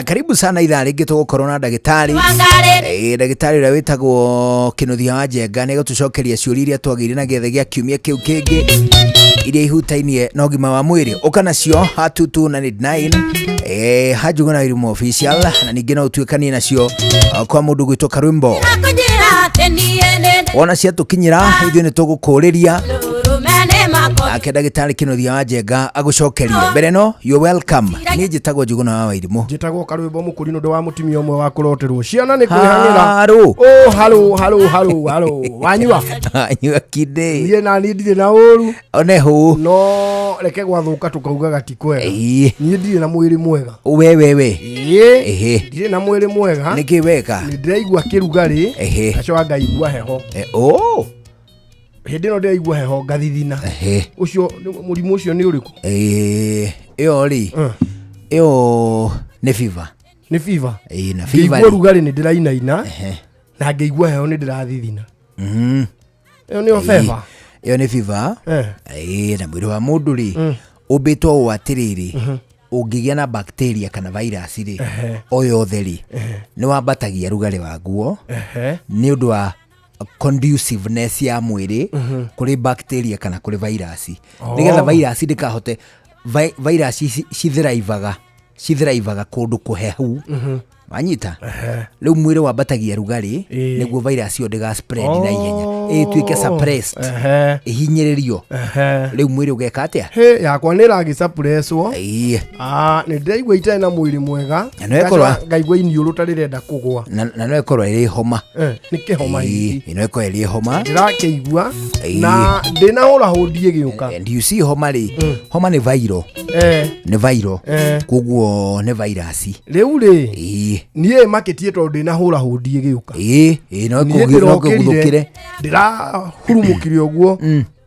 Karibu sana ithaa rĩngĩ tũgũkorwo na ndagĩtarĩ. Ndagĩtarĩ ũrĩa wĩtagwo Kĩnuthia wa Njenga nĩ egũtũcokeria ciũria iria twagĩire na gĩathĩ gĩa kiumia kĩu kĩngĩ iria ihutainie na ũgima wa mwĩrĩ. Ũka nacio ha 2299 ha Njuguna Wairimu official, na ningĩ no ũtuĩkanie nacio kwa mũndũ gwĩtwo Karwimbo. Wona ciatũkinyĩra ithuĩ nĩ tũgũkũrĩria nake ndagĩtarĩ Kĩnuthia wa Njenga agũcokerie. Mbere no you welcome. Niĩ njĩtagwo Njuguna wa Wairimu. Njĩtagwo Karwĩmbo Mũkũrinũ, ndĩ wa mũtumia ũmwe wa kũroterwo ciana nĩ kwĩhang'ĩra. Haro. Ô haro haro haro haro wanyua. Nyua kinde. Niĩ na niĩ ndirĩ na ũru. One hũ. No reke gwathũka tũkaugaga ti kwega. Ĩĩ. Niĩ ndirĩ na mwĩrĩ mwega. We we we. Ĩĩ. Ehe. Ndirĩ na mwĩrĩ mwega. Nĩkĩ weka? Nĩ ndĩraigua kĩrugarĩ. Ehe. Ngacoka ngaigua heho. Oh. Hĩndĩ ĩno ndĩraigua heho ngathithina. Ehe. Ũcio mũrimũ ũcio nĩ ũrĩkũ? Ĩyo rĩ, ĩyo nĩ fever. Nĩ fever. Ĩĩ, na fever. Ngĩigua rugarĩ nĩ ndĩrainaina. Ehe. Na ngĩigua heho nĩ ndĩrathithina. Ĩyo nĩyo fever. Ĩyo nĩ fever. Ĩĩ, na mwĩrĩ wa mũndũ rĩ, ũmbĩtwo ũũ atĩrĩrĩ, ũngĩgĩa na bacteria kana virus rĩ, o yothe rĩ, nĩ wambatagia rugarĩ waguo nĩ ũndũ wa conduciveness ya mwĩrĩ kũrĩ bacteria kana kũrĩ virus. Nĩgetha virus ndĩkahote, virus cithiraivaga kũndũ kũhehu. Wanyita? Rĩu mwĩrĩ wambatagia rugarĩ nĩguo virus ĩyo ndĩga spread na ihenya, ĩtuĩke suppressed, ĩhinyĩrĩrio. Rĩu mwĩrĩ ũgeka atĩa? Hĩ, yakwa nĩ ĩragĩcapũrecwo. Ĩĩ. Nĩ ndĩraigua itarĩ na mwĩrĩ mwega. Na no ĩkorwo- Ngacoka ngaigua iniũrũ ta rĩrenda kũgũa. Na no ĩkorwo ĩrĩ homa. Nĩ kĩhoma hihi. Ĩĩ, no ĩkorwo ĩrĩ homa. Ndĩrakĩigua. Ĩĩ. Na ndĩnahũra hũndi ĩgĩũka. And you see homa rĩ, homa nĩ viral. Nĩ viral. Koguo nĩ virus. Rĩu rĩ, Ĩĩ. niĩ makĩtie tondũ ndĩnahũra hũndi ĩgĩũka. Ĩĩ, ĩĩ, no Niĩ ĩkũgũthũkĩre. ndĩrokĩrire, ndĩrahurumũkire ũguo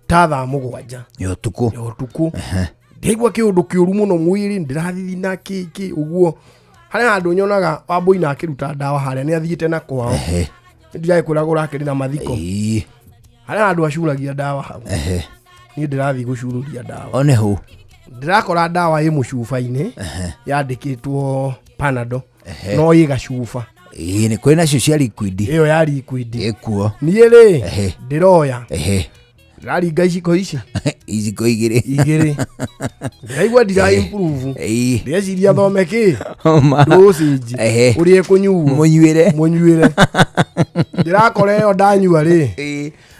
ta thaa 7 ya ũtukũ. Ya ũtukũ. Ndaigua kĩũndũ kĩũru mũno mwĩrĩ, ndĩrathithina kĩkĩ ũguo. Harĩa handũ nyonaga Wambũi akĩruta ndawa harĩa nĩ athiĩte na kwao. Ndiragĩkwĩra kũrakĩrĩ na mathiko. Harĩa handũ acuragia ndawa hau. Niĩ ndĩrathiĩ gũcururia ndawa. One hũ. Ndĩrakora ndawa ĩ mũcuba-inĩ yandĩkĩtwo Panadol, no ĩ gacuba. Ĩĩ, nĩ kũrĩ nacio cia liquid. Ĩyo ya liquid. Ĩkuo. Niĩ rĩ, ndĩroya. Ndĩraringa iciko ici. Iciko igĩrĩ. Igĩrĩ. Ndĩraigua ndira improve. Ndĩreciria thome kĩ? Homa. Dosage. Ũrĩa ĩkũnyuo. Mũnyuĩre. Mũnyuĩre. Ndĩrakora ĩyo ndanyua rĩ.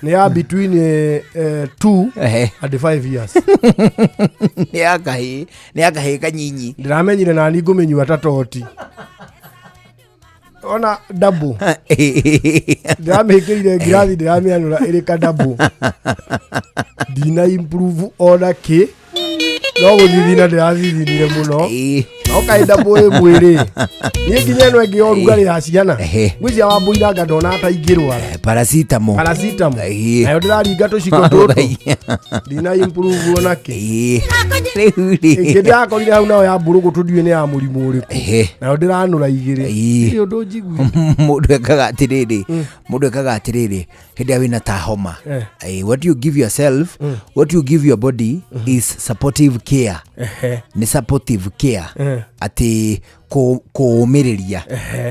Nĩ ya between 2 and 5 years. Nĩ ya kahĩĩ, nĩ ya kahĩĩ kanyinyi. Ndĩramenyire nani ngũmĩnyua ta toti. Ona double. Ndĩramĩkĩrire ngirathi, ndĩramĩanũra ĩrĩ ka double. Ndina improve ona kĩ. No gũthithina ndĩrathithinire mũno. No kaĩ double ĩ mwĩrĩ. Niĩ nginya ĩno ĩngĩ ya ũrugarĩ ya ciana. Ngwĩciria Wambũi nanga ndona ta ingĩrwara. Paracetamol. Paracetamol. Nayo ndĩraringa tũciko tũtũ. Ndina improve ona kĩ. Rĩu rĩ. Ĩngĩ ndĩrakorire hau nayo ya mbũrũgũ tũndiũĩ nĩ ya mũrimũ ũrĩkũ. Nayo ndĩranũra igĩrĩ. Ndirĩ ũndũ njiguĩte. Mũndũ ekaga atĩrĩrĩ, mũndũ ekaga atĩrĩrĩ, hĩndĩ ĩrĩa wĩna ta homa. What you give yourself, what you give your body is supportive care. Nĩ supportive care. Atĩ kũũmĩrĩria.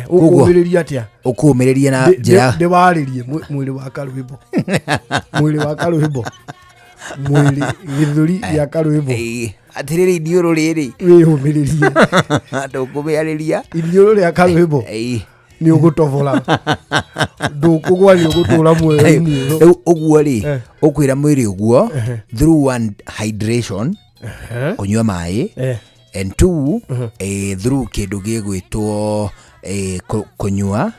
Ũkũũmĩrĩria atĩa? Ũkũũmĩrĩria na njĩra Ndĩwarĩrie mwĩrĩ wa Karwĩmbo. Mwĩrĩ wa Karwĩmbo. Mwĩrĩ gĩthũri gĩa Karwĩmbo. Atĩrĩrĩ iniũrũ rĩrĩ. Wĩyũmĩrĩrie. Ndũkũmĩarĩria. Iniũrũ rĩa Karwĩmbo. Nĩ ũgũtobora. Ndũkũgwa, nĩ ũgũtũra muoyo iniũrũ. Rĩu ũguo rĩ, ũkwĩra mwĩrĩ ũguo through one hydration, kũnyua maĩ, and two, through kĩndũ gĩgwĩtwo kũnyua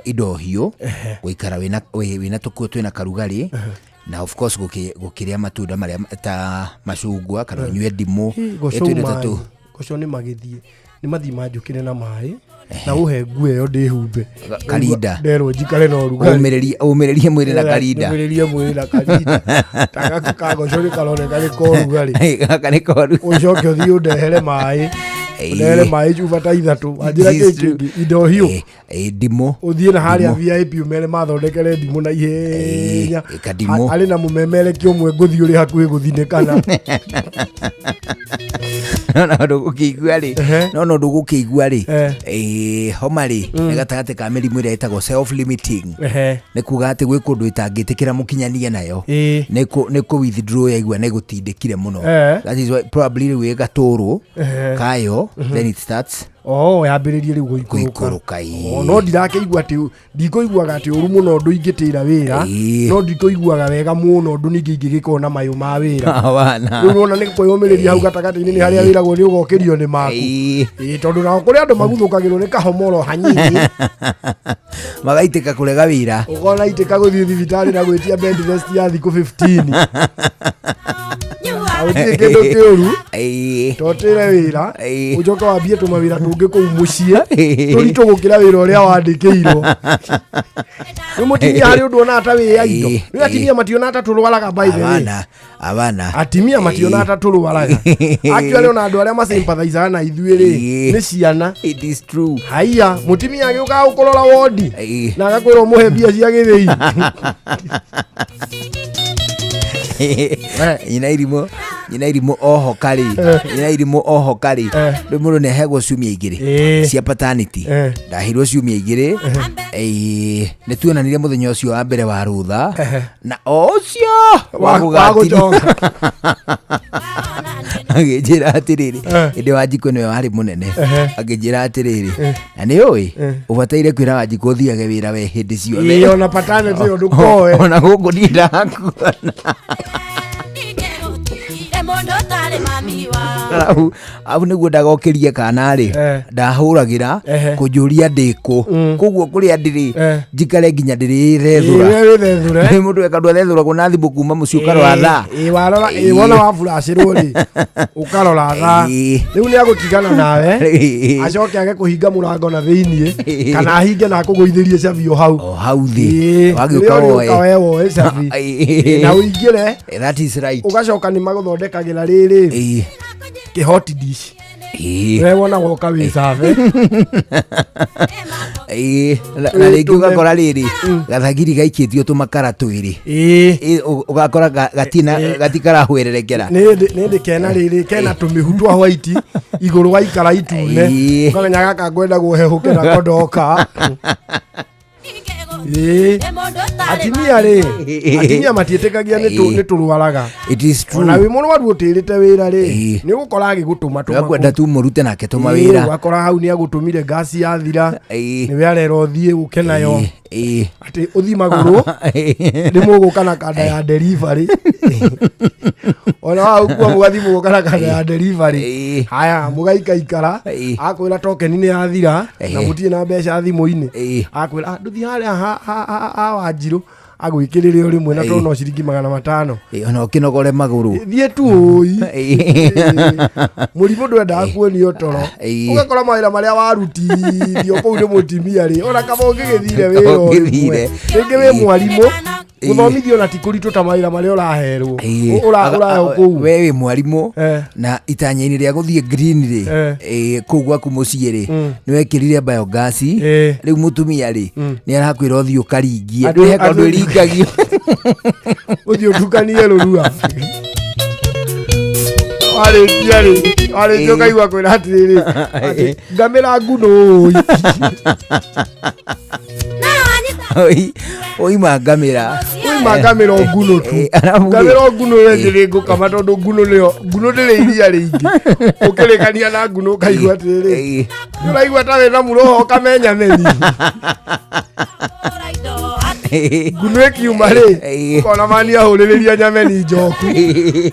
indo hiũ, gũikara wĩna tũkuo twĩna karugarĩ, na of course gũkĩrĩa matunda marĩa ta macungwa kana ũnyue ndimũ. Goco Ĩtũindo ta maĩ. tũu. Goco nĩ magĩthiĩ. Nĩ mathiĩ manjũkĩre na maĩ. Na ũhe nguo ĩyo ndĩhumbe. Karinda. Nderwo njikare na ũrugarĩ. Ũmĩrĩrie mwĩrĩ na karinda. Ũmĩrĩrie mwĩrĩ na karinda. Ta gaka ka goco nĩ karoneka nĩ ka ũrugarĩ. Gaka nĩ ka ũrugarĩ. Ũcoke ũthiĩ ũndehere maĩ. Ũnere maĩ cuba ta ithatũ, wanjĩra It kĩ is true. kĩngĩ, indo hiũ. Ndimũ. Ũthiĩ na harĩa Ndimũ. VIP ũmere mathondekere ndimũ na ihenya. Kadimũ. Arĩ na mũmemerekia ũmwe ngũthiĩ ũrĩ hakuhĩ gũthinĩkana. No na ũndũ gũkĩigua rĩ, no ndũgũkĩigua rĩ, homa rĩ, nĩ gatagatĩ ka mĩrimũ ĩrĩa ĩtagwo self limiting. Nĩ kuga atĩ gwĩ kũndũ ĩtangĩtĩkĩra mũkinyanie nayo. Nĩ kũ withdraw yaigua nĩ gũtindĩkire mũno. That is why probably rĩu ĩgatũrwo kayo, then it starts Oh, yambĩrĩrie rĩu gũikũrũka. Gũikũrũka, ĩĩ. Oh, no ndirakĩigua atĩ ndikũiguaga atĩ ũru mũno ũndũ ingĩtĩra wĩra, no ndikũiguaga wega mũno ũndũ ningĩ ingĩgĩkorwo na mayũ ma wĩra. Wana. Rĩu nĩwona nĩ kwĩyũmĩrĩria hau gatagatĩ-inĩ nĩ harĩa wĩragwo nĩ ũgokĩrio nĩ maku. Ĩĩ, tondũ nao kũrĩ andũ maguthũkagĩrwo nĩ kahomoro hanini. Magaitĩka kũrega wĩra. Ũkona itĩka gũthiĩ thibitarĩ na gwĩtia bed rest ya thikũ 15. Na gũtirĩ kĩndũ kĩũru. Totĩre wĩra, ũcoke wambie tũmawĩra tũngĩ kũu mũciĩ, tũritũ gũkĩra wĩra ũrĩa wandĩkĩirwo. Rĩu mũtumia harĩ ũndũ onaga ta wĩya indo. Rĩu atumia mationaga ta tũrwaraga by the way. Abana, abana. Atumia mationaga ta tũrwaraga. Actually ona andũ arĩa masympathizaga na ithuĩ rĩ, nĩ ciana. It is true. Haiya, mũtumia agĩũkaga gũkũrora wondi na agakwĩra ũmũhe mbia cia gĩthĩi. Nyina irimũ, nyina irimũ oho karĩ, nyina irimũ oho karĩ. Rĩu mũndũ nĩ aheagwo ciumia igĩrĩ cia paternity. Ndaheirwo ciumia igĩrĩ. Nĩ tuonanire mũthenya ũcio wa mbere wa rũtha na o ũcio wa Wa gũgatiri. gũcoka. Agĩnjĩra atĩrĩrĩ, ĩndĩ Wanjikũ nĩwe warĩ mũnene. Akĩnjĩra atĩrĩrĩ, na nĩ ũĩ ũbataire kwĩra Wanjikũ ũthiage wĩra we hĩndĩ ciothe. Ĩĩ, ona paternity ĩyo ndũkoe. Ona gũkũ niĩ ndakuona. Arabu nĩguo ndagokĩrie kana rĩ, ndahũragĩra kũnjũria ndĩkũ, koguo kũrĩa ndĩrĩ njikare nginya ndĩrĩthethũra. Ĩĩ, wĩthethũre. Nĩ mũndũ eka andũ athethũragwo na thimũ kuma mũciĩ ũkarora thaa. Ĩĩ, warora, ĩĩ, wona waburacĩrwo rĩ, ũkarora thaa. Rĩu nĩ agũtigana nawe, acoke age kũhinga mũrango na thĩiniĩ, kana ahinge na akũgũithĩrie cabi o hau. O hau thĩ. Ĩĩ, Wagĩũka rĩrĩa ũrĩũka woe. we woe cabi. Na ũingĩre. That is right. Ũgacoka nĩ magũthondekagĩra rĩrĩ. Kĩhoti dish. We wona woka wĩ cabe. Na rĩngĩ ũgakora rĩrĩ gathagiri gaikĩtio tũmakara twĩrĩ. Ũgakora gatina gatikarahwererekera. Nĩ ndĩ kena rĩrĩ kena tũmĩhu twa white igũrũ wa ikara itune. Ũkamenya gaka ngwenda gũhehũke nako ndoka. Atimia rĩ, atimia matiĩtĩkagia nĩ tũrwaraga. It is true. Ona wĩ mũrwaru ũtĩrĩte wĩra rĩ, nĩ ũgũkora agĩgũtũma tũma Nĩakwenda tu mũrute nake tũma wĩra. Ũgakora hau nĩ agũtũmire ngasi yathira, nĩwe arera ũthiĩ ũke nayo. Atĩ ũthiĩ magũrũ, nĩ mũgũka na kanda ya delivery. Ona wagũkua mũgathiĩ mũgoka na kanda ya delivery. Haya, mũgaikaikara, akwĩra token nĩ yathira, na mũtirĩ na mbeca thimũ-inĩ. Akwĩra, ndũthiĩ harĩa ha Wanjirũ, agwĩkĩrĩre o rĩmwe na tondũ no ciringi 500. Ona ũkĩnogore magũrũ. Thiĩ tu ũi. Mũrimũ ndwendaga kuonio toro. Ũgakora mawĩra marĩa warutithio kũu nĩ mũtumia rĩ, ona kaba ũngĩgĩthire wĩra o rĩmwe. Rĩngĩ wĩ mwarimũ, gũthomithio na ti kũritũ ta mawĩra marĩa ũraherwo. Ũraheo kũu. We wĩ mwarimũ, na itanya-inĩ rĩa gũthiĩ green rĩ, kũu gwaku mũciĩ rĩ, nĩ wekĩrire biogas. Rĩu mũtumia rĩ, nĩ arakwĩra ũthiĩ ũkaringie. Ndwĩhe kaũndũ ĩringagio. Ũthiĩ ũtukanie rũrua. Warĩkia rĩ, warĩkia ũkaigua kwĩra atĩrĩrĩ, atĩ ngamĩra ngunũ ũĩ. Oima ngamĩra. Oima ngamĩra o ngunũ tu. Ngamĩra o ngunũ we ndĩrĩ ngũkama tondũ ngunũ nĩyo, ngunũ ndĩrĩ iria rĩingĩ. Ũkĩrĩkania na ngunũ ũkaigua atĩrĩrĩ, ũraigua ta wĩna mũroho ũkamenya meni. Ngunũ ĩkiuma rĩ, ũkona mani ahũrĩrĩria nyameni njoku.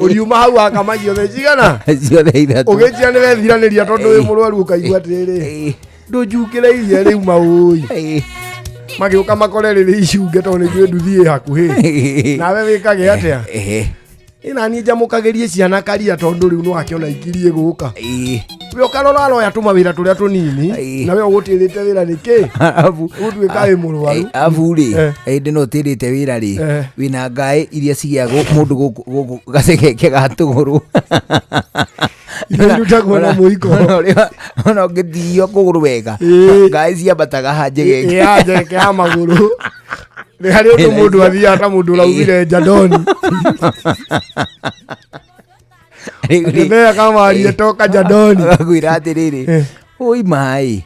Ũriuma hau akama ciothe cigana? Ciothe ithatũ. Ũgĩtia nĩ wethiranĩria tondũ wĩ mũrwaru ũkaigua atĩrĩrĩ, ndũnjukĩre iria rĩu maũĩ. Magĩũka makore rĩrĩ icunge tondũ nĩnjũĩ nduthi ĩ hakuhĩ. Nawe wĩkage atĩa? Ĩ naniĩ njamũkagĩrie ciana karia tondũ rĩu nĩwakĩona ikirie gũka. We ũkarora aroya tũmawĩra tũrĩa tũnini, na we ũgũtĩrĩte wĩra nĩkĩ? Ũgũtuĩka wĩ mũrwaru. Arabu rĩ, hĩndĩ ĩno ũtĩrĩte wĩra rĩ, wĩna ngaĩ iria cigĩagwo mũndũ gũkũ gacegeke ga tũgũrũ. Irutagwo na mũiko. Ona ũngĩtio kũgũrũ wega, ngaĩ ciambataga ha njegeke. Ya njegeke ya magũrũ. Nĩ harĩ ũndũ mũndũ athiaga ta mũndũ ũraumire Jandoni. Akĩmera kama aliyetoka Jandoni. Agakwĩra atĩrĩrĩ, oi maĩ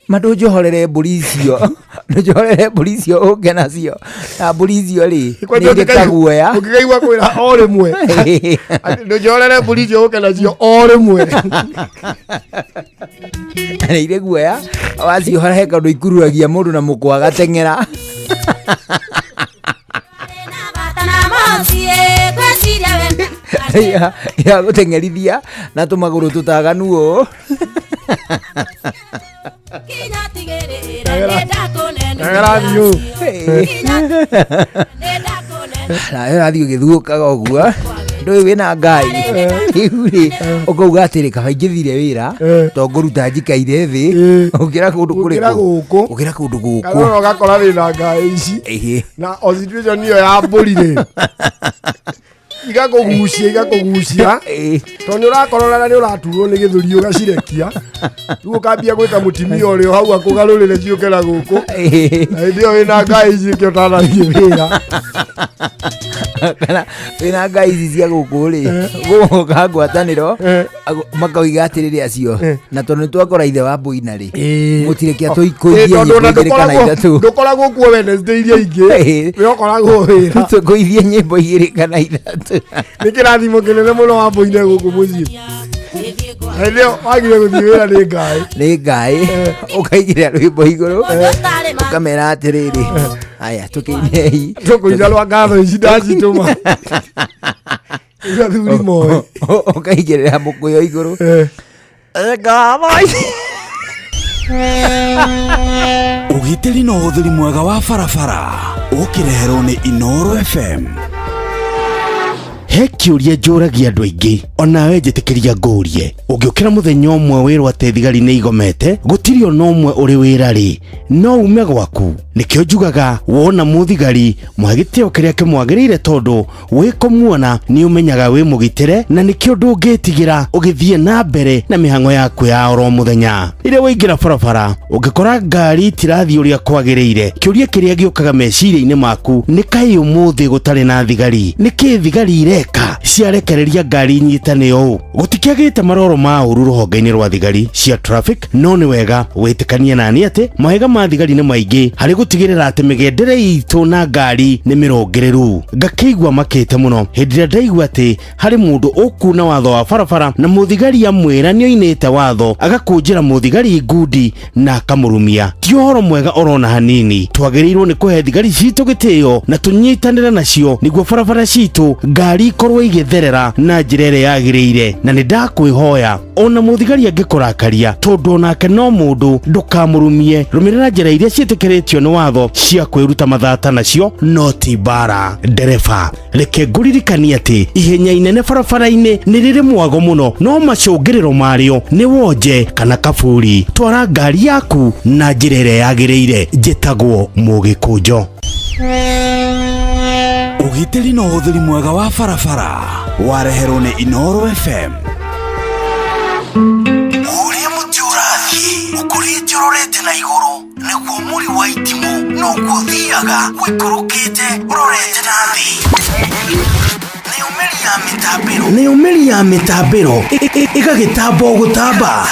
ma, ndũnjohorere mbũri icio, ndũnjohorere mbũri icio ũke nacio, na mbũri icio rĩ nĩ irĩ kaguoya. Ũngĩkaigua kwĩra o rĩmwe atĩ ndũnjohorere mbũri icio ũke nacio o rĩmwe. Nĩ irĩ guoya, waciohora he kaũndũ ikururagia mũndũ na mũkwa agateng'era. Ya gũteng'erithia na tũmagũrũ tũtaganu ũũ. Karathiĩ ũũ. Nawe ũrathiĩ ũgĩthuũkaga ũguo, ndũĩ wĩna ngai rĩu rĩ, ũkauga atĩrĩ, kaba ingĩthire wĩra to ngũruta njikaire thĩ gũkĩra kũndũ Gũkĩra kũrĩkũ gũkũ. Gũkĩra kũndũ Kana gũkũ. ona ũgakora wĩna ngai ici na o situation ĩyo ya mbũri rĩ, igakũgucia igakũgucia, tondũ nĩ ũrakorora na nĩ ũraturwo nĩ gĩthũri ũgacirekia, rĩu ũkambia gwĩta mũtumia ũrĩa o hau akũgarũrĩre ciũke na gũkũ, na hĩndĩ ĩyo wĩna ngai ici ĩkĩ ũtanathiĩ wĩra. Kana wĩna ngai ici cia gũkũ rĩ, gũka ngwatanĩro makoiga atĩrĩrĩ acio, na tondũ nĩ twakora ithe wa mbũina rĩ, mũtireke tũikũithie Tondũ nyĩmbo ona igĩrĩ kana ithatũ. Ndũkoragwo kuo Wednesday iria ingĩ, we ũkoragwo wĩra. Tũkũithie nyĩmbo igĩrĩ kana ithatũ. Nĩ kĩrathimo kĩnene mũno wambũine gũkũ mũciĩ. Hĩndĩ ĩyo wagire gũthiĩ wĩra nĩ ngai. Nĩ ngai, ũkaigĩrĩra rwĩmbo igũrũ, ũkamera atĩrĩrĩ, aya tũkĩinei. Tũkũina rwa ngatho ici ndacitũma. Icio athuri moĩ. Ũkaigĩrĩra mũkũyũ igũrũ. Ngatho ici. Ũgitĩri na ũhũthĩri mwega wa barabara ũkĩreherwo nĩ Inoro FM. He kĩũria njũragia andũ aingĩ, onawe njĩtĩkĩria ngũrie. Ũngĩũkĩra mũthenya ũmwe wĩrwo atĩ thigari nĩ igomete, gũtirĩ ona ũmwe ũrĩ wĩra rĩ, no ume gwaku? Nĩkĩo njugaga wona mũthigari mũhe gĩtĩo kĩrĩa kĩmwagĩrĩire, tondũ wĩkũmuona nĩ ũmenyaga wĩ mũgitĩre, na nĩkĩo ndũngĩtigĩra ũgĩthiĩ na mbere na mĩhang'o yaku ya oro mũthenya. Rĩrĩa waingĩra barabara ũngĩkora ngari itirathiĩ ũrĩa kwagĩrĩire, kĩũria kĩrĩa gĩũkaga meciria-inĩ maku nĩ kaĩ ũmũthĩ gũtarĩ na thigari? Nĩkĩ thigari ireka ciarekereria ngari inyitane ũũ? Gũtikĩagĩte maroro ma ũru rũhonge-inĩ rwa thigari cia traffic, no nĩ wega wĩtĩkanie nani atĩ mahĩga ma thigari nĩ maingĩ harĩ gũtigĩrĩra atĩ mĩgendere itũ na ngari nĩ mĩrũngĩrĩru. Ngakĩigua makĩte mũno hĩndĩ ĩrĩa ndaigua atĩ harĩ mũndũ ũkuna watho wa barabara na mũthigari amwĩra nĩ oinĩte watho, agakũnjĩra mũthigari ngundi na akamũrumia. Ti ũhoro mwega orona hanini. Twagĩrĩirwo nĩ kũhe thigari citũ gĩtĩo na tũnyitanĩre nacio nĩguo barabara citũ ngari ikorwo igĩtherera na njĩra ĩrĩa yagĩrĩire. Na nĩ ndakwĩhoya, ona mũthigari angĩkũrakaria, tondũ onake no mũndũ, ndũkamũrumie. Rũmĩrĩra njĩra iria ciĩtĩkĩrĩtio nĩ watho cia kwĩruta mathata nacio, no ti mbara. Ndereba, reke ngũririkanie atĩ ihenya inene barabara-inĩ nĩ rĩrĩ mwago mũno, no macũngĩrĩro marĩo nĩ wonje kana kaburi. Twara ngari yaku na njĩra ĩrĩa yagĩrĩire. Njĩtagwo Mũgĩkũnjo. Ũgitĩri na ũhũthĩri mwega wa barabara wareherwo nĩ Inoro FM. Ũrĩa mũtĩ ũrathiĩ ũkũrĩte ũrorete na igũrũ, nĩguo mũri wa itimũ noguo ũthiaga ũikũrũkĩte ũrorete na thĩ. Nayo mĩri ya mĩtambĩro, nayo mĩri ya mĩtambĩro ĩgagĩtamba o gũtamba,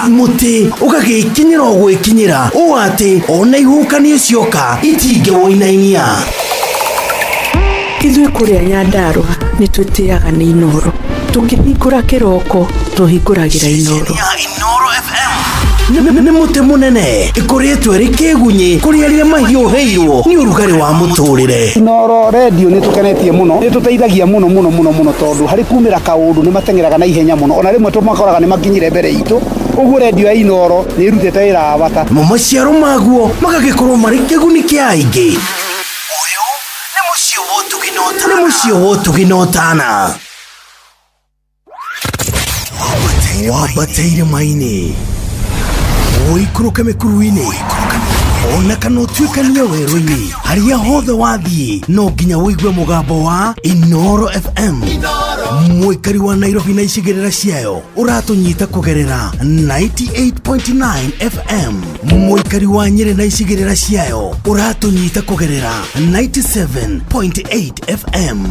mũtĩ ũgagĩkinyĩra o gwĩkinyĩra, ũũ atĩ ona ihuhũkanio cioka itingĩwũinainia. Ithuĩ kũrĩa Nyandarũa nĩ twĩtĩaga nĩ Inoro. Tũkĩhingũra kĩroko tũhingũragĩra Inoro. Ya Inoro FM nĩ mũtĩ mũnene ĩkũrĩtwo ĩrĩ kĩgunyĩ kũrĩ arĩa mahiũhĩirwo nĩ ũrugarĩ wa mũtũrĩre. Inoro redio nĩ tũkenetie mũno, nĩ tũteithagia mũno mũno mũno mũno, tondũ harĩ kumĩra kaũndũ nĩ mateng'eraga na ihenya mũno, ona rĩmwe tũmakoraga nĩ makinyire mbere itũ. Ũguo redio ya Inoro nĩ ĩrutĩte wĩra wa bata. Namo maciaro maguo magagĩkorwo marĩ kĩguni kĩa aingĩ. Ũyũ nĩ mũciĩ wa ũtugi na ũtana, nĩ mũciĩ wa ũtugi na ũtana. Wambate irĩma-inĩ, ũikũrũke mĩkuru-inĩ, Ona kana ũtuĩkanie werũ-inĩ, harĩa hothe wathiĩ no nginya ũigue mũgambo wa Inoro FM. Mũikari wa Nairobi na icigĩrĩra ciayo ũratũnyita kũgerera 98.9 FM. Mũikari wa Nyĩrĩ na icigĩrĩra ciayo ũratũnyita kũgerera 97.8 FM.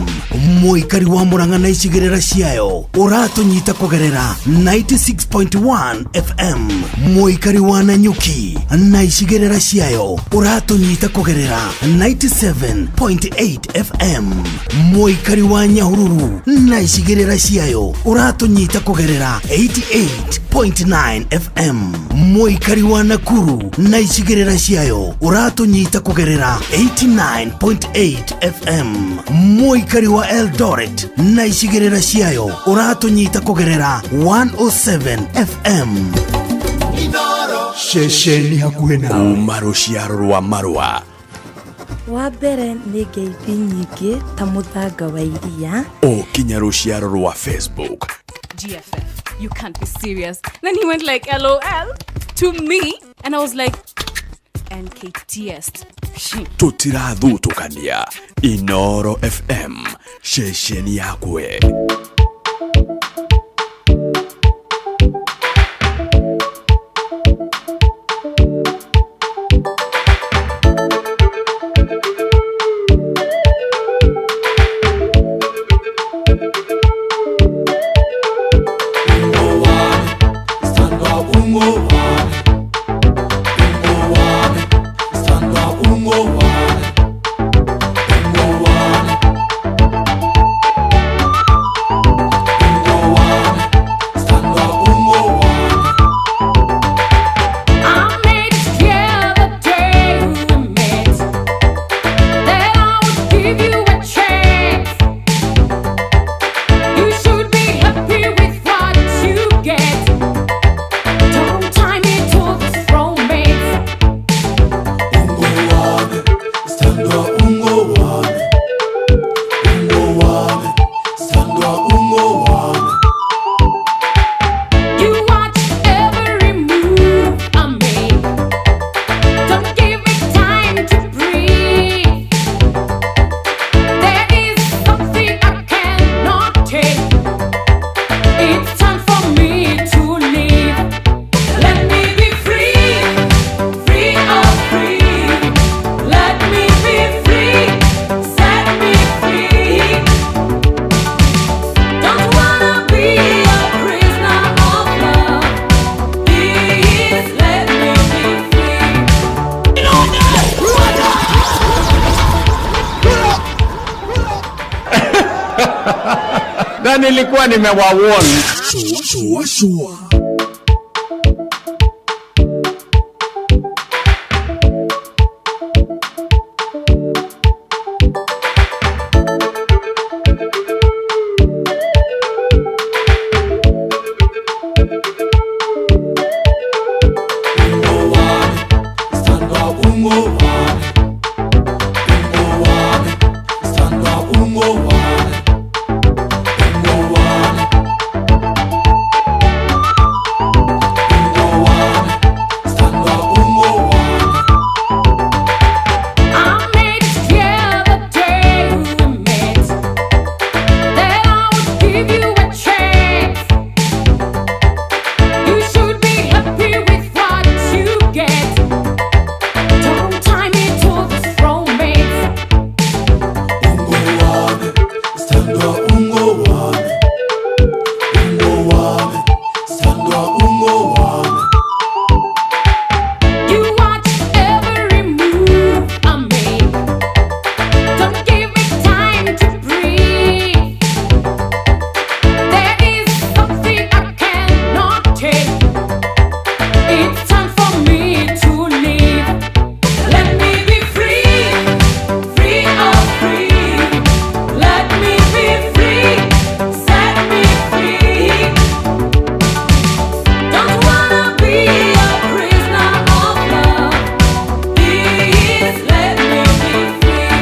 Mũikari wa Murang'a na icigĩrĩra ciayo ũratũnyita kũgerera 96.1 FM. Mũikari wa Nanyuki na icigĩrĩra ciayo ũratũnyita kũgerera 97.8 FM. Mũikari wa Nyahururu na icigĩrĩra ciayo ũratũnyita kũgerera 88.9 FM. Mũikari wa Nakuru na icigĩrĩra ciayo ũratũnyita kũgerera 89.8 FM. Mũikari wa Eldoret na icigĩrĩra ciayo ũratũnyita kũgerera 107 FM. Ceceni hakuhĩ na kuma rũciaro rwa marũa. Wa mbere nĩ ngeithi nyingĩ ta mũthanga wa iria. O kinya rũciaro rwa Facebook. GFF, you can't be serious. Then he went like, LOL to me. And I was like, NKTS. Tũtirathutũkania. Inoro FM, ceceni yakwe. I made it clear the day we met that I would give you a chance. You should be happy with what you get. Don't tie me to this romance. You watch every move I make. Don't give me time to breathe. There is something I cannot take. It's time for me to leave. Let me be free, free, oh free. Let me be free, set me free. Don't wanna be a prisoner of love. Please let me be free. Na nilikuwa nimewawarn. Shua, shua. I made it clear the day we met that I would give you a chance. You should be happy with what you get. Don't tie me to this romance. You watch every move I make. Don't give me time to breathe. There is something I cannot take. It's time for me to leave. Let me be free, free, oh free. Let me be free, set me free. Don't wanna be a prisoner of love. Please let me be free.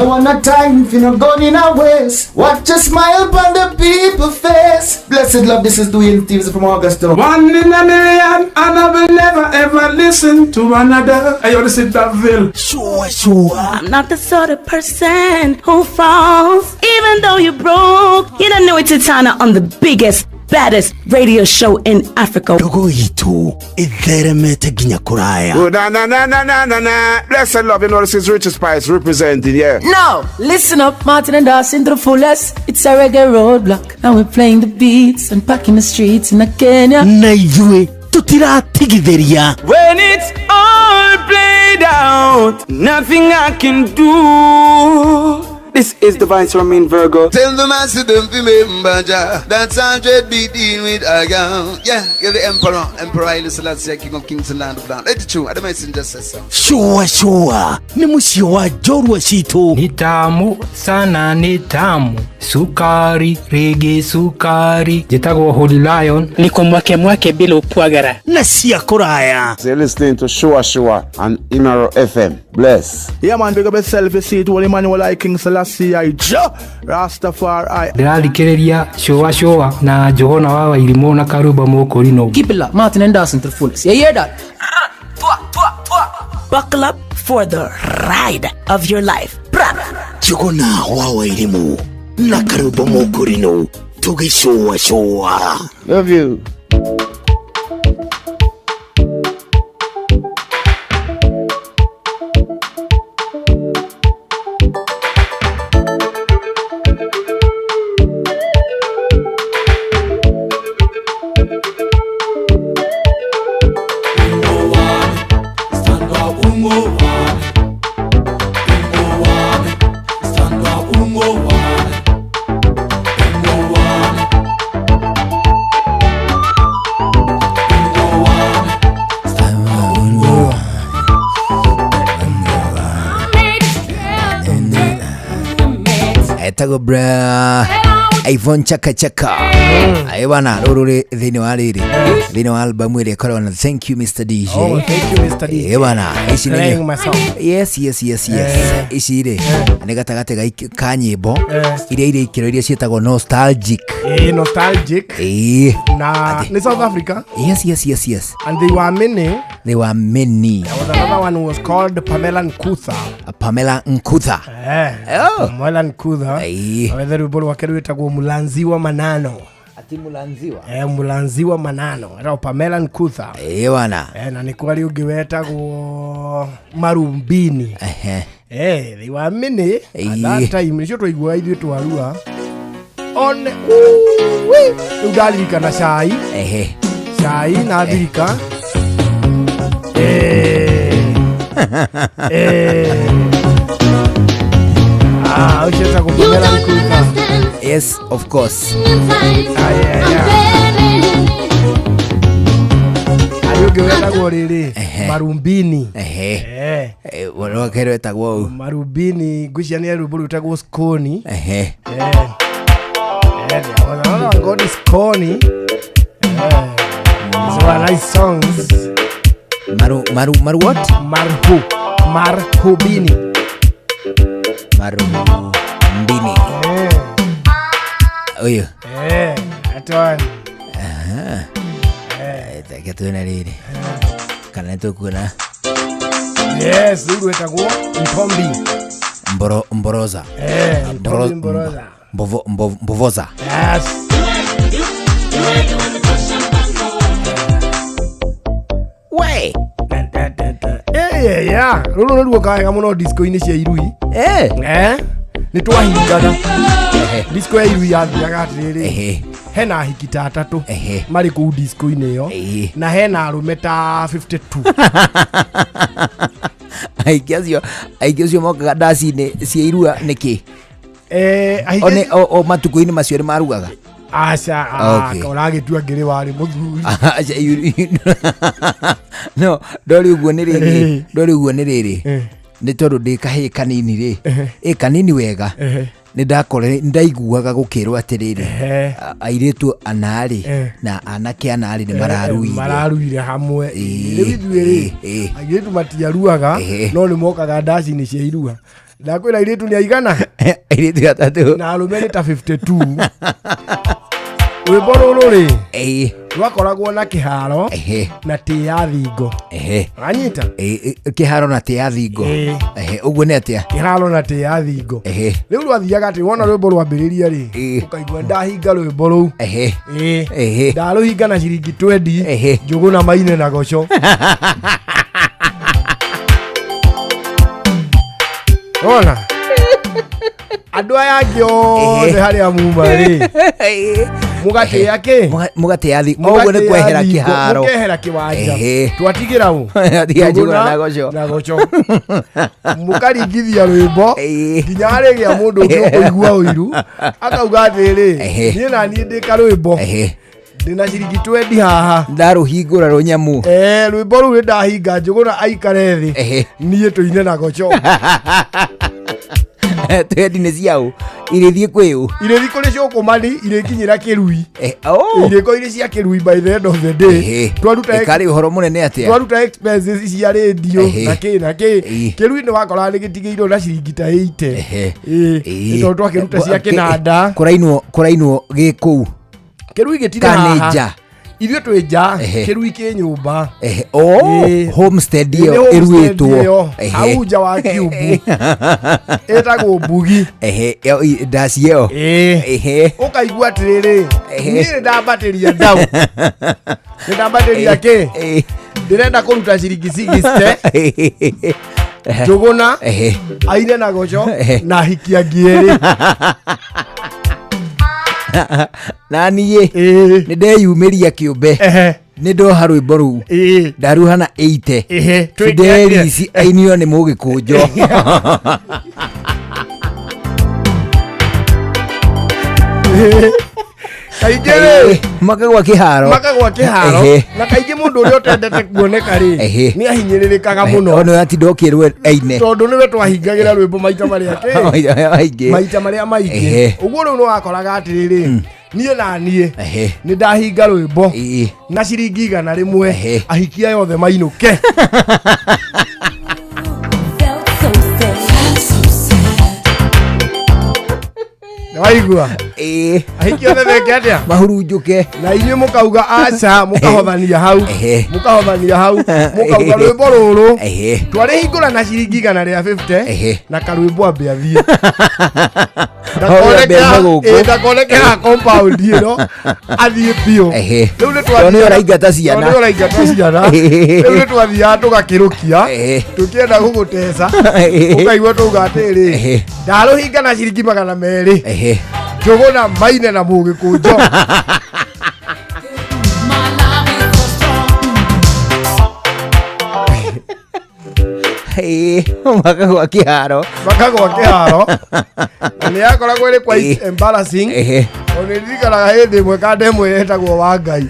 want no time if you not gone in a waste. Watch a smile upon the people face. Blessed love, this is Dwayne Stevens from Augusta. One in a million, and I will never ever listen to another. Hey, yo, this is Daville. Sure, sure. I'm not the sort of person who falls, even though you're broke. You don't know it's Titana on the biggest, baddest radio show in Africa. Ndogo itũ ĩtheremete nginya kũraya. Oh, na na na na na na na. Blessed love, you know this is Richard Spice representing, yeah. Now, listen up, Martin and Dawson to the fullest. It's a reggae roadblock. Now we're playing the beats and packing the streets in Kenya. Na ithuĩ tũtiratigithĩria. When it's all played out, nothing I can do. This is Divine Romain Virgo. Tell the master them remember Jah. That's 100 beat in with a gown. Yeah, you're the emperor, Emperor Haile Selassie, King of Kings and Land of Land. Let it true. The messenger says so. Sure, sure. Nĩ mũciĩ wa njorua citũ. Ni tamu sana, ni tamu sukari rigi sukari. Njĩtagwo Holy Lion. Niko mwake mwake bila upwagara. Na cia kũraya. So you're listening to Shua Shua on Inoro FM. Bless. Yeah, man, big up yourself. You see it, Holy Emmanuel I King Selassie I Jah Rastafari. Ndĩrathikĩrĩria Shua Shua na Johana wa Wairimũ na Karuba Mũkũrinũ. Keep it locked, Martin and Dawson to the fullest. You hear that? Buckle up for the ride of your life. Njuguna wa Wairimũ na Karuba Mũkũrinũ tũgĩcũa cũa. Love you. Etagwo bra Ivon Chaka Chaka. Aĩ bana rũrũ rĩ thĩinĩ wa rĩrĩ thĩinĩ wa albamu ĩrĩa ĩkoragwo na Thank you Mr DJ. Oh, thank you Mr. DJ. Ĩ bana ici nĩ Playing my song. Yes, yes, yes, yes. Ici rĩ nĩ gatagatĩ ka nyĩmbo iria irĩ ikĩro iria ciĩtagwo nostalgic. Nostalgic. Na nĩ South Africa. Yes, yes, yes, yes. And they were many. They were many. There was another one who was called Pamela Nkutha. Pamela Nkutha. Oh. Pamela Nkutha. Wethe rwĩmbo rwake rwĩtagwo Mulanziwa Manano. Ati Mulanziwa? Mulanziwa Manano. Etagwo Pamela Nkutha. Bwana. Na nĩ kwarĩ ũngĩ wetagwo Marumbini. They were many at that time. Nĩcio twaiguaga ithuĩ twarua. One rĩu ndaririkana cai. Cai na thirika. Ũcio etagwo Pamela Nkutha. Yes, of course. Arĩ ũngĩ wetagwo rĩrĩ Marumbini. Rwake rwetagwo ũũ. Marumbini ngwĩciria nĩ rwĩmbo rwĩtagwo Skoni. There was another one called Skoni. These were nice songs. Maru maru maru what? Marhu Marhubini. Marumbini. Ũyũ. That one. Reke tuone rĩrĩ kana nĩ tũkuona. Yes, rĩu rwĩtagwo Ntombi. Mboroza. Ntombi Mboroza. Mbovoza. Yes. We. Yeah. Rũrũ nĩruo kawega mũno disco-inĩ cia irui. Nĩ twahingaga. Disco ya irui yathiaga atĩrĩrĩ. Hena ahiki ta atatũ marĩ kũu disco-inĩ ĩyo na hena arũme ta 52. Aingĩ acio mokaga ndaci-inĩ cia irua nĩkĩ? O matukũ-inĩ macio nĩ marugaga? Aca, ũragĩtua ngĩrĩ warĩ mũthuri. No, ndori ũguo nĩ rĩrĩ, ndori ũguo nĩ rĩrĩ. Nĩ tondũ ndĩ kahĩĩ kanini rĩ, ĩ kanini wega. Nĩ ndaiguaga gũkĩrwo atĩrĩrĩ, airĩtu anarĩ na anake anarĩ nĩ mararuire. Mararuire hamwe. Rĩu ithuĩ rĩ, airĩtu matiaruaga, no nĩ mokaga ndaci-inĩ cia irua. Ndakwĩra airĩtu nĩ aigana. Airĩtu atatũ. Na arũme nĩ ta 52. Rwĩmbo rũrũ rĩ rwakoragwo na kĩharo na tĩ ya thingo. Wanyita? Kĩharo na tĩ ya thingo. Ehe, ũguo nĩ atĩa? Kĩharo na tĩ ya thingo. Rĩu rwathiaga atĩ wona rwĩmbo rwambĩrĩria rĩ, ũkaigua ndahinga rwĩmbo rũu. Ehe. Ndarũhinga na ciringi 20, Njũgũna maine na goco. Wona? Andũ aya angĩ othe harĩa muma rĩ, mũgatĩa kĩ? Mũgatĩa thingo. Ũguo nĩ kwehera kĩharo. Mũkehera kĩwanja. Twatigĩra ũ? Twatiga Njũgũna na Goco. Na goco. Mũkaringithia rwĩmbo nginya harĩgĩa mũndũ ũngĩ ũkũigua ũiru akauga atĩrĩ, niĩ na niĩ ndĩ karwĩmbo ndĩna ciringi 20 haha ndarũhingũra rũnyamu. Rwĩmbo rũu nĩ ndahinga Njũgũna aikare thĩ niĩ tũine na goco. Twendi nĩ ciaũ? Irĩthiĩ kwĩ ũ? Irĩthiĩ kũrĩ cũkũmani, irĩkinyĩra kĩrui. Irĩko irĩ cia kĩrui by the end of the day. Twaruta Ĩkarĩ ũhoro mũnene atĩa? Twaruta expenses cia radio na kĩ na kĩ. Kĩrui nĩ wakoraga nĩ gĩtigĩirwo na ciringi ta 80. Nĩ tondũ twakĩruta cia kĩnanda. Kũrainwo kũrainwo gĩ kũu. Kĩrui gĩtirĩ Kana nĩ haha. nja? Ithuĩ twĩ nja, kĩrui kĩ nyũmba. Oh, homestead Nĩ ĩyo homestead ĩruĩtwo. ĩyo, hau nja wa kiumbu. Ĩtagwo mbugi. Ehe, ĩyo ndaci ĩyo. Ehe. Ũkaigua atĩrĩrĩ, niĩ nĩ ndambatĩria ndau. Nĩ ndambatĩria kĩ? Ndĩrenda kũruta ciringi 60. Njũgũna, aine na goco, na hiki angĩ erĩ. Na niĩ nĩ ndeyumĩria kĩũmbe. Nĩ ndoha rwĩmbo rũu. Ndaruha na 80. Fidelis ainio nĩ mũgĩkũnjo. Kaingĩ rĩ, Makagwa kĩharo. Makagwa kĩharo. Na kaingĩ mũndũ ũrĩa ũtendete kuoneka rĩ, nĩ ahinyĩrĩrĩkaga mũno. Ona atinda ũkĩrwo aine. Tondũ nĩwe twahingagĩra rwĩmbo maita marĩa kĩ? Maita marĩa maingĩ. Maita marĩa maingĩ. Ũguo rĩu nĩ wakoraga atĩrĩrĩ, niĩ na niĩ nĩ ndahinga rwĩmbo na ciringi 100, ahiki aya othe mainũke. Waigua? Ahiki othe meke atĩa? Mahurunjũke. Na inyuĩ mũkauga aca, mũkahothania hau. Mũkahothania hau, mũkauga rwĩmbo rũrũ. Twarĩhingũra na ciringi 150 na karwĩmbo ambe athiĩ. Ndakoneke haha compound ĩno athiĩ biũ. Rĩu nĩ Tondũ nĩwe ũraingata ciana. Tondũ nĩwe ũraingata ciana. Rĩu nĩ twathiaga tũgakĩrũkia tũkĩenda gũgũteca ũkaigua tũuga atĩrĩ, ndarũhinga na ciringi 200, Njũgũna maine na mũgĩkũnjo. Makagwa kĩharo. Makagwa kĩharo. Na nĩ yakoragwo ĩrĩ quite embarrassing. Tondũ nĩ ndirikanaga hĩndĩ ĩmwe kanda ĩmwe yetagwo wa Ngai.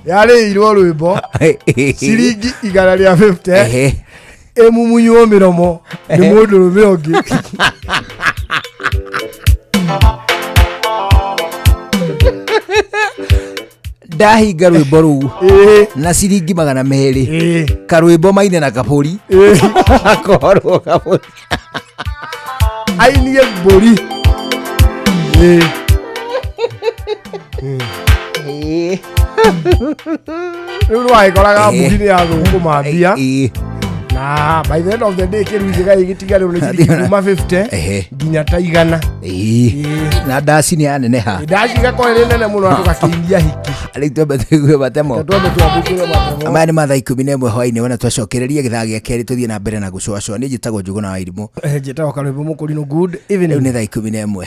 Yarĩirwo rwĩmbo ciringi 150 ĩmumunywo mĩromo nĩ mũndũrũme ũngĩ. Ndahinga rwĩmbo rũu na ciringi 200, karwĩmbo maine na kabũri akorwo kabũri ainie mbũri. Rĩu nĩ wagĩkoraga mbugi nĩ yathũkũma mbia na by the end of the day kĩrui gĩgagĩgĩtigarĩrwo nĩ ciringi kuma 50 nginya ta 100. Na ndaci nĩ yaneneha. Ndaci igakorwo ĩrĩ nene mũno na tũgakĩinia hiki. Rĩu twambe tũigue matemo. Twambe twambũkĩre matemo. Maya nĩ mathaa 11 hwainĩ wona twacokereria gĩthaa gĩa kerĩ tũthiĩ na mbere na gũcũacũa. Niĩ njĩtagwo Njũgũna wa Irimũ. Njĩtagwo Karwĩmbo Mũkũrinũ. Good evening. Rĩu nĩ thaa 11.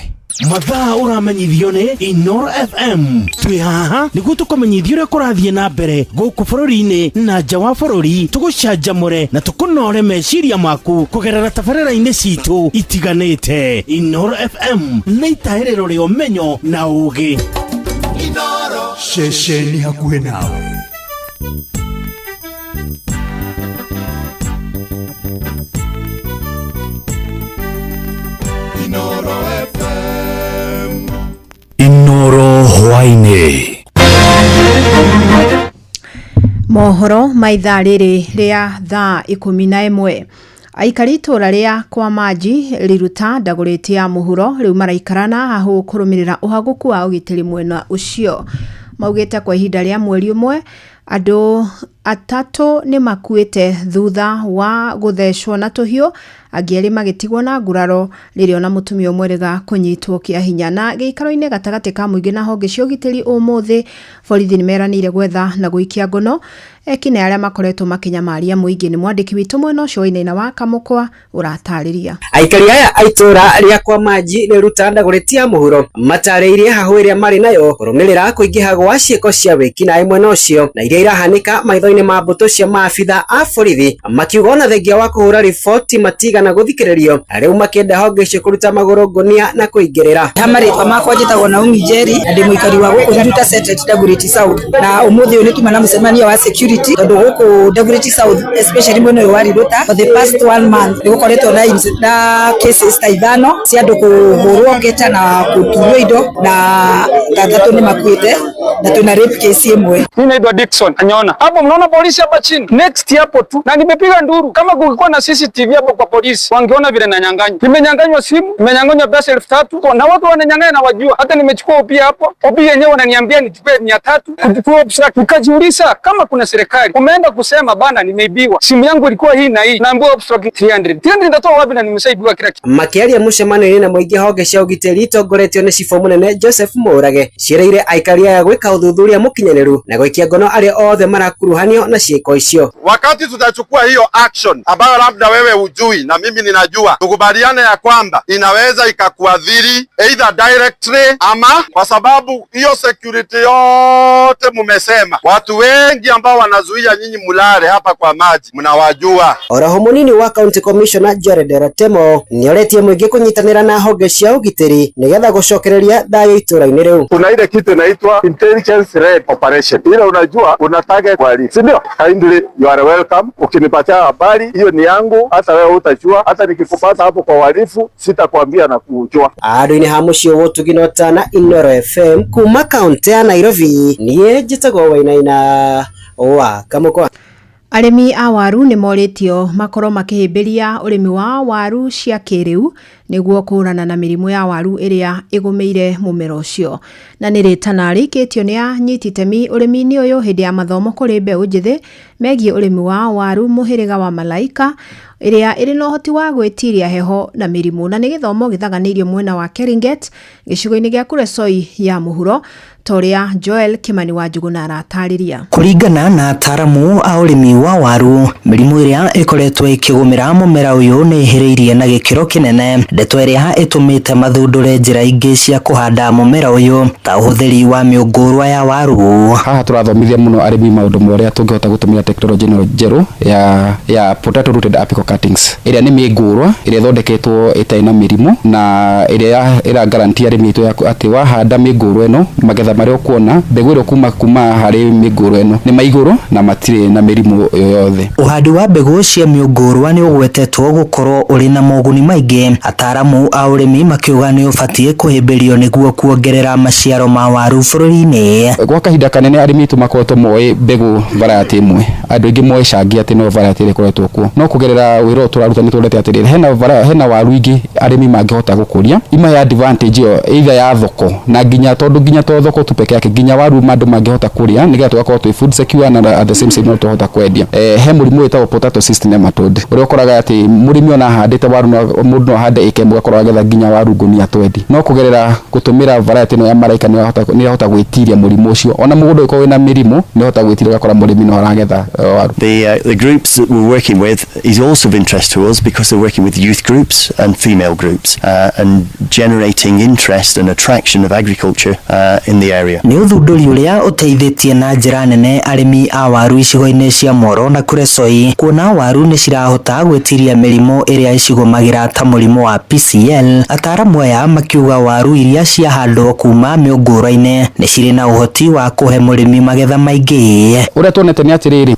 Mathaa ũramenyithio nĩ Inoro FM. Twĩ haha nĩguo tũkũmenyithie ũrĩa kũrathiĩ na mbere gũkũ bũrũri-inĩ na nja wa bũrũri, tũgũcanjamũre na tũkũnore meciria maku kũgerera tabarĩra-inĩ citũ itiganĩte. Inoro FM nĩ itahĩrĩro rĩa ũmenyo na ũũgĩ. Ceceni hakuhĩ nawe. Inoro FM. Inoro hwainĩ. Mohoro ma ithaa rĩrĩ rĩa thaa 11. Aikari itũra rĩa kwa Maji Riruta Ndagũrĩti ya mũhuro rĩu maraikara na hahũ kũrũmĩrĩra ũhagũku wa ũgitĩri mwena ũcio. Maugĩte kwa ihinda rĩa mweri ũmwe andũ atatũ nĩ makuĩte thutha wa gũthecwo na tũhiũ, angĩ erĩ magĩtigwo na nguraro rĩrĩa ona mũtumia ũmwe rĩga kũnyitwo kĩa hinya. Na gĩikaro-inĩ gatagatĩ ka mũingĩ na honge cia ũgitĩri ũmũthĩ, borithi nĩ meranĩire gwetha na gũikia ngono ekinaĩ arĩa makoretwo makĩnyamaria mũingĩ. Nĩ mwandĩki witũ mwena ũcio Wainaina wa Kamũkwa ũratarĩria. Aikari aya a itũra rĩa kwa Maji Riruta Ndagũrĩti ya mũhuro matarĩirie hahũ ĩrĩa marĩ nayo kũrũmĩrĩra kũingĩha gwa ciĩko cia wĩkinaĩ mwena ũcio na iria irahanĩka maitho-inĩ ma mbũtũ cia maabitha a borithi, makiuga ona thengia wa kũhũra riboti matigana gũthikĩrĩrio, rĩu makĩenda honge icio kũruta magũrũ ngũnia na kũingĩrĩra. Ha marĩtwa makwa njĩtagwo Naomi Njeri na ndĩ mũikari wa gũkũ Riruta Settlement Dagoretti South, na ũmũthĩ ũyũ nĩ tuma na mũcemanio wa security tondũ gũkũ Dagoretti South especially mwena ũyũ wa Riruta for the past 1 month nĩ gũkoretwo na cases ta 5 cia andũ kũhũrwo ngeta na gũtunywo indo na 6 nĩ makuĩte na tuna rape case ĩmwe. Mimi naitwa Dickson Anyona. Hapo mnaona polisi hapa chini. Next hapo tu. Na nimepiga nduru. Kama kungekuwa na CCTV hapo kwa polisi, wangeona vile nanyang'anywa. Nimenyang'anywa simu, nimenyang'anywa pesa 3000 na watu wananyang'anya na wajua. Hata nimechukua OB hapo. OB yenyewe wananiambia nichukue 300 kuchukua obstruct. Nikajiuliza kama kuna serikali. Umeenda kusema bana nimeibiwa. Simu yangu ilikuwa hii na hii. Naambiwa obstruct 300. 300 nitatoa wapi na nimeshaibiwa kila kitu. Makiaria mũcemanio-inĩ na mũingĩ honge cia ũgitĩri itongoretio nĩ cibũ mũnene Joseph Mũrage ciĩrĩire aikari aya gwĩka ũthuthuria mũkinyanĩru na gũikia ngono arĩa othe marakuruhanio na ciĩko icio. Wakati tutachukua hiyo action ambayo labda wewe hujui na mimi ninajua, tukubaliane ya kwamba inaweza ikakuadhiri either directly ama, kwa sababu hiyo security yote mumesema, watu wengi ambao wanazuia nyinyi mulale hapa kwa maji mnawajua. Oroho munini wa County Commissioner Jared Ratemo nĩoretie mũingĩ kũnyitanĩra na honge cia ũgitĩri nĩgetha gũcokereria thayũ itũra-inĩ rĩu. Kuna ile kitu inaitwa intelligence led operation, ile unajua una target wali, si ndio? Kindly you are welcome. Ukinipatia habari hiyo ni yangu, hata wewe utajua, hata nikikupata hapo kwa uhalifu sitakwambia na kujua. Andũ-inĩ ha mũciĩ wa Ũtugi na Ũtana, Inooro FM kuma kaunti ya Nairobi, niĩ njĩtagwo Wainaina wa Kamũkwa. Arĩmi a waru nĩ morĩtio makorwo makĩhĩmbĩria ũrĩmi wa waru cia kĩrĩu nĩguo kũhũrana na mĩrimũ ya waru ĩrĩa ĩgũmĩire mũmera ũcio. Na nĩ rĩtana rĩikĩtio nĩ anyiti itemi ũrĩmi-inĩ ũyũ hĩndĩ ya mathomo kũrĩ mbeũ njĩthĩ megiĩ ũrĩmi wa waru mũhĩrĩga wa Malaika ĩrĩa ĩrĩ na ũhoti wa gwĩtiria heho na mĩrimũ. Na nĩ gĩthomo gĩthaganĩirio mwena wa Keringet gĩcigo-inĩ gĩa Kuresoi ya mũhuro, ta ũrĩa Joel Kimani wa Njuguna aratarĩria. Kũringana na ataramu a ũrĩmi wa waru, mĩrimũ ĩrĩa ĩkoretwo ĩkĩgũmĩra mũmera ũyũ nĩ ĩhĩrĩirie na gĩkĩro kĩnene, ndeto ĩrĩa ĩtũmĩte mathundũre njĩra ingĩ cia kũhanda mũmera ũyũ ta ũhũthĩri wa mĩũngũrwa ya waru. Haha tũrathomithia mũno arĩmi maũndũ ma ũrĩa tũngĩhota gũtũmĩra tekinoronjĩ ĩno njerũ ya potato rooted apical cuttings, ĩrĩa nĩ mĩngũrwa ĩrĩa ĩthondeketwo ĩtarĩ na mĩrimũ na ĩrĩa ĩra guarantee arĩmi aitũ atĩ wahanda mĩngũrwa ĩno magetha marĩa ũkuona mbegũ ĩrĩa kuma harĩ mĩngũrwa ĩno nĩ maigũrũ na matirĩ na mĩrimũ yothe. Ũhandi wa mbegũ cia mĩũngũrwa nĩ ũgwetetwo gũkorwo ũrĩ na moguni maingĩ, ataramu a ũrĩmi makiuga nĩ ũbatiĩ kũhĩmbĩrio nĩguo kuongerera maciaro ma waru bũrũri-inĩ. Gwa kahinda kanene arĩmi aitũ makoretwo moĩ mbegũ variety ĩmwe, andũ aingĩ moĩ cangi atĩ no variety ĩrĩa ĩkoretwo kuo, no kũgerera wĩra ũyũ tũraruta nĩ tuonete atĩrĩrĩ hena waru ingĩ arĩmi mangĩhota gũkũria imahe advantage ĩyo either ya thoko na nginya tondũ nginya to thoko tu peke yake, nginya waru andũ mangĩhota kũrĩa nĩgetha tũgakorwo twĩ food secure na at the same time no tũhota kwendia. He mũrimũ wĩtagwo potato cyst nematode ũrĩa ũkoraga atĩ mũrĩmi ona ahandĩte waru mũndũ no ahande ĩka ĩmwe agakorwo agetha nginya waru ngũnia 20, no kũgerera gũtũmĩra variety ĩno ya Malaika nĩ ĩrahota gwĩtiria mũrimũ ũcio, ona mũgũnda ũngĩkorwo wĩna mĩrimũ nĩ ũhota gwĩtiria ũgakora mũrĩmi no aragetha waru. The groups that we're working with is also of interest to us because they're working with youth groups and female groups and generating interest and attraction of agriculture in the area. Nĩ ũthundũri ũrĩa ũteithĩtie na njĩra nene arĩmi a waru icigo-inĩ cia Moro na Kuresoi kuona waru nĩ cirahota gwĩtiria mĩrimũ ĩrĩa ĩcigũmagĩra ta mũrimũ wa PCL. Ataramu aya makiuga waru iria ciahandwo kuma mĩũngũrwa-inĩ nĩ cirĩ na ũhoti wa kũhe mũrĩmi magetha maingĩ. Ũrĩa tuonete nĩ atĩrĩrĩ,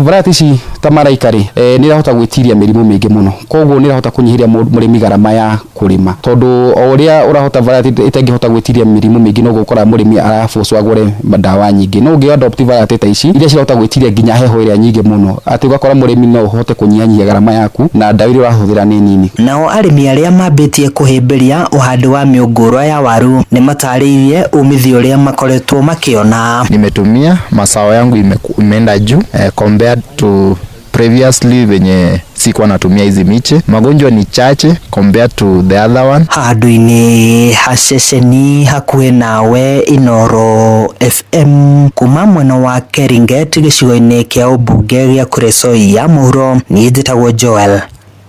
variety ici ta Malaika rĩ, nĩ irahota gwĩtiria mĩrimũ mĩingĩ mũno, koguo nĩ irahota kũnyihĩria mũrĩmi garama ya kũrĩma, tondũ o ũrĩa ũrahota variety ĩtangĩhota gwĩtiria mĩrimũ mĩingĩ noguo ũkoraga mũrĩmi Mũrĩmi arabocwo agũre ndawa nyingĩ, no ũngĩ adopt variety ta ici iria cirahota gwĩtiria nginya heho ĩrĩa nyingĩ mũno, atĩ ũgakora mũrĩmi no ũhote kũnyihanyihia garama yaku na ndawa iria ũrahũthĩra nĩ nini. Nao arĩmi arĩa mambĩtie kũhĩmbĩria ũhandi wa mĩũngũrwa ya waru nĩ matarĩirie umithio ũrĩa makoretwo makĩona. Nimetumia mazao yangu imeenda juu compared to previously venye sikuwa natumia hizi miche. Magonjwa ni chache compared to the other one. Handũ-inĩ ha ceceni hakuhĩ nawe Inooro FM kuma mwena wa Keringet gĩcigo-inĩ kĩa ũmbunge gĩa Kuresoi ya mũhuro, niĩ njĩtagwo Joel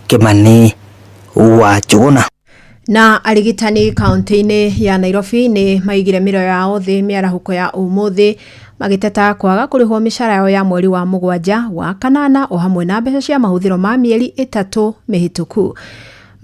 Kimani wa Njũgũna. Na arigitani kaunti-inĩ ya Nairobi nĩ maigire mĩroyo yao thĩ mĩarahũko ya ũmũthĩ magĩteta kwaga kũrĩhwo mĩcara yao ya mweri wa mũgwanja, wa kanana o hamwe na mbeca cia mahũthĩro ma mĩeri 3 mĩhĩtũku.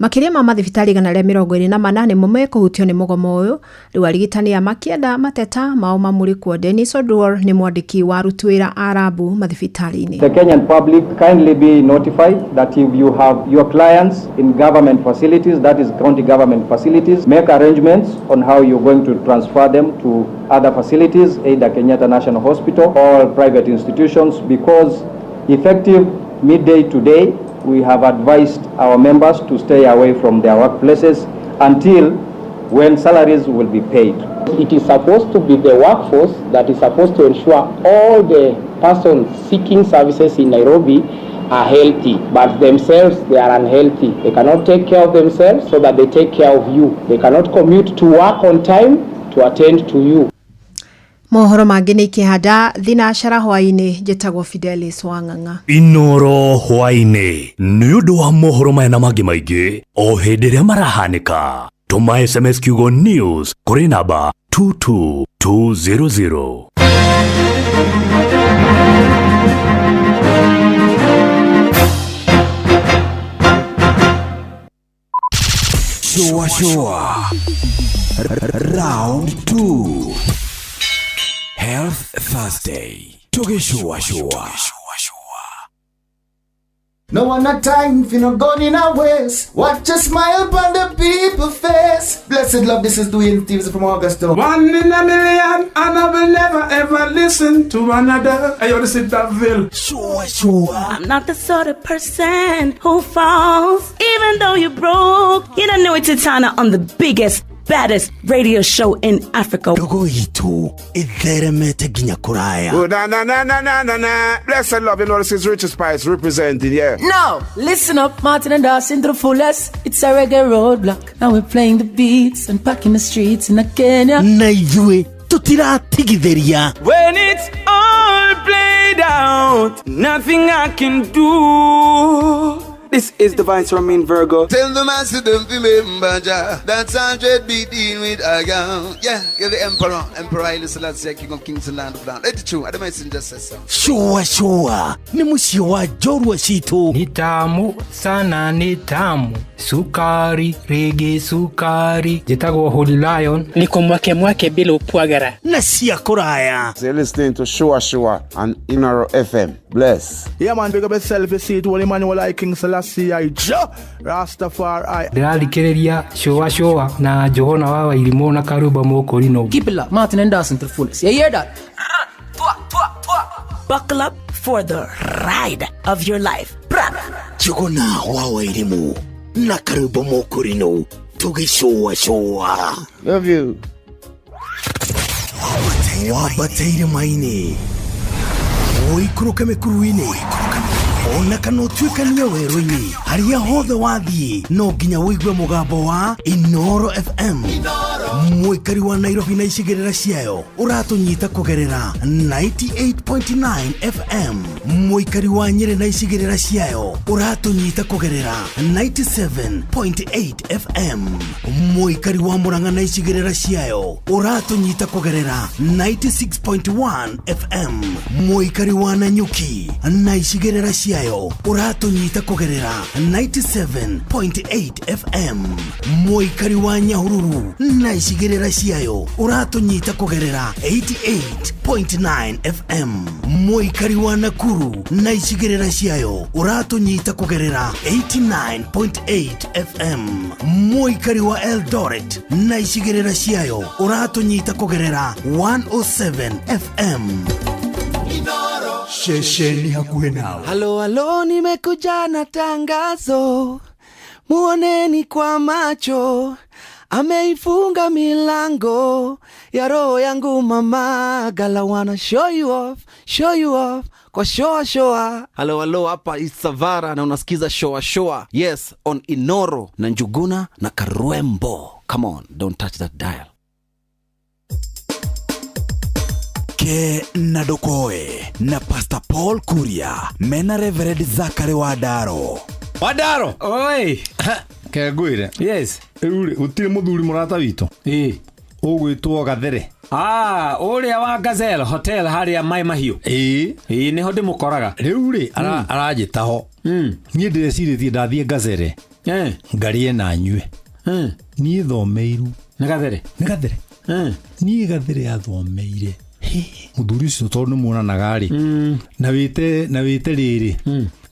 Makĩria ma mathibitarĩ 124 nĩmo mekũhutio nĩ mũgomo ũyũ. Rĩu arigitani aya makĩenda mateta mao mamũrĩkwo. Dennis Oduor nĩ mwandĩki wa aruti wĩra a rabu mathibitarĩ-inĩ. The Kenyan public kindly be notified that if you have your clients in government facilities, that is county government facilities, make arrangements on how you're going to transfer them to other facilities, either Kenyatta National Hospital or private institutions, because effective midday today, we have advised our members to stay away from their workplaces until when salaries will be paid. It is supposed to be the workforce that is supposed to ensure all the persons seeking services in Nairobi are healthy, but themselves they are unhealthy. They cannot take care of themselves so that they take care of you. They cannot commute to work on time to attend to you. Mohoro mangĩ nĩ ikĩhanda thinacara hwaĩ-inĩ. Njĩtagwo Fidelis Wang'ang'a. Inooro hwaĩ-inĩ nĩ ũndũ wa mohoro maya na mangĩ maingĩ o hĩndĩ ĩrĩa marahanĩka, tũma SMS kiugo news kũrĩ namba 22200. Shua Shua Round 2 Health Thursday Tugishua Shua. No one a time for no gun in a waist. Watch a smile upon the people face. Blessed love, this is Dwayne Stevens from Augusta. One in a million, and I will never ever listen to another. Hey, yo, this is Daville. Sure, sure. I'm not the sort of person who falls, even though you're broke. You don't know it's Titana on the biggest, baddest radio show in Africa. Ndogo itu itheremete nginya kuraya. Oh, na na na na na na na. Blessed love, you know this is Richard Spice representing, yeah. No, listen up, Martin and Dawson to the fullest. It's a reggae roadblock. Now we're playing the beats and packing the streets in Kenya. Na ithuĩ tutiratigithĩria. When it's all played out, nothing I can do. This is the Vice Ramin Virgo. Tell the master don't remember Jah. That's 100 beating with a gun. Yeah, you're the Emperor. Emperor Haile Selassie, King of Kings and Land of Land. Let it true. I don't just say so. Shua shua. Ni mũciĩ wa njorua citũ. Ni tamu sana, ni tamu. Sukari, rege sukari. Njĩtagwo Holy Lion. Niko mwake mwake bila upwagara. Na cia kũraya. So you're listening to Shua Shua on Inooro FM. Bless. Yeah man, big up yourself, you see it. Holy Emmanuel I King Selassie I Jah Rastafari. Ndĩrathikĩrĩria Shua Shua na Johana wa Wairimũ na Karumba Mũkũrinũ. Keep it locked, Martin and Dawson to the fullest. You hear that? Buckle up for the ride of your life. Njũgũna wa Wairimũ na Karumba Mũkũrinũ tũgĩcũa cũa. Love you. Wambate irĩma-inĩ, ũikũrũke mĩkuru-inĩ, ona kana ũtuĩkanie werũ-inĩ, harĩa hothe wathiĩ no nginya ũigue mũgambo wa Inooro FM. Mũikari wa Nairobi na icigĩrĩra ciayo ũratũnyita kũgerera 98.9 FM. Mũikari wa Nyĩrĩ na icigĩrĩra ciayo ũratũnyita kũgerera 97.8 FM. Mũikari wa Murang'a na icigĩrĩra ciayo ũratũnyita kũgerera 96.1 FM. Mũikari wa Nanyuki na icigĩrĩra ciayo ũratũnyita kũgerera 97.8 FM. Mũikari wa Nyahururu na icigĩrĩra ciayo ũratũnyita kũgerera 88 102.9 FM mũikari wa Nakuru na icigĩrĩra ciayo ũratũnyita kũgerera 89.8 FM mũikari wa Eldoret na icigĩrĩra ciayo ũratũnyita kũgerera 107 FM. Ceceni hakuhĩ nawe. Halo halo, nimekuja na tangazo, muoneni kwa macho, ameifunga milango ya roho yangu mama. Gala wanna show you off, show you off kwa shoa shoa. Halo halo, hapa Isavara na unasikiza shoa shoa, yes, on Inoro na Njuguna na Karwembo. Come on, don't touch that dial. Ke na Ndokoe na Pastor Paul Kuria mena Reverend Zakari Wadaro. Wadaro. Oi. Ke ngwire. Yes. Rĩu rĩ, gũtirĩ mũthuri mũrata witũ ĩĩ ũgwĩtwo Gathere. Ah, ũrĩa wa Gazelle Hotel harĩa Mai Mahiũ. Ĩĩ. Ĩĩ nĩho ndĩmũkoraga. Rĩu rĩ, aranjĩta ho. Niĩ ndĩrecirĩtie ndathiĩ Gazelle ngarĩe na nyue. Niĩ thomeirwo nĩ Gathere. Nĩ Gathere. Niĩ Gathere athomeire. Mũthuri ũcio tondũ nĩ muonanaga rĩ, na wĩte rĩrĩ,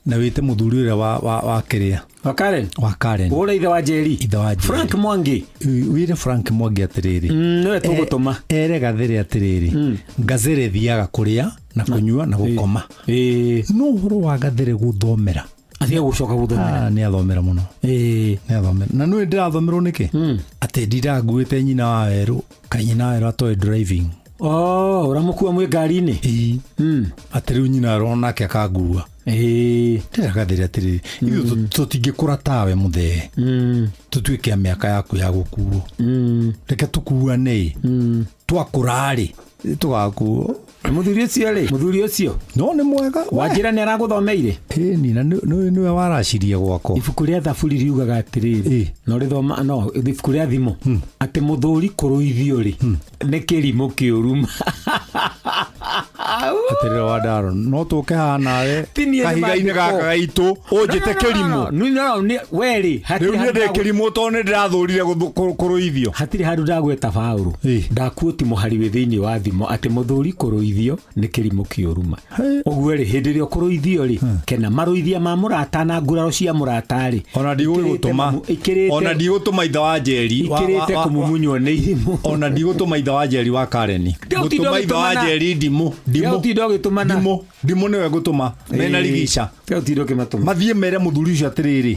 na wĩte mũthuri ũrĩa wa kĩrĩa wa Karen, wa Karen, ũrĩa ithe wa Njeri, ithe wa Njeri, Frank Mwangi, wĩre Frank Mwangi atĩrĩrĩ, nĩwe tũgũtũma. Ere Gathere atĩrĩrĩ, Gazere thiaga kũrĩa na kũnyua na gũkoma, no ũhoro wa Gathere gũthomera atige gũcoka gũthomera. Ah, nĩ athomera mũno, nĩ athomera na nĩ ndĩrathomerwo nĩkĩ atĩ ndindanguĩte nyina wa werũ, kaĩ nyina wa werũ atoĩ driving. Oh, ũramũkua mwĩ ngari-inĩ. Ĩĩ. Atĩ rĩu nyina werũ onake akangua. Ĩĩ. Ndĩra Gathere atĩrĩrĩ, ithuĩ tũtingĩkũra tawe mũthee, tũtuĩke a mĩaka yaku ya gũkuo, reke tũkuane, twakũra rĩ tũgakuo. Mũthuri ũcio rĩ, mũthuri ũcio no nĩ mwega. Wanjĩra nĩ aragũthomeire. Ĩni, na nĩwe waracirie gwakwa. Ibuku rĩa Thaburi riugaga atĩrĩrĩ, no rĩthoma no ibuku rĩa Thimo, atĩ mũthuri kũrũithio rĩ nĩ kĩrimũ kĩũru. Atĩrĩrĩ Wandaro, no tũke haha nawe Ti niĩ nĩ kahiga-inĩ gaka maandĩko. gaitũ ũnjĩte kĩrimũ. No, no, we rĩ, Rĩu niĩ ndĩ kĩrimũ tondũ nĩ ndĩrathũrire kũrũithio. Hatirĩ handũ ndagweta Paũlũ, ndakuoti mũhari wĩ thĩinĩ wa Thimo atĩ mũthuri kũrũithio nĩ kĩrimũ kĩũruma. Ũguo rĩ, hĩndĩ ĩrĩa ũkũrũithio rĩ, kena marũithia ma mũrata na nguraro cia mũrata rĩ, ona ndigũgũtũma, ona ndigũtũma ithe wa Njeri ikĩrĩte kũmumunywo nĩ irimũ. Ona ndigũtũma ithe wa Njeri wa Karen, Ndĩũtinda ngũtũma ithe wa ũgĩtũmana. Njeri ndimũ, ndimũ. Ndĩũtinda ũgĩtũmana. Ndimũ, ndimũ nĩwe ngũtũma mena rigica. Ndĩũtinda ũkĩmatũma. Mathiĩ mere mũthuri ũcio atĩrĩrĩ,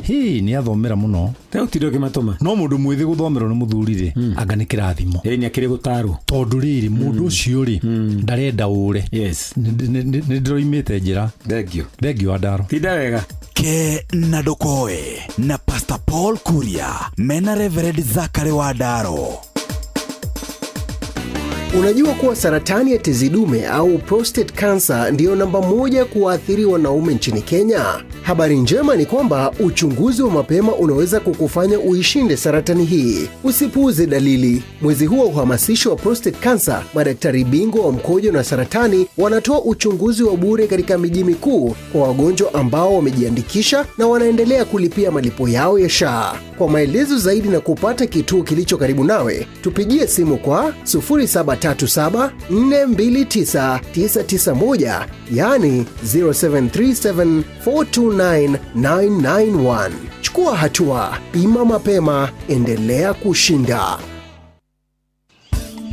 hĩ nĩ athomera mũno. Ndĩũtinda ũkĩmatũma. No mũndũ mwĩthĩ gũthomerwo nĩ mũthuri rĩ, anga nĩ kĩrathimo. Ĩĩ nĩ akĩrĩ gũtarwo. Tondũ rĩrĩ, mũndũ ũcio rĩ ndarenda ũre. Yes. Nĩ ndĩroimĩte njĩra. Thengio. Thengio Wandaro. Tinda wega. Ke na Ndokoe na Pastor Paul Kuria mena Reverend Zakari Wadaro. Unajua kuwa saratani ya tezi dume au prostate cancer ndiyo namba moja kuwaathiri wanaume nchini Kenya? Habari njema ni kwamba uchunguzi wa mapema unaweza kukufanya uishinde saratani hii. Usipuuze dalili. Mwezi huu wa uhamasisho wa prostate cancer, madaktari bingwa wa mkojo na saratani wanatoa uchunguzi wa bure katika miji mikuu kwa wagonjwa ambao wamejiandikisha na wanaendelea kulipia malipo yao ya SHA. Kwa maelezo zaidi na kupata kituo kilicho karibu nawe, tupigie simu kwa 0737 429 991, yani 0737 429 991. Chukua hatua, pima mapema, endelea kushinda.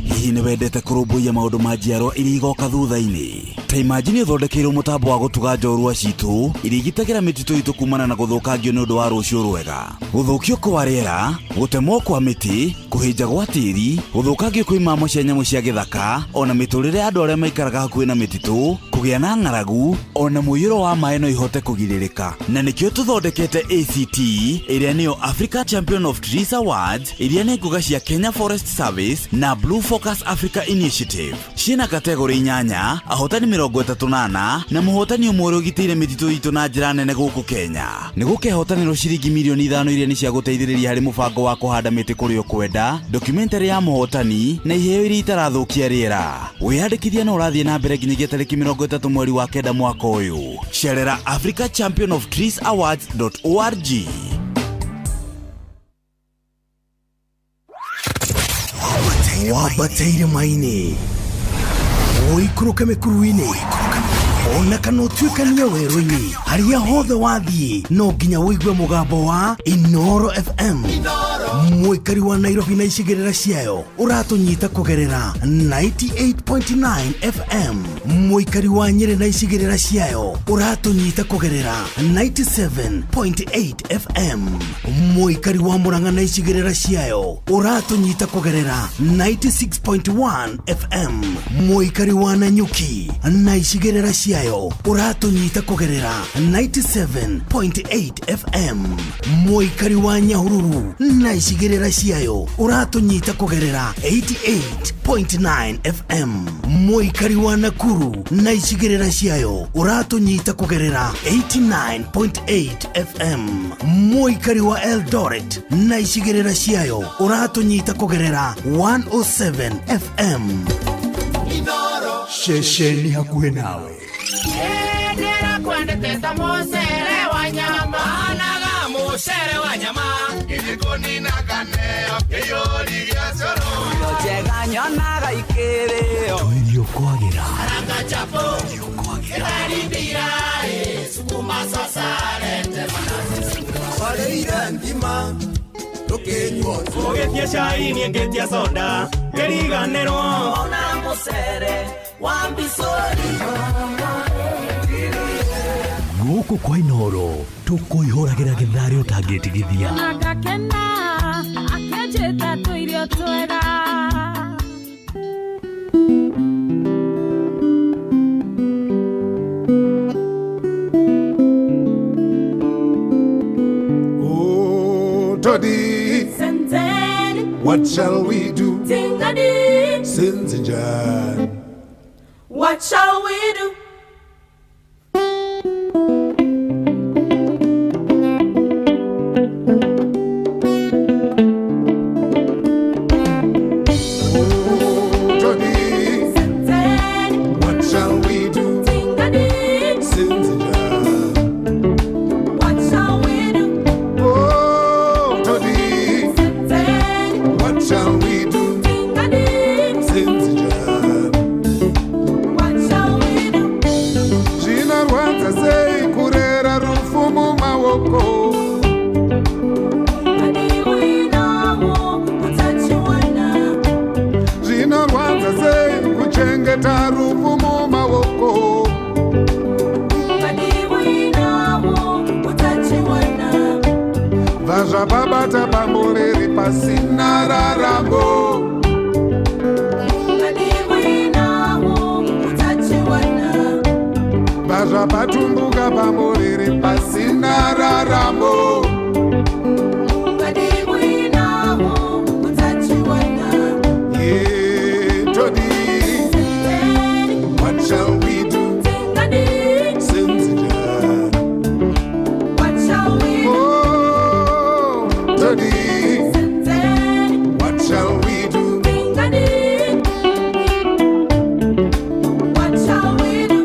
Hihi nĩ wendete kũrũmbũiya maũndũ ma njiarwa iria igoka thutha-inĩ? Ta imagine ũthondekeirwo mũtambo wa gũtuga njorua citũ iria igitagĩra mĩtitũ itũ kumana na gũthũkangio nĩ ũndũ wa rũciũ rwega. Gũthũkio kwa rĩera, gũtemwo kwa mĩtĩ, kũhĩnja gwa tĩri, gũthũkangio kwa imamo cia nyamũ cia gĩthaka, ona mĩtũrĩre ya andũ arĩa maikaraga hakuhĩ na mĩtitũ, kũgĩa na ng'aragu, ona mũiyũro wa maĩ no ihote kũgirĩrĩka. Na nĩkĩo tũthondekete ACT, ĩrĩa nĩyo Africa Champion of Trees Awards, iria nĩ ngũga cia Kenya Forest Service na Blue Focus Africa Initiative. Ciĩna kategori 8, ahotani 34 na mũhotani ũmwe ũrĩa ũgitĩire mĩtitũ itũ na njĩra nene gũkũ Kenya. Nĩ gũkehotanĩrwo ciringi mirioni 5 iria nĩ cia gũteithĩrĩria harĩ mũbango wa kũhanda mĩtĩ kũrĩa ũkwenda, documentary ya mũhotani na iheo iria itarathũkia rĩera. Wĩyandĩkithia no ũrathiĩ na mbere nginyagia tarĩki 30 mweri wa 9 mwaka ũyũ. Cerera Africa Champion of Trees Awards.org. Wabataire maini. Ũikũrũke mĩkuru-inĩ ona kana ũtuĩkanie werũ-inĩ, harĩa hothe wathiĩ no nginya ũigue mũgambo wa Inoro FM. Mũikari wa Nairobi na icigĩrĩra ciayo ũratũnyita kũgerera 98.9 FM. Mũikari wa Nyĩrĩ na icigĩrĩra ciayo ũratũnyita kũgerera 97.8 FM. Mũikari wa Murang'a na icigĩrĩra ciayo ũratũnyita kũgerera 96.1 FM. Mũikari wa Nanyuki na icigĩrĩra ciayo ũratũnyita kũgerera 97.8 FM. Mũikari wa Nyahururu na icigĩrĩra ciayo ũratũnyita kũgerera 88.9 FM. Mũikari wa Nakuru na icigĩrĩra ciayo ũratũnyita kũgerera 89.8 FM. Mũikari wa Eldoret na icigĩrĩra ciayo ũratũnyita kũgerera 107 FM. Ceceni hakuhĩ nawe. Kwendete ta mucere wa nyama anaga mucere wa nyama gĩgĩkũnina kaneo kĩiyũri gĩa coro njega nyonaga ikĩrĩo Tũirio kwagĩra. Karanga chapo ĩtaribira sukuma sasarete manasi warĩire ngima tũkĩnyua ũgĩtie cai niĩ ngĩtia soda ngĩriganĩrwo ona mucere wa mbicũri. Gũkũ kwa Inoro tũkũihũragĩra gĩtharĩ ũtangĩtigithia. Agakena akĩnjĩta tũirio twega. Oh, Toddy, Senzeni, what shall we do? Tingadi, Sinzinjan, what shall we do? Zvababata pamuriri pasina raramo. Zvabatumbuka pamuriri pasina raramo. Yeah, Toddy, what shall we do? Sinzinjan, what shall we do? Oh, Toddy, what shall we do? What shall we do?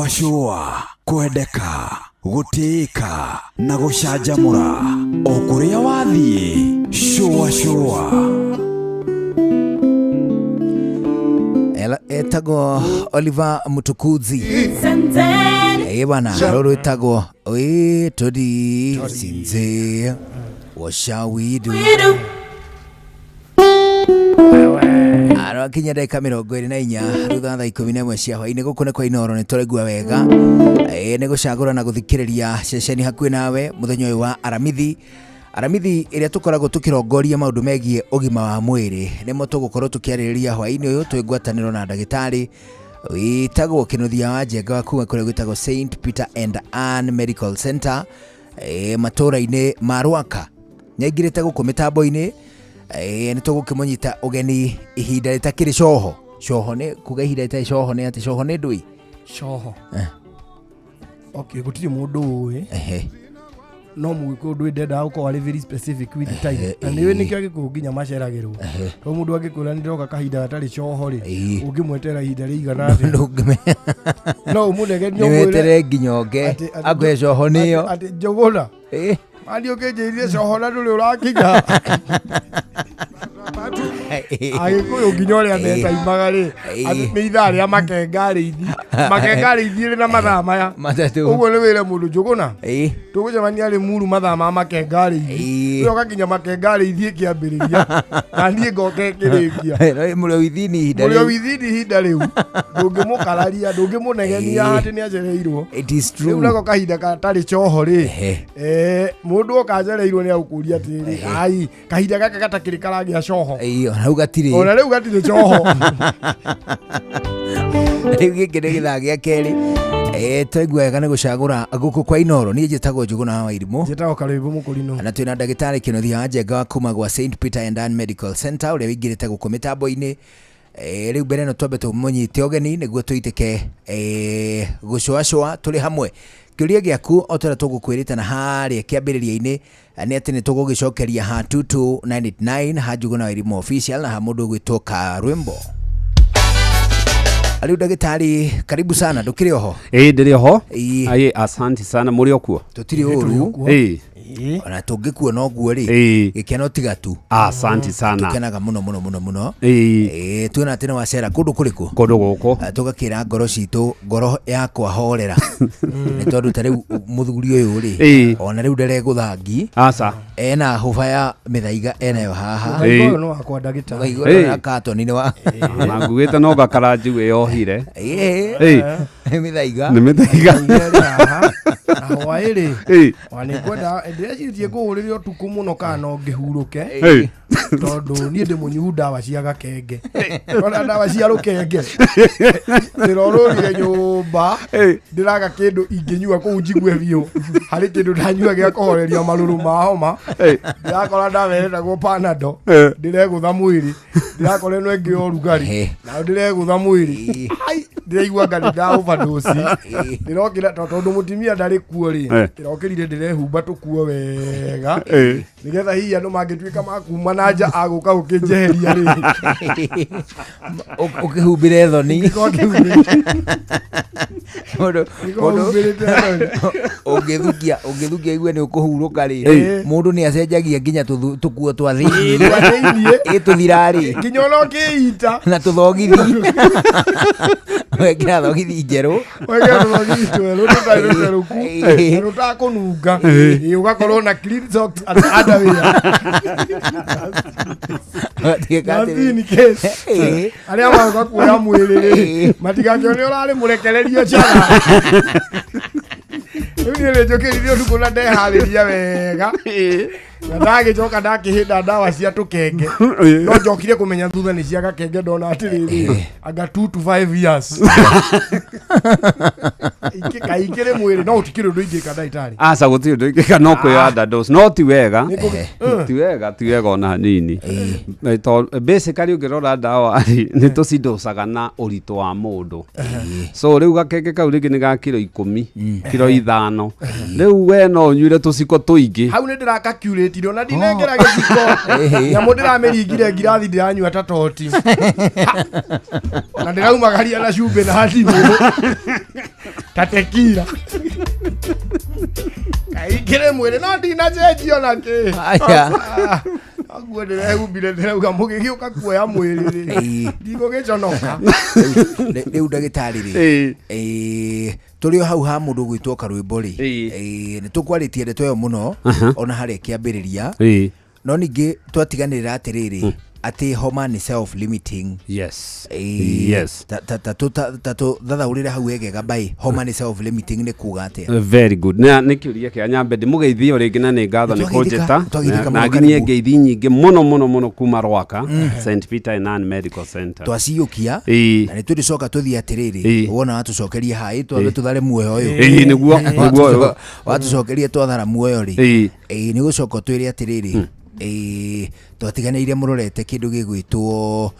Cũa cũa kwendeka gũtĩĩka na gũcanjamũra o kũrĩa wathiĩ cũa cũa. Etagwo Oliver Mutukudzi. Ĩ bana, rũrũ rwĩtagwo ĩ todi sinze washawidu. Arakinya ndagĩka 24 thutha thaa 11 cia hwaĩ-inĩ. Gũkũ nĩ kwa Inooro, nĩ tũraigua wega. Nĩ gũcagũra na gũthikĩrĩria ceceni hakuhĩ nawe mũthenya ũyũ wa Aramithi. Aramithi ĩrĩa tũkoragwo tũkĩrongoria maũndũ megiĩ ũgima wa mwĩrĩ nĩmo tũgũkorwo tũkĩarĩrĩria hwaĩ-inĩ ũyũ twĩ ngwatanĩro na ndagĩtarĩ wĩtagwo Kĩnuthia wa Njenga wa kuma kũrĩa gwĩtagwo St Peter and Ann Medical Center, matũũra-inĩ ma Rwaka. Nĩaingĩrĩte gũkũ mĩtambo-inĩ. Nĩ tũgũkĩmũnyita ũgeni ihinda rĩtakĩrĩ coho. Coho nĩ kuga ihinda rĩtarĩ coho nĩ atĩ coho nĩ ndũi? Coho. Okay, gũtirĩ mũndũ ũĩ. No mũgĩkũyũ ndũĩ ndendaga gũkorwo arĩ very specific with the time. Na nĩũĩ nĩkĩo agĩkũyũ nginya maceragĩrwo. Tondũ mũndũ angĩkwĩra nĩ ndĩroka kahinda gatarĩ coho rĩ, ũngĩmwetera ihinda rĩigana atĩa? No ũmũnegenie ũmwĩre Nĩweterere nginya oke, akũhe coho nĩyo. Atĩ njũgũna. Mani ũkĩnjĩrire coho na ndũrĩ ũrakinya. Agĩkũyũ nginya ũrĩa metaimaga rĩ, atĩ nĩ ithaa rĩa makenga rĩithi. Makenga rĩithi rĩ na mathaa maya. Matatũ. Ũguo nĩ wĩre mũndũ njũgũna. Tũgũcemania rĩ muru mathaa ma makenga rĩithi. We ũgakinya makenga rĩithi ĩkĩambĩrĩria. Na niĩ ngoka ĩkĩrĩkia. No, mũrĩ withini ihinda Mũrĩ rĩu. withini ihinda rĩu. Ndũngĩmũkararia, ndũngĩmũnegenia atĩ nĩ acereirwo. It is true. Rĩu nako kahinda gatarĩ coho rĩ, mũndũ oka acereirwo nĩ agũkũria atĩrĩrĩ, ai, kahinda gaka gatakĩrĩ karagĩa coho. Ona rĩu gatirĩ. Ona rĩu gatirĩ coho. Rĩu gĩkĩ nĩ gĩthaa gĩa kerĩ. Twaigua wega nĩ gũcagũra gũkũ kwa Inooro. Niĩ njĩtagwo Njũgũna wa Wairimũ. Njĩtagwo Karũĩmbo Mũkũrinũ. Na twĩna ndagĩtarĩ Kĩnuthia wa Njenga wa kuma gwa St Peter and Ann Medical Center ũrĩa wĩingĩrĩte gũkũ mĩtambo-inĩ. Rĩu mbere ĩno twambe tũmũnyite ũgeni nĩguo tũitĩke gũcũacũa tũrĩ hamwe. Kĩũria gĩaku o ta ũrĩa tũgũkwĩrĩte na harĩa kĩambĩrĩria-inĩ nĩ atĩ nĩ tũgũgĩcokeria ha 22989 ha Njũgũna Wairimũ official na ha mũndũ ũgwĩtwo Karwĩmbo. Rĩu ndagĩtarĩ, karibu sana, ndũkĩrĩ oho? Ĩĩ ndĩrĩ oho. Ĩĩ asante sana, mũrĩ o kuo? Tũtirĩ ũru. Ĩĩ. Ona tũngĩkuona ũguo rĩ, gĩkeno tiga tu. Asante sana. Tũkenaga mũno mũno mũno mũno. Ĩĩ. Tuona atĩ nĩ wacera kũndũ kũrĩkũ? Kũndũ gũkũ. Tũgakĩra ngoro citũ, ngoro yakwa horera. Nĩ tondũ ta rĩu mũthuri ũyũ rĩ, ona rĩu ndaregũthangi. Aca. Ena hũba ya mĩthaiga enayo haha. Mũthaiga ũyũ nĩ wakwa ndagĩtarĩ. Mũthaiga ũyũ wa katoni nĩ wa. Na ngugĩte no ngakara njigue yohire. Nĩ mĩthaiga. Nĩ mĩthaiga. Na hwaĩ rĩ, ona nĩ ngwenda ndĩrecirie ngũhũrĩre ũtukũ mũno kana no ngĩhurũke. Tondũ niĩ ndĩ mũnyuu ndawa cia gakenge. Ona ndawa cia rũkenge. Ndĩrorũrire nyũmba, ndĩraga kĩndũ ingĩnyua kũu njigue biũ. Harĩ kĩndũ ndanyua gĩa kũhoreria marũrũ ma homa. Ndĩrakora ndawa ĩretagwo Panadol. Ndĩregũtha mwĩrĩ. Ndĩrakora ĩno ĩngĩ ya ũrugarĩ. Nayo ndĩregũtha mwĩrĩ. Ai, ndĩraigua anga nĩ nda overdose. Ndĩrokĩra tondũ mũtumia ndarĩ kuo rĩ. Ndĩrokĩrire ndĩrehumba tũkuo wega. Nĩgetha hihi andũ mangĩtuĩka makuma na nja agũka gũkĩnjeheria rĩ. Ũkĩhumbĩre thoni. Mũndũ ũngĩthukia igue nĩ ũkũhurũka rĩ, mũndũ nĩ acenjagia nginya tũkuo twa thĩiniĩ. Ĩ tũthira rĩ. Nginya ona ũkĩita. Na tũthogithi. Wekĩra thogithi njerũ. Wekĩra tũthogithi twerũ tũtarĩ tũcerũku. Na tũtakũnunga. Ũgakorwo na clean socks and underwear. Ũgatuĩka atĩrĩ. Just in case. Arĩa magoka kuoya mwĩrĩ rĩ, matigakĩone ũrarĩ mũrekererio njaga. Rĩu niĩ nĩ njũkĩrire ũtukũ na ndeharĩria wega. Na ndagĩcoka ndakĩhĩnda ndawa cia tũkenge. No njokire kũmenya thutha nĩ cia gakenge ndona atĩrĩrĩ, anga 2 to 5 years. Kaingĩrĩ mwĩrĩ no gũtikĩrĩ ũndũ ingĩka ndagĩtarĩ. Aca gũtirĩ ũndũ ingĩka no kwĩyoa underdose. No ti wega. Ti wega, ti wega ona hanini. Tondũ basically ũngĩrora ndawa rĩ, nĩ tũcindocaga na ũritũ wa mũndũ. So rĩu gakenge kau rĩngĩ nĩ ga kiro 10, kiro 5. Rĩu we no ũnyuire tũciko tũingĩ. Hau nĩ ndĩrakakiurĩtire ona ndinengera gĩciko. Nyamũ ndĩramĩringire ngirathi ndĩranyua ta toti. Na ndĩraumagaria na cumbĩ na ndimũ. Ta tekira kaingĩre mwĩrĩ no ndinacenjio na kĩ. Aya. Aguo ndĩrehumbire, ndĩrauga mũgĩgĩũka kuoya mwĩrĩ rĩ, ndigũgĩconoka. Rĩu ndagĩtarĩ rĩ, tũrĩ o hau ha mũndũ gwĩtwo karwĩmbo rĩ, nĩ tũkwarĩtie ndeto ĩyo mũno ona harĩa kĩambĩrĩria, no ningĩ twatiganĩrĩra atĩrĩrĩ atĩ homa nĩ self limiting. Yes. Yes. Ta tũthathaũrĩre hau wegega mbaĩ, homa nĩ self limiting nĩ kuga atĩa? Very good. Na nĩ kĩũria kĩa nyambe ndĩmũgeithie o rĩngĩ na nĩ ngatho nĩ kũnjĩta. Twagithĩka Na mũno, nginyie karibu. ngeithi nyingĩ mũno mũno mũno kuma Rwaka, St Peter and Ann Medical Center. Twaciyũkia na nĩ tũrĩcoka tũthiĩ atĩrĩrĩ, wona watũcokeria haĩ twambe tũthare muoyo ũyũ. Ĩĩ, nĩguo ũyũ. Watũcokeria twathara muoyo rĩ, nĩ gũcoka ũtwĩre atĩrĩrĩ, twatiganĩire mũrorete kĩndũ gĩgwĩtwo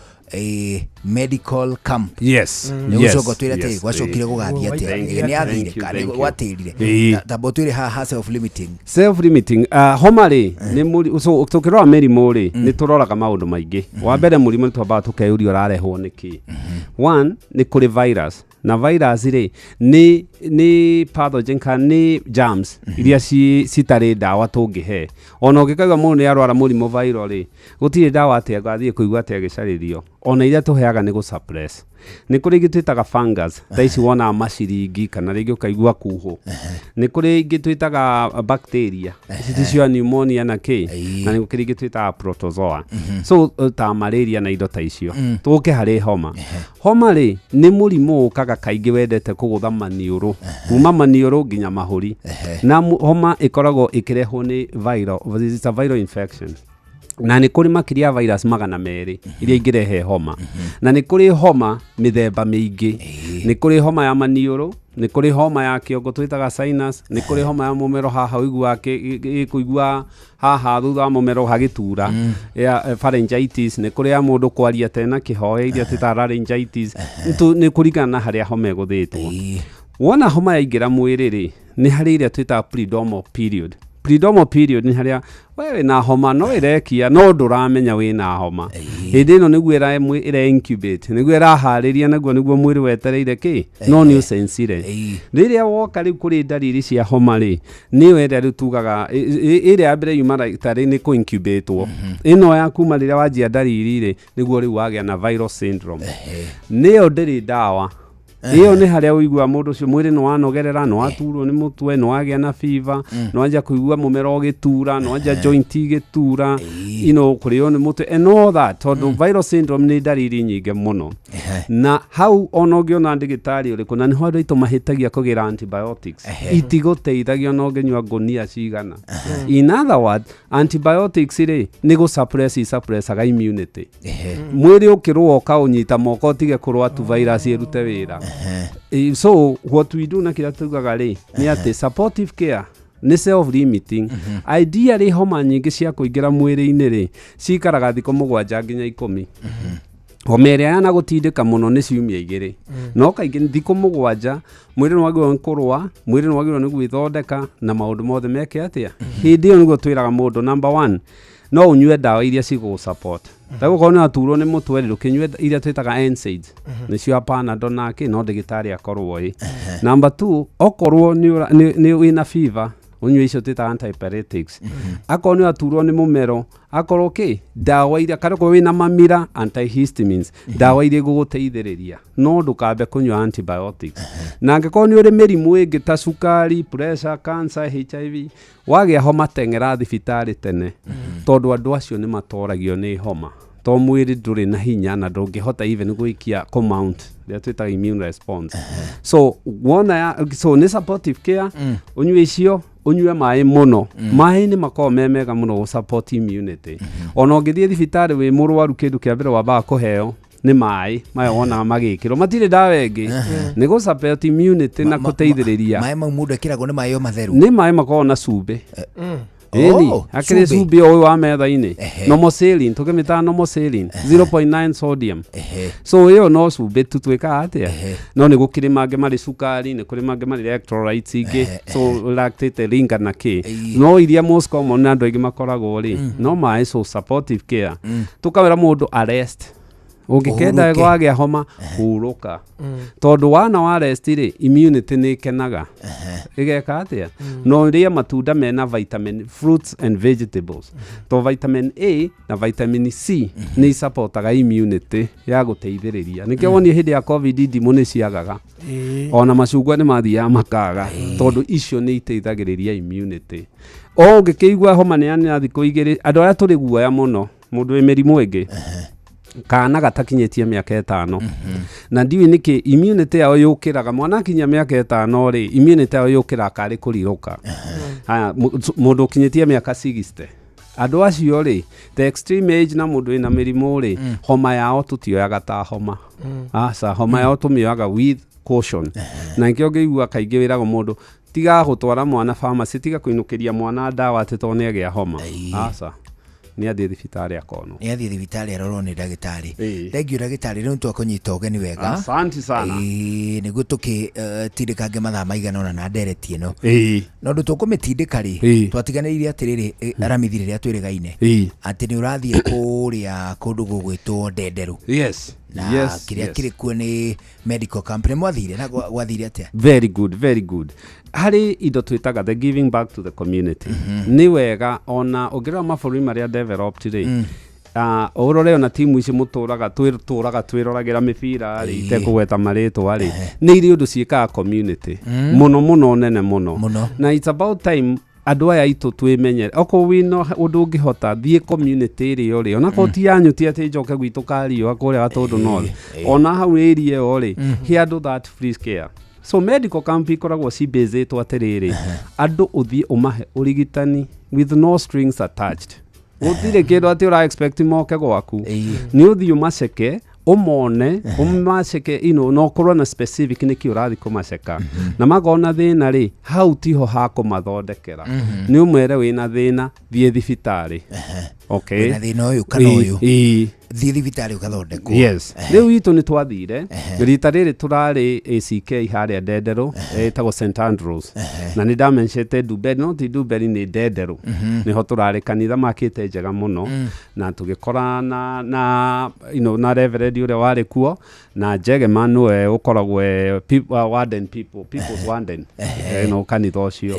medical camp. Yes. Nĩ Yes. gũcoka ũtwĩre atĩrĩ, gwacokire gũgathiĩ atĩa? Thank Ĩĩ, you. nĩ athire Thank you, kana thank you. gwatĩrire? Tamba ũtwĩre haha ha self limiting. Self limiting homa rĩ nĩ mũri, so tũkĩrora mĩrimũ rĩ, nĩ tũroraga maũndũ maingĩ. Wa mbere, mũrimũ nĩ twambaga tũkeyũria ũrarehwo nĩ kĩ. One, nĩ kũrĩ virus, na virus rĩ nĩ pathogen kana nĩ germs iria citarĩ ndawa tũngĩhe. Ona ũngĩkaigua mũndũ nĩ arwara mũrimũ viral rĩ, gũtirĩ ndawa atĩ agathiĩ kũigua atĩ agĩcarĩrio, ona iria tũheaga nĩ gũ-suppress. Nĩ kũrĩ ingĩ twĩtaga fungus, ta ici wonaga maciringi kana rĩngĩ ũkaigua kuhũ. Nĩ kũrĩ ingĩ twĩtaga bacteria, ici ticio pneumonia na kĩ, na nĩ kũrĩ ingĩ twĩtaga protozoa, so ta malaria na indo ta icio. Tũke harĩ homa. Homa rĩ nĩ mũrimũ ũkaga kaingĩ wendete kũgũtha maniũrũ, kuma maniũrũ nginya mahũri, na homa ĩkoragwo ĩkĩrehwo nĩ viral, it's a viral infection, na nĩ kũrĩ makĩria ya virus 200 iria ingĩrehe homa. Na nĩ kũrĩ homa mĩthemba mĩingĩ. Nĩ kũrĩ homa ya maniũrũ, nĩ kũrĩ homa ya kĩongo twĩtaga sinus, nĩ kũrĩ homa ya mũmero haha ũiguaga kũigua haha thutha wa mũmero hagĩtura ya pharyngitis, nĩ kũrĩ ya mũndũ kwaria tena kĩhoya iria twĩtaga laryngitis. Nĩ kũringana na harĩa homa ĩgũthĩtwo. Wona homa yaingĩra mwĩrĩ rĩ, nĩ harĩ ĩrĩa twĩtaga prodromal period. Prodromal period nĩ harĩa we wĩna homa no ĩrekia no ndũramenya wĩna homa. Hĩndĩ ĩno nĩguo ĩra incubate, nĩguo ĩraharĩria, naguo nĩguo mwĩrĩ wetereire kĩ, no nĩ ũcensire. Rĩrĩa woka rĩu kũrĩ ndariri cia homa rĩ, nĩyo ĩrĩa rĩu tugaga ĩrĩa ya mbere yuma tarĩ nĩ kũ incubatwo. Ĩno ya kuma rĩrĩa wanjia ndariri rĩ, nĩguo rĩu wagĩa na viral syndrome, nĩyo ndĩrĩ ndawa. Ĩyo nĩ harĩa ũiguaga mũndũ ũcio mwĩrĩ nĩ wanogerera, nĩ waturwo nĩ mũtwe, nĩ wagĩa na fever, nĩ wanjia kũigua mũmero ũgĩtura, nĩ wanjia joint igĩtura, kũrĩo nĩ mũtwe and all that, tondũ viral syndrome nĩ ndariri nyingĩ mũno. Na hau ona ũngĩona ndagĩtarĩ ũrĩkũ, na nĩho andũ aitũ mahĩtagia kũgĩra antibiotics, itigũteithagia ona ũngĩnyua ngũnia cigana. In other words, antibiotics rĩ nĩ gũ suppress suppressaga immunity. Mwĩrĩ ũkĩrũa ũkaũnyita moko ũtige kũrũa tu virus ĩrute wĩra. So what we do na kĩrĩa tugaga rĩ nĩ atĩ supportive care nĩ self limiting. Ideally homa nyingĩ cia kũingĩra mwĩrĩ-inĩ rĩ cikaraga thikũ 7 nginya 10. Homa ĩrĩa yana gũtindĩka mũno nĩ ciumia 2, no kaingĩ thikũ 7. Mwĩrĩ nĩ wagĩrĩirwo nĩ kũrũa, mwĩrĩ nĩ wagĩrĩirwo nĩ gwĩthondeka na maũndũ mothe meke atĩa. Hĩndĩ ĩyo nĩguo twĩraga mũndũ, number one, no ũnyue ndawa iria cigũgũ support. Ta gũkorwo nĩ waturwo nĩ mũtwe rĩ, ndũkĩnyue iria twĩtaga NSAIDs, nĩcio Panadol na kĩ, no ndagĩtarĩ akorwo ĩ. Number two, okorwo nĩ wĩna fever, ũnyue icio twĩtaga antipyretics. Akorwo nĩ waturwo nĩ mũmero, akorwo kĩ, ndawa iria, kana okorwo wĩna mamira, antihistamines, ndawa iria igũgũteithĩrĩria, no ndũkambe kũnyua antibiotics. Na angĩkorwo nĩ ũrĩ mĩrimũ ĩngĩ ta cukari, pressure, cancer, HIV, wagĩa homa teng'era thibitarĩ tene, tondũ andũ acio nĩ matoragio nĩ homa, to mwĩrĩ ndũrĩ na hinya na ndũngĩhota even gwĩkia kũ-mount ĩrĩa twĩtaga immune response. So wona ya, so nĩ supportive care. Ũnyue icio, ũnyue maĩ mũno. Maĩ nĩ makoragwo me mega mũno gũ support immunity. Ona ũngĩthiĩ thibitarĩ wĩ mũrwaru, kĩndũ kĩa mbere wambaga kũheo nĩ maĩ maya wonaga magĩkĩrwo, matirĩ ndawa ĩngĩ, nĩ gũ support immunity na gũteithĩrĩria. Maĩ mau mũndũ ekĩragwo nĩ maĩ o matheru? Nĩ maĩ makoragwo na cumbĩ. Ĩni. Oh, akĩrĩ cumbĩ. Cumbĩ o ũyũ wa metha-inĩ, normal saline, tũkĩmĩtaga normal saline, 0.9 sodium. So ĩyo no cumbĩ tu twĩkaga atĩa. No nĩ gũkĩrĩ mangĩ marĩ cukari, nĩ kũrĩ mangĩ marĩ electrolytes ingĩ, so lactate ringa na kĩ, no iria most common na andũ aingĩ makoragwo rĩ no maĩ. So supportive care, tũkawĩra mũndũ arest. Ũngĩkenda Ũhurũke. wagĩa homa hurũka, tondũ wana wa rest rĩ, immunity nĩ ĩkenaga ĩgeka atĩa. No ũrĩe matunda mena vitamin, fruits and vegetables, to vitamin A na vitamin C nĩ isapotaga immunity ya gũteithĩrĩria. Nĩkĩo wonire hĩndĩ ya COVID ndimũ nĩ ciagaga, ona macungwa nĩ mathiaga makaga, tondũ icio nĩ iteithagĩrĩria immunity. O ũngĩkĩigua homa nĩ ya thikũ 2, andũ arĩa tũrĩ guoya mũno, mũndũ wĩ mĩrimũ ĩngĩ, kana gatakinyĩtie mĩaka 5, na ndiũĩ nĩkĩ immunity yao yũkĩraga mwana akinyia mĩaka 5 rĩ, immunity yao yũkĩraga karĩ kũrirũka. Haya, mũndũ ũkinyĩtie mĩaka 60, andũ acio rĩ, the extreme age, na mũndũ wĩna mĩrimũ rĩ, homa yao tũtioyaga ta homa. Aca, homa yao tũmĩoyaga with caution, na nĩkĩo ngĩigua kaingĩ wĩragwo mũndũ tiga gũtwara mwana pharmacy, tiga kũinũkĩria mwana ndawa atĩ tondũ nĩ agĩa homa. Aca, nĩ athiĩ thibitarĩ akonwo. Nĩ athiĩ thibitarĩ arorwo nĩ ndagĩtarĩ. Thengiũ ndagĩtarĩ, rĩu nĩtwakũnyita ũgeni wega. Asante sana. Ĩĩ, nĩguo tũkĩtindĩkange mathaa maigana ũna na ndereti ĩno. Na ũndũ tũkũmĩtindĩka rĩ, twatiganĩire atĩrĩrĩ, aramithi rĩrĩa twĩrĩgaine atĩ nĩ ũrathiĩ kũrĩa kũndũ gũgwĩtwo Ndenderũ. Yes. Na kĩrĩa kĩrĩ kuo nĩ medical company mwathire na gwathire atĩa? Very good, very good. Harĩ indo twĩtaga the giving back to the community. Nĩ wega ona ũngĩrora mabũrũri marĩa developed rĩ, ũrore ona timu ici mũtũraga twĩtũraga twĩroragĩra mĩbira rĩ, itekũgweta marĩtwa rĩ, nĩ irĩ ũndũ ciĩkaga community mũno mũno nene mũno. Na it's about time andũ aya aitũ twĩmenyere, okorwo wĩna ũndũ ũngĩhota, thiĩ community ĩrĩa ũrĩ, onakorwo ti yanyu, ti atĩ njoke gwitũ kariũa kũrĩa Gatũndũ North, ona hau area ĩyo rĩ, he andũ that free care. So medical camp ikoragwo cibĩzĩtwo atĩrĩrĩ, andũ ũthiĩ ũmahe ũrigitani with no strings attached. Gũtirĩ kĩndũ atĩ ũra expect moke gwaku, nĩ ũthiĩ ũmaceke, ũmone, ũmaceke ino, na ũkorwo na specific nĩkĩ ũrathiĩ kũmaceka. Na makona thĩna rĩ, hau tiho ha kũmathondekera, nĩ ũmere wĩna thĩna, thiĩ thibitarĩ. Okay. Wĩna thĩna ũyũ kana ũyũ, thiĩ thibitarĩ ũgathondekwo. Yes. Rĩu itũ nĩ twathire rita rĩrĩ, tũrarĩ ACK harĩa Ndenderũ, ĩtagwo St Andrews, na nĩ ndamencete Ndumberi, no ti Ndumberi, nĩ Ndenderũ. Nĩho tũrarĩ, kanitha makĩte njega mũno, na tũgĩkora na na reverend ũrĩa warĩ kuo na Njegema, nĩwe ũkoragwo warden, people's warden no kanitha ũcio.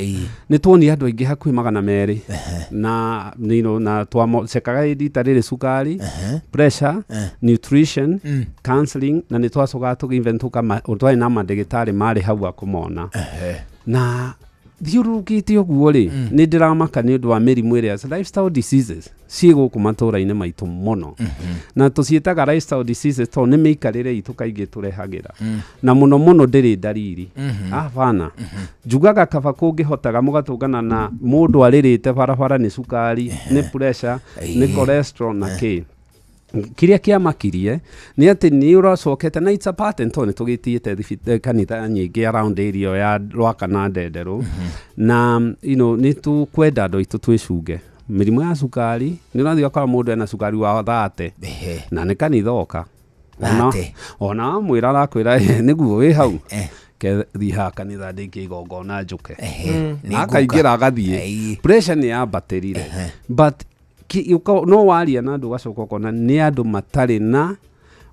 Nĩ tuonire andũ aingĩ hakuhĩ 200, na na twacekaga rita rĩrĩ cukari, pressure, nutrition, counseling, na nĩ twacokaga tũgĩ twarĩ na mandagĩtarĩ marĩ hau a kũmona. Na thiũrũrũkĩte ũguo rĩ, nĩ ndĩramaka nĩ ũndũ wa mĩrimũ ĩrĩa lifestyle diseases ciĩ gũkũ matũra-inĩ maitũ mũno, na tũciĩtaga lifestyle diseases tondũ nĩ mĩikarĩre itũ kaingĩ tũrehagĩra, na mũno mũno ndĩrĩ ndariri. Abana njugaga kaba kũngĩhotaga mũgatũngana na mũndũ arĩrĩte barabara nĩ cukari, nĩ pressure, nĩ cholesterol na kĩ. Kĩrĩa kĩamakirie nĩ atĩ nĩ ũracokete na it's a pattern, tondũ nĩ tũgĩthiĩte kanitha nyingĩ around area ya Rwaka na Ndenderũ, na nĩ tũkwenda andũ aitũ twĩcunge mĩrimũ ya cukari. Nĩ ũrathiĩ ũgakora mũndũ ena cukari wa 30 na nĩ kanitha oka. Ona wamwĩra arakwĩra, "Nĩguo wĩ hau kethiĩ haha kanitha ndĩkie igongona njũke." Akaingĩra agathiĩ, pressure nĩ yambatĩrire, but no waria na andũ ũgacoka ũkona nĩ andũ matarĩ na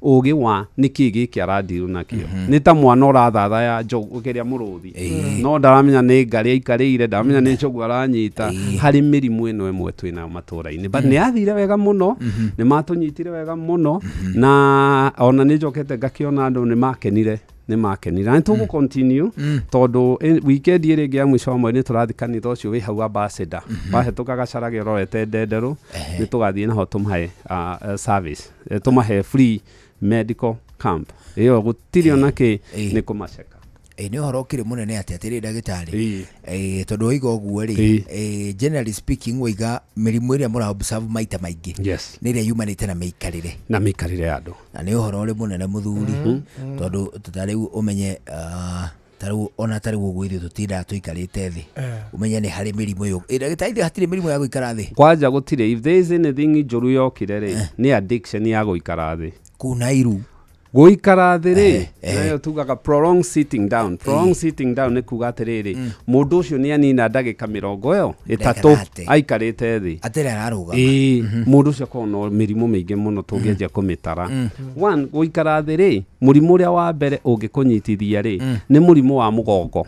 ũgĩ wa nĩkĩ gĩkĩ arandirwo nakĩo. Nĩ ta mwana ũrathathaya njogu kĩrĩa mũrũthi, no ndaramenya nĩ ngarĩ aikarĩire, ndaramenya nĩ njogu aranyita. Harĩ mĩrimũ ĩno ĩmwe twĩnayo matũra-inĩ, but nĩ yathire wega mũno, nĩ matũnyitire wega mũno, na ona nĩ njokete ngakĩona andũ nĩ makenire, nĩ makenire, na nĩ tũgũ continue tondũ weekend ĩrĩa ĩngĩ ya mũico wa mweri nĩ tũrathiĩ kanitha ũcio wĩ hau Ambassador, wahĩtũka Gacarage ũrorete Ndenderũ, nĩ tũgathiĩ naho tũmahe service, tũmahe free medical camp ĩyo, gũtirĩ ona kĩ, nĩ kũmaceka. Ĩ nĩ ũhoro ũkĩrĩ mũnene atĩ atĩrĩ ndagĩtarĩ, tondũ waiga ũguo rĩ, generally speaking, waiga mĩrimũ ĩrĩa mũra observe maita maingĩ nĩ ĩrĩa yumanĩte na mĩikarĩre. Na mĩikarĩre ya andũ. Na nĩ ũhoro ũrĩ mũnene mũthuri, tondũ ta rĩu ũmenye, ta rĩu ona ta rĩu ũguo ithuĩ tũtindaga tũikarĩte thĩ, ũmenye nĩ harĩ mĩrimũ ĩyo. Ndagĩtarĩ, ithuĩ hatirĩ mĩrimũ ya gũikara thĩ? Kwanja gũtirĩ. If there is anything njũru yokire rĩ, nĩ addiction ya gũikara thĩ. Kuna iru. Gũikara thĩ rĩ, nayo tugaga prolonged sitting down. Prolonged sitting down nĩ kuga atĩrĩrĩ, mũndũ ũcio nĩ anina ndagĩka 30 Ndagĩka aikarĩte thĩ Atĩrĩ ararũgama. Ĩĩ, mũndũ ũcio akoragwo na mĩrimũ mĩingĩ mũno tũngĩanjia kũmĩtara. One, gũikara thĩ rĩ, mũrimũ ũrĩa wa mbere ũngĩkũnyitithia rĩ, nĩ mũrimũ wa mũgongo.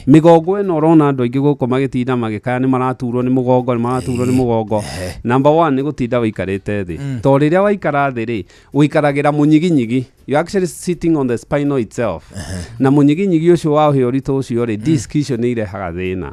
Mĩgongo ĩno ũrona andũ aingĩ gũkũ magĩtinda magĩkaya nĩ maraturwo nĩ mũgongo, nĩ maraturwo nĩ mũgongo. Number one nĩ gũtinda wĩikarĩte thĩ, tondũ rĩrĩa waikara thĩ rĩ, ũikaragĩra mũnyiginyigi. You actually sitting on the spinal itself, na mũnyiginyigi ũcio wa ũhĩa ũritũ ũcio rĩ, disc icio nĩ irehaga thĩna.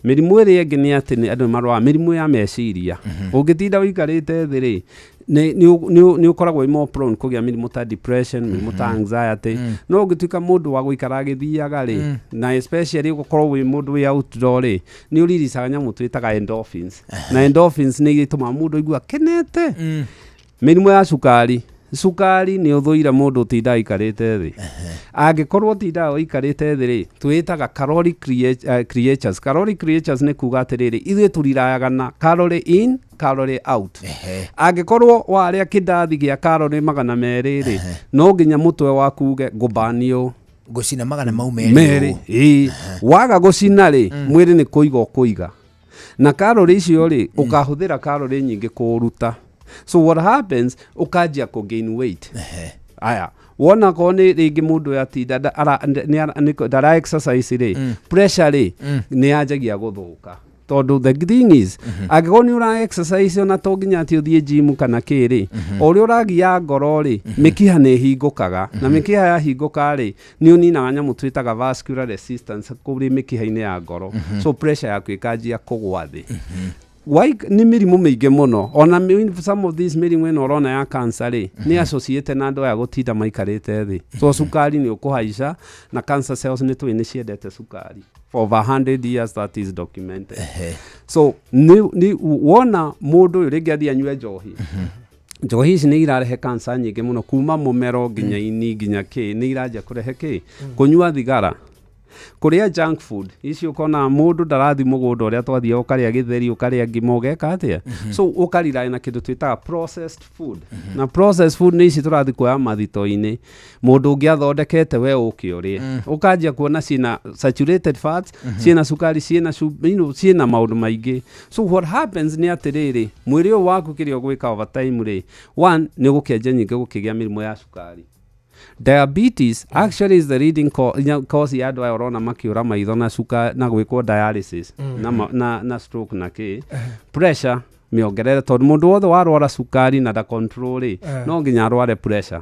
Mĩrimũ ĩrĩa ĩngĩ nĩ atĩ nĩ andũ nĩ marwaraga mĩrimũ ya meciria. Ũngĩtinda ũikarĩte thĩ rĩ, nĩ ũkoragwo wĩ more prone kũgĩa mĩrimũ ta depression, mĩrimũ ta anxiety. No ũngĩtuĩka mũndũ wa gũikara agĩthiaga rĩ, na especially ũgũkorwo wĩ mũndũ wĩ outdoor rĩ, nĩ ũriricaga nyamũ twĩtaga endorphins, na endorphins nĩ itũmaga mũndũ aigua akenete. Mĩrimũ ya cukari, cukari nĩ ũthũire mũndũ ũtindaga aikarĩte thĩ. Angĩkorwo ũtindaga ũikarĩte thĩ rĩ, twĩtaga caloric creatures. Caloric creatures nĩ kuga atĩrĩrĩ, ithuĩ tũrirayaga na calorie in, calorie out. Angĩkorwo warĩa kĩndathi gĩa calorie 200 rĩ, no nginya mũtwe waku uge ngũbanio. Ngũcina magana mau merĩ. Merĩ. Ĩĩ, waga gũcina rĩ, mwĩrĩ nĩ kũiga ũkũiga, na calorie icio rĩ, ũkahũthĩra calorie nyingĩ kũruta. So what happens, ũkanjia kũ gain weight. Aya, wona korwo nĩ rĩngĩ mũndũ ũyũ atinda ndara exercise rĩ, pressure rĩ nĩ yanjagia gũthũka, tondũ the thing is, angĩkorwo nĩ ũra exercise, ona to nginya atĩ ũthiĩ gym kana kĩ rĩ, o ũrĩa ũragia ngoro rĩ, mĩkiha nĩ ĩhingũkaga, na mĩkiha yahingũka rĩ, nĩ ũninaga nyamũ twĩtaga vascular resistance kũrĩ mĩkiha-inĩ ya ngoro, so pressure yaku ĩkanjia kũgwa thĩ. Why nĩ mĩrimũ mĩingĩ mũno, ona some of these mĩrimũ ĩno ũrona ya cancer rĩ, nĩ associated na andũ aya gũtinda maikarĩte thĩ. So cukari nĩ ũkũhaica, na cancer cells nĩ tũĩ nĩ ciendete cukari. For over 100 years that is documented. So nĩ wona mũndũ ũyũ rĩngĩ athiĩ anyue njohi. Njohi ici nĩ irarehe cancer nyingĩ mũno, kuma mũmero nginya ini nginya kĩ, nĩ iranjia kũrehe kĩ. Kũnyua thigara, kũrĩa junk food ici, ũkona mũndũ ndarathi mũgũnda ũrĩa twathiaga, ũkarĩa gĩtheri, ũkarĩa ngima, ũgeka atĩa. So ũkariraĩ na kĩndũ twĩtaga processed food, na processed food nĩ ici tũrathi kuoya mathito-inĩ, mũndũ ũngĩ athondekete, we ũke ũrĩe. Ũkanjia kuona ciĩna saturated fats, ciĩna cukari, ciĩna ciĩna maũndũ maingĩ. So what happens nĩ atĩrĩrĩ, mwĩrĩ ũyũ waku kĩrĩa ũgwĩka over time rĩ, one, nĩ ũgũkĩanjia nyingĩ gũkĩgĩa mĩrimũ ya cukari. Diabetes actually is the leading cause ya andũ aya ũrona makĩũra maitho na cuka na gwĩkwo dialysis, na stroke na kĩ. Pressure mĩongerere, tondũ mũndũ wothe warwara cukari na nda control rĩ, no nginya arware pressure.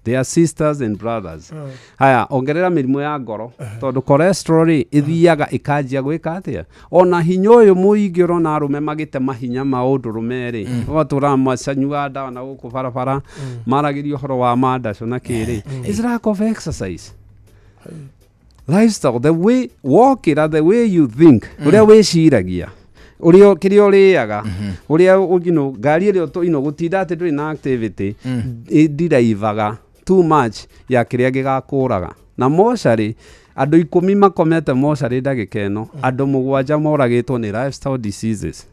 They are sisters and brothers. Haya, ongerera mĩrimũ ya ngoro, tondũ cholesterol rĩ, ĩthiaga ĩkanjia gwĩka atĩa. Ona hinya ũyũ mũingĩ ũrona arũme magĩte mahinya ma ũndũrũme rĩ, ũgatũra macanyua ndawa na gũkũ barabara, maragĩria ũhoro wa mandaco na kĩrĩ, is lack of exercise, lifestyle, the way wokĩra, the way you think, ũrĩa wĩciragia, ũrĩa kĩrĩa ũrĩaga, ũrĩa ngari ĩrĩa gũtinda atĩ ndũrĩ na activity, ĩndiraivaga too much ya kĩrĩa gĩgakũraga. Na mocarĩ, andũ 10 makomete mocarĩ ndagĩka ĩno, andũ 7 moragĩtwo nĩ lifestyle diseases.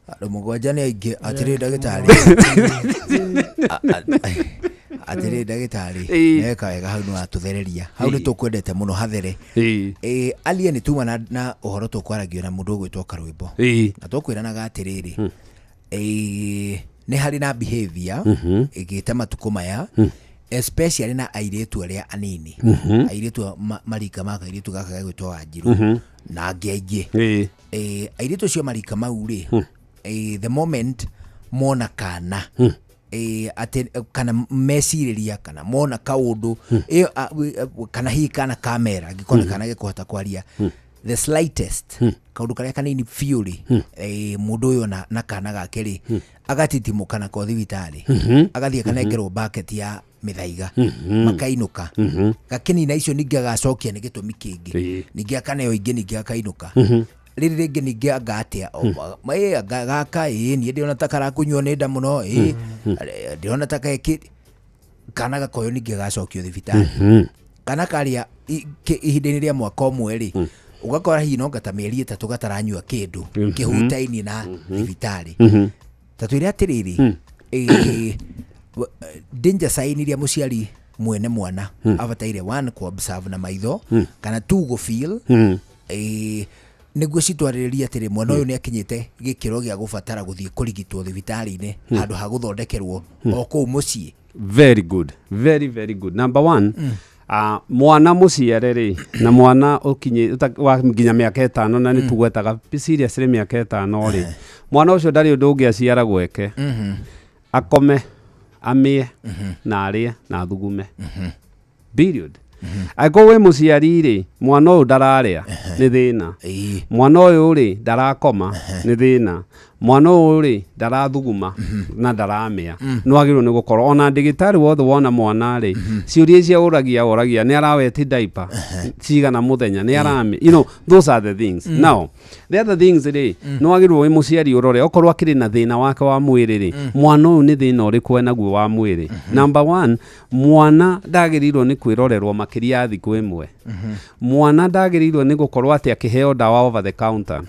Andũ 7 nĩ aingĩ. Atĩrĩ ndagĩtarĩ, atĩrĩ ndagĩtarĩ, neka wega hau nĩ watũthereria hau, nĩ tũkwendete mũno hathere. Alia, nĩ tuma na ũhoro tũkwaragio na mũndũ ũgwĩtwo Karwĩmbo, na tũkwĩranaga atĩrĩrĩ, nĩ harĩ na behavior ĩgĩte matukũ maya, especially na airĩtu arĩa anini, airĩtu marika ma kairĩtu gaka gegwĩtwo Wanjirũ na angĩ aingĩ. Airĩtu acio marika mau rĩ, the moment mona kana atĩ kana mecirĩria kana mona kaũndũ kana hihi kana kamera angĩkorwo nĩ kana gĩkũhota kwaria, the slightest kaũndũ karĩa kanini biũ rĩ, mũndũ ũyũ na kana gake rĩ, agatitimũka nako thibitarĩ, agathiĩ akanengerwo bucket ya mĩthaiga, makainũka, gakĩnina icio, ningĩ agacokia nĩ gĩtũmi kĩngĩ, ningĩ akaneo ingĩ, ningĩ akainũka. Rĩrĩ rĩngĩ ningĩ anga atĩa, anga gaka, ĩ niĩ ndĩrona ta karakũnyuo nĩ nda mũno, ĩ ndĩrona ta keki kana gakoywo, ningĩ gacokio thibitarĩ. Kana karĩa ihinda-inĩ rĩa mwaka ũmwe rĩ, ũgakora hihi nonga ta mĩeri 3 gataranyua kĩndũ kĩhutainie na thibitarĩ. Ta twĩre atĩrĩrĩ, Danger sign iria mũciari mwene mwana abataire one ku observe na maitho kana two gũ feel nĩguo citwarĩrĩrie atĩrĩ mwana ũyũ nĩ akinyĩte gĩkĩro gĩa gũbatara gũthiĩ kũrigitwo thibitarĩ-inĩ handũ ha gũthondekerwo o kũu mũciĩ. Very good, very very good. Number one, mwana mũciare rĩ na mwana ũkinyi wa nginya mĩaka 5 na nĩ tugwetaga seriously mĩaka 5 rĩ, mwana ũcio ndarĩ ũndũ ũngĩ aciaragwo eke. Akome, amĩe, na arĩe na athugume. Period. Angĩkorwo wĩ mũciari rĩ, mwana ũyũ ndararĩa nĩ thĩna, mwana ũyũ rĩ ndarakoma nĩ thĩna, mwana ũyũ rĩ ndarathuguma na ndaramĩa, nĩ wagĩrĩirwo nĩ gũkorwo ona ndagĩtarĩ wothe wona mwana rĩ, ciũria icia ũragia ũragia nĩ araweti diaper cigana mũthenya, nĩ aramĩa, you know, those are the things. Now the other things rĩ, nĩ wagĩrĩirwo wĩ mũciari ũrore okorwo akĩrĩ na thĩna wake wa mwĩrĩ rĩ, mwana ũyũ nĩ thĩna ũrĩkũ enaguo wa mwĩrĩ. Number one, mwana ndagĩrĩirwo nĩ kwĩrorerwo makĩria ya thikũ ĩmwe. Mwana ndagĩrĩirwo nĩ gũkorwo atĩ akĩheo ndawa over the counter.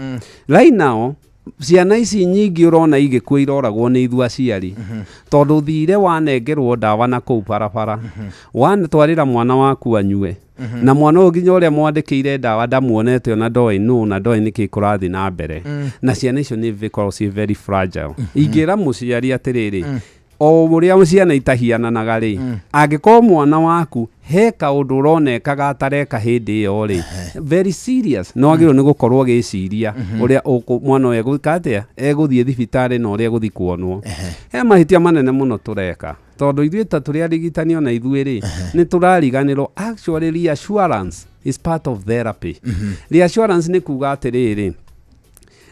Right now ciana ici nyingĩ ũrona igĩkua iroragwo nĩ ithuĩ aciari, tondũ thire wanengerwo ndawa na kũu barabara, wanatwarĩra mwana waku anyue, na mwana ũyũ nginya ũrĩa mwandĩkĩire ndawa ndamuonete ona ndoĩ nũ na ndoĩ nĩkĩ kũrathiĩ na mbere. Na ciana icio nĩ ikoragwo ciĩ very fragile. Ingĩra mũciari atĩrĩrĩ, o ũrĩa ciana itahiananaga rĩ, angĩkorwo mwana waku he kaũndũ ũronekaga atareka hĩndĩ ĩyo rĩ, very serious, no wagĩrĩirwo nĩ gũkorwo agĩciria ũrĩa mwana ũyũ egwĩka atĩa, egũthiĩ thibitarĩ na ũrĩa egũthiĩ kuonwo. He mahĩtia manene mũno tũreka, tondũ ithuĩ ta tũrĩ arigitani ona ithuĩ rĩ, nĩ tũrariganĩrwo actually reassurance is part of therapy. Reassurance nĩ kuga atĩrĩrĩ,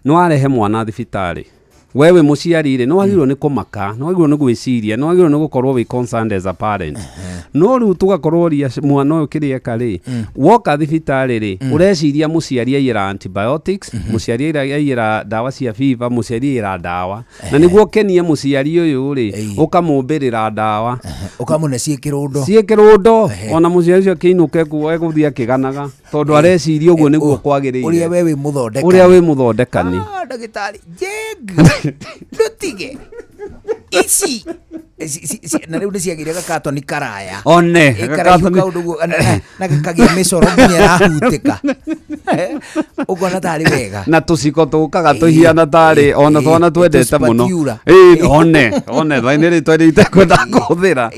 nĩ warehe mwana thibitarĩ, we wĩ mũciari rĩ, nĩ wagĩrĩirwo nĩ kũmaka, nĩ wagĩrĩirwo nĩ gwĩciria, nĩ wagĩrĩirwo nĩ gũkorwo wĩ concerned as a parent. No rĩu tũgakorwo mwana ũyũ kĩrĩa eka rĩ, woka thibitarĩ rĩ, ũreciria mũciari aiyĩra antibiotics, mũciari aiyĩra ndawa cia fever, mũciari aiyĩra ndawa, na nĩguo ũkenie mũciari ũyũ rĩ, ũkamũmbĩrĩra ndawa, ũkamũne ciĩ kĩrũndo, ciĩ kĩrũndo, ona mũciari ũcio akĩinũke kuo egũthiĩ akĩganaga, tondũ areciria ũguo nĩguo kwagĩrĩire. Ũrĩa we wĩ mũthondekani. Ũrĩa wĩ mũthondekani. Ndagĩtarĩ Jeng, ndũtige ici na rĩu nĩ ciagĩire gakatoni karaya. One, karaihu gakatoni- kaũndũ guo, na gakagĩa mĩcoro nginya ĩrahutĩka. Ũkona tarĩ wega. Na tũciko tũkaga tũhiana tarĩ ona twana twendete mũno. Tũspatula. One, one, nĩ rĩtwa rĩrĩa itekwenda kũhũthĩra.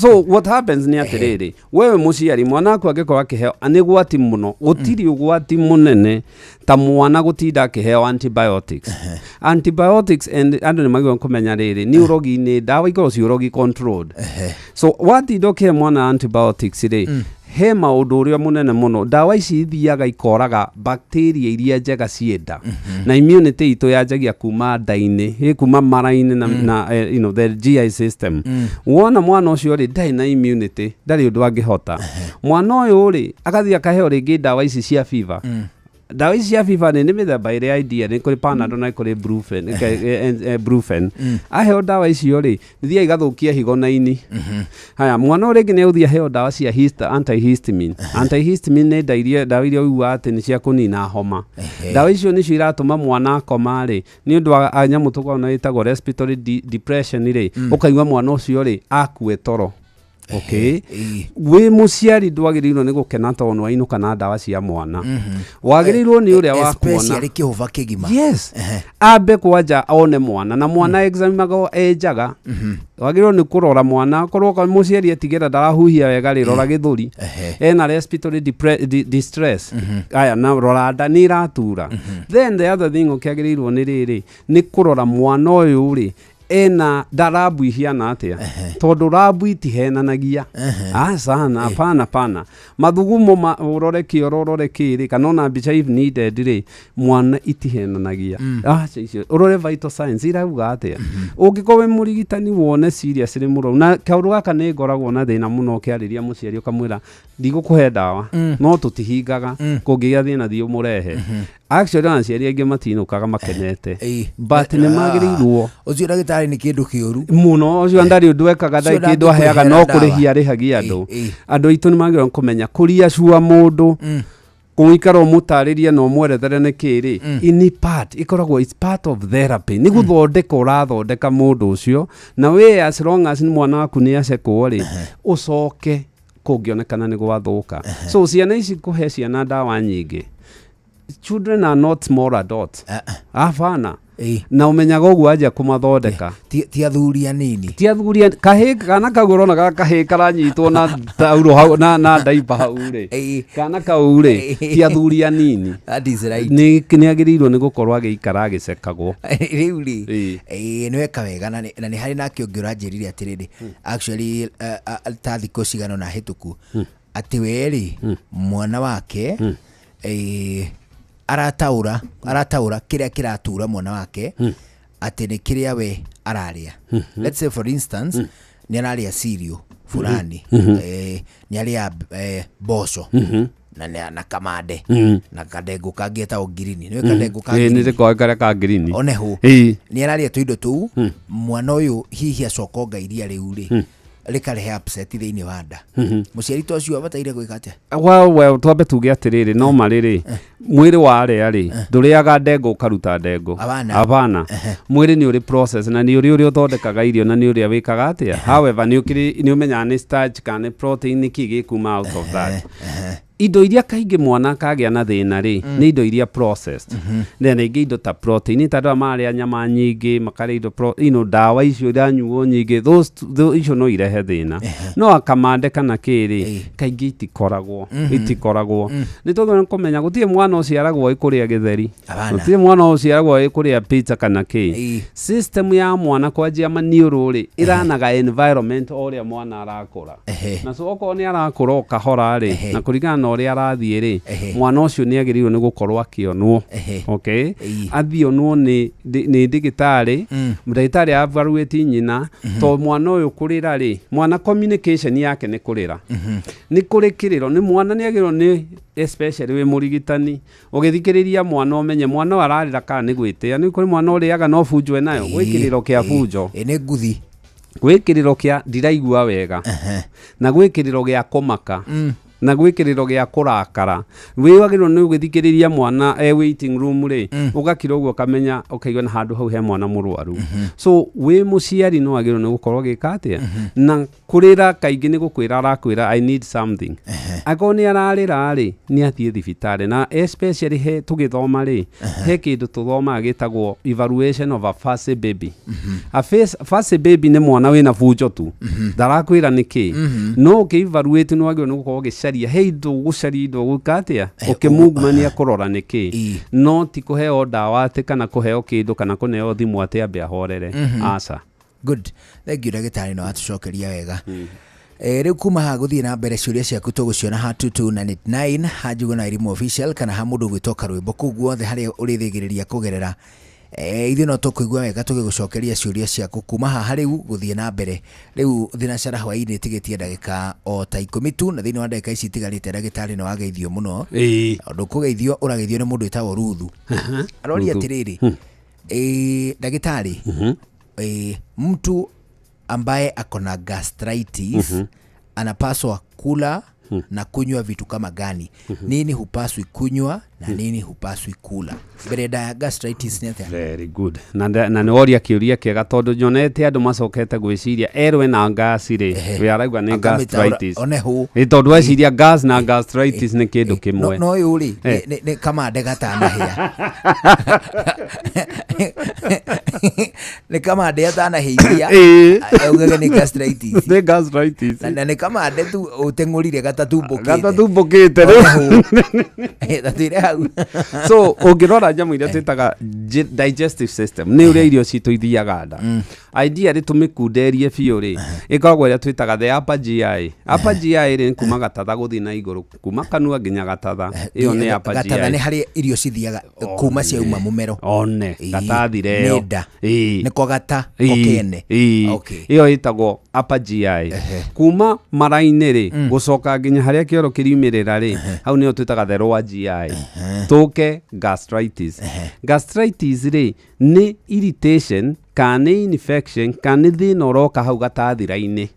So what happens nĩ atĩrĩrĩ, wewe mũciari mwana waku angĩkorwo akĩheo nĩ gwati mũno, gũtirĩ ũgwati mũnene ta mwana gũtinda akĩheo antibiotics. Antibiotics and andũ nĩ magĩrĩirwo kũmenya rĩrĩ, nĩ ũrogi, nĩ ndawa ikoragwo ci ũrogi controlled. So watinda ũkĩhe mwana antibiotics rĩ, he maũndũ ũrĩa mũnene mũno, ndawa ici ithiaga ikoraga bacteria iria njega ciĩ nda, na immunity itũ yanjagia kuma nda-inĩ, kuma mara-inĩ na you know, the GI system. Wona mwana ũcio rĩ, ndarĩ na immunity, ndarĩ ũndũ angĩhota. Mwana ũyũ rĩ, agathiĩ akaheo rĩngĩ ndawa ici cia fever. Ndawa ici cia fever nĩ mĩthemba ĩrĩa idea, nĩ kũrĩ Panadol na nĩ kũrĩ Brufen, Brufen. Aheo ndawa icio rĩ, ithiaga igathũkia higo na ini. Haya, mwana ũyũ rĩngĩ nĩ egũthiĩ aheo ndawa cia antihistamine. Antihistamine nĩ ndawa iria ũiguaga atĩ nĩ cia kũnina homa. Ndawa icio nĩcio iratũma mwana akoma rĩ, nĩ ũndũ wa nyamũ tũkoragwo nayo ĩtagwo respiratory depression rĩ, ũkaigua mwana ũcio rĩ, akue toro. Okay. Wĩ mũciari ndwagĩrĩirwo nĩ gũkena tondũ nĩ wainũka na ndawa cia mwana. Wagĩrĩirwo nĩ ũrĩa wa kuona. Especially kĩhũba kĩgima. Yes. Ambe kwanja one mwana, na mwana examinagwo e njaga. Wagĩrĩirwo nĩ kũrora mwana, korwo mũciari etigĩra ndarahuhia wega rĩ, rora gĩthũri. Ena respiratory distress. Aya, na rora nda nĩ iratura. Then the other thing ũkĩagĩrĩirwo nĩ rĩrĩ, nĩ kũrora mwana ũyũ rĩ, ena ndarabu ihiana atĩa, tondũ rabu itihenanagia. Aca, hapana, pana mathugumo ũrore kĩoro, ũrore kĩrĩ, kana ona mbica if needed rĩ, mwana itihenanagia. Aca, icio ũrore vital signs irauga atĩa. Ũngĩkorwo wĩ mũrigitani wone serious nĩ mũrwaru, na kaũndũ gaka nĩ ngoragwo na thĩna mũno ũkĩarĩria mũciari ũkamwĩra ndigũkũhe ndawa, no tũtihingaga, kũngĩgĩa thĩna thiĩ ũmũrehe. Actually ona aciari aingĩ matinũkaga makenete, but nĩ magĩrĩirwo. Ũcio ndagĩtarĩ nĩ kĩndũ kĩũru mũno, ũcio ndarĩ ũndũ ekaga, ndarĩ Ũcio kĩndũ aheaga, no ndangĩkũrĩhera kũrĩhia arĩhagia andũ. Andũ aitũ nĩ magĩrĩirwo kũmenya kũriacua mũndũ. Kũikara ũmũtarĩrie na ũmwerethere nĩ kĩ rĩ, in part ĩkoragwo it's part of therapy, nĩ gũthondeka ũrathondeka mũndũ ũcio. Na we as long as nĩ mwana waku nĩ acekwo rĩ, ũcoke kũngĩonekana nĩ gwathũka. So ciana ici, kũhe ciana ndawa nyingĩ, children are not small adults, hapana. Na ũmenyaga ũguo anjia kũmathondeka. Ti athuri anini. Ti athuri kahĩ kana kau ũrona ga kahĩ karanyitwo na tauro hau na ndaiba hau rĩ, kana kau rĩ ti athuri anini. That is right. Nĩ agĩrĩirwo nĩ gũkorwo agĩikara agĩcekagwo. Rĩu rĩ, nĩ weka wega, na nĩ harĩ nake ũngĩ ũranjĩrire atĩrĩrĩ, actually ta thikũ cigana ũna hĩtũku, atĩ we rĩ, mwana wake arataũra kĩrĩa kĩratura mwana wake atĩ nĩ kĩrĩa we ararĩa. Let's say, for instance, nĩ ararĩa cereal fulani, nĩ arĩa mboco na kamande na kadengũ kangĩ etagwo ngirini, nĩ kadengũ ka Ĩĩ, nĩ ngirini. rĩkoe karĩa ka ngirini. Oneho nĩ ararĩa tũindo tũu, mwana ũyũ hihi acoka onga iria rĩu rĩ, rĩkarehe upset thĩinĩ wa nda. Mũciari ta ũcio abataire gwĩka atĩa? Well, twambe tuge atĩrĩrĩ, no marĩrĩ mwĩrĩ warĩa rĩ, ndũrĩaga ndengũ ũkaruta ndengũ. Hapana. Hapana. Mwĩrĩ nĩ ũrĩ process na nĩ ũrĩ ũrĩa ũthondekaga irio na nĩ ũrĩa wĩkaga atĩa. However, nĩ ũkĩrĩ nĩ ũmenyaga nĩ starch kana nĩ protein, nĩ kĩ gĩkuma out of that. Indo iria kaingĩ mwana akagĩa na thĩna rĩ, nĩ indo iria processed, na rĩngĩ indo ta protein, ta andũ aya marĩa nyama nyingĩ, makarĩa indo ndawa icio iranyuo nyingĩ, icio no irehe thĩna. No akamande kana kĩrĩ, kaingĩ itikoragwo. Nĩ tũgĩrĩirwo kũmenya gũtirĩ mwana ũciaragwo ĩ kũrĩa gĩtheri. Hapana. Gũtirĩ mwana ũciaragwo ĩ kũrĩa pizza kana kĩ. System ya mwana kwanjia maniũrũ rĩ, ĩranaga environment o ũrĩa mwana arakũra. Na so okorwo nĩ arakũra o kahora rĩ, na kũringana na ũrĩa arathiĩ rĩ, mwana ũcio nĩ agĩrĩirwo nĩ gũkorwo akĩonwo, okay, athiĩ onwo nĩ ndagĩtarĩ, ndagĩtarĩ evaluate nyina, to mwana ũyũ kũrĩra rĩ, mwana communication yake nĩ kũrĩra, nĩ kũrĩ kĩrĩro, nĩ mwana nĩ agĩrĩirwo nĩ, especially wĩ mũrigitani ũgĩthikĩrĩria mwana, ũmenye mwana ũyũ ararĩra kana nĩ gwĩtĩa. Nĩ kũrĩ mwana ũrĩaga no bunjo enayo, gwĩ kĩrĩro kĩa bunjo. Nĩ nguthi. Gwĩ kĩrĩro kĩa ndiraigua wega, na gwĩ kĩrĩro gĩa kũmaka, na gwĩ kĩrĩro gĩa kũrakara. Wĩ wagĩrĩirwo nĩ ũgĩthikĩrĩria mwana e waiting room rĩ, ũgakira ũguo, ũkamenya, ũkaigua na handũ hau he mwana mũrwaru. So wĩ mũciari no wagĩrĩirwo nĩ gũkorwo ũgĩka atĩa? Na kũrĩra kaingĩ nĩ gũkwĩra arakwĩra, "I need something." Akorwo nĩ ararĩra rĩ, nĩ athiĩ thibitarĩ. Na especially he tũgĩthoma rĩ, he kĩndũ tũthomaga gĩtagwo evaluation of a fussy baby. A fussy baby nĩ mwana wĩna bunjo tu, ndarakwĩra nĩ kĩ. No ũkĩ evaluate nĩ wagĩrĩirwo nĩ gũkorwo ũgĩcaria he indo, ũgũcaria indo, ũgwĩka atĩa, ũkĩmungumania kũrora nĩ kĩ. No ti kũheo ndawa atĩ kana kũheo kĩndũ kana kũneo thimũ atĩ ambe ahorere. Aca. Good, thank you, ndagĩtarĩ, no atucokeria wega. Rĩu kuma haha gũthiĩ na mbere, ciũria ciaku tũgũciona ha 2299, ha Njuguna Elimu Official, kana ha mũndũ ũgwĩtwo Karwĩmbo, kũu guothe harĩa ũrĩthĩgĩrĩria kũgerera. Ithuĩ no tũkũigua wega tũgĩgũcokeria ciũria ciaku kuma haha rĩu gũthiĩ na mbere. Rĩu thinacara hwaĩ-inĩ ĩtigĩtie ndagĩka o ta 10 tu, na thĩinĩ wa ndagĩka ici itigarĩte, ndagĩtarĩ, nĩ wageithio mũno. Ũndũ kũgeithio ũrageithio nĩ mũndũ wĩtagwo Ruthu. Aroria Ruthu. atĩrĩrĩ, ndagĩtarĩ, mtu ambaye ako na gastritis anapaswa kula na kunywa vitu kama gani? Nini hupaswi kunywa na nini hupaswi kula? Mbere ya gastritis nĩ atĩa? Very good. Na nĩ woria kĩũria kĩega, tondũ nyonete andũ macokete gwĩciria erwo ena gas rĩ, we araigua nĩ Akamĩtaũra, gastritis. Onehu. Ĩ, tondũ eciria gas na gastritis nĩ kĩndũ kĩmwe. No ũyũ rĩ, nĩ kamande gatanahĩa, nĩ kamande atanahĩithia, augage nĩ gastritis. Nĩ gastritis. Na nĩ kamande tu ũteng'ũrire gatatumbũkĩte. Gatatumbũkĩte rĩu. Tatwĩre hau. So ũngĩrora nyamũ iria twĩtaga digestive system, nĩ ũrĩa irio citũ ithiaga nda, ideally tũmĩkunderie biũ rĩ, ĩkoragwo ĩrĩa twĩtaga the upper GI. Upper GI rĩ, nĩ kuma gatatha gũthiĩ na igũrũ, kuma kanua nginya gatatha, ĩyo nĩ upper Gatatha GI. nĩ harĩa irio cithiaga kuma ciauma mũmero. One gatathire ĩyo. Nĩ nda. Nĩko gata ko kene. Ĩyo ĩtagwo upper GI. Kuma mara-inĩ rĩ, gũcoka nginya harĩa kĩoro kĩriumĩrĩra rĩ, hau nĩyo twĩtaga the lower GI. Tũke gastritis. Gastritis rĩ, nĩ irritation kana nĩ infection kana nĩ thĩna ũroka hau gatathira-inĩ,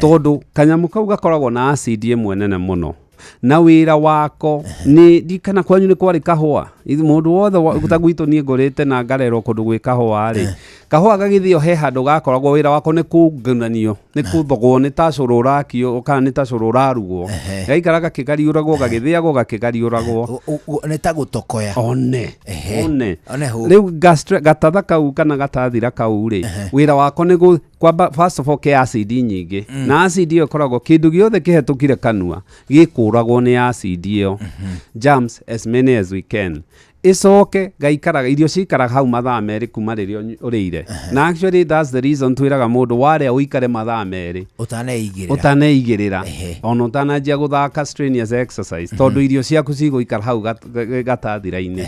tondũ kanyamũ kau gakoragwo na acid ĩmwe nene mũno. Na wĩra wako nĩ ndikana kwanyu nĩ kwarĩ kahũa. Ithu mũndũ wothe ta gwitũ niĩ ngũrĩte na ngarerwo kũndũ gwĩ kahũa rĩ, kahũa gagĩthĩo he handũ gakoragwo wĩra wako nĩ kũngananio, nĩ kũthogwo, nĩ ta cũrũ ũrakio kana nĩ ta cũrũ ũrarugwo. Gaikara gakĩgariũragwo, gagĩthĩagwo, gakĩgariũragwo. Nĩ ta gũtokoya. One. One. One hũ. Rĩu gatatha kau kana gatathira kau rĩ, wĩra wako nĩ kwamba first of all ke acid nyingĩ. Na acid ĩyo ĩkoragwo kĩndũ gĩothe kĩhetũkire kanua gĩkũragwo nĩ acid ĩyo. Germs as many as we can. Ĩcoke gaikaraga, irio cikaraga hau mathaa 2 kuma rĩrĩa ũrĩire. Na actually that's the reason twĩraga mũndũ warĩa ũikare mathaa 2 ũtaneigĩrĩra. Ũtaneigĩrĩra. Ona ũtananjia gũthaka strenuous exercise, tondũ irio ciaku cigũikara hau gatathira-inĩ.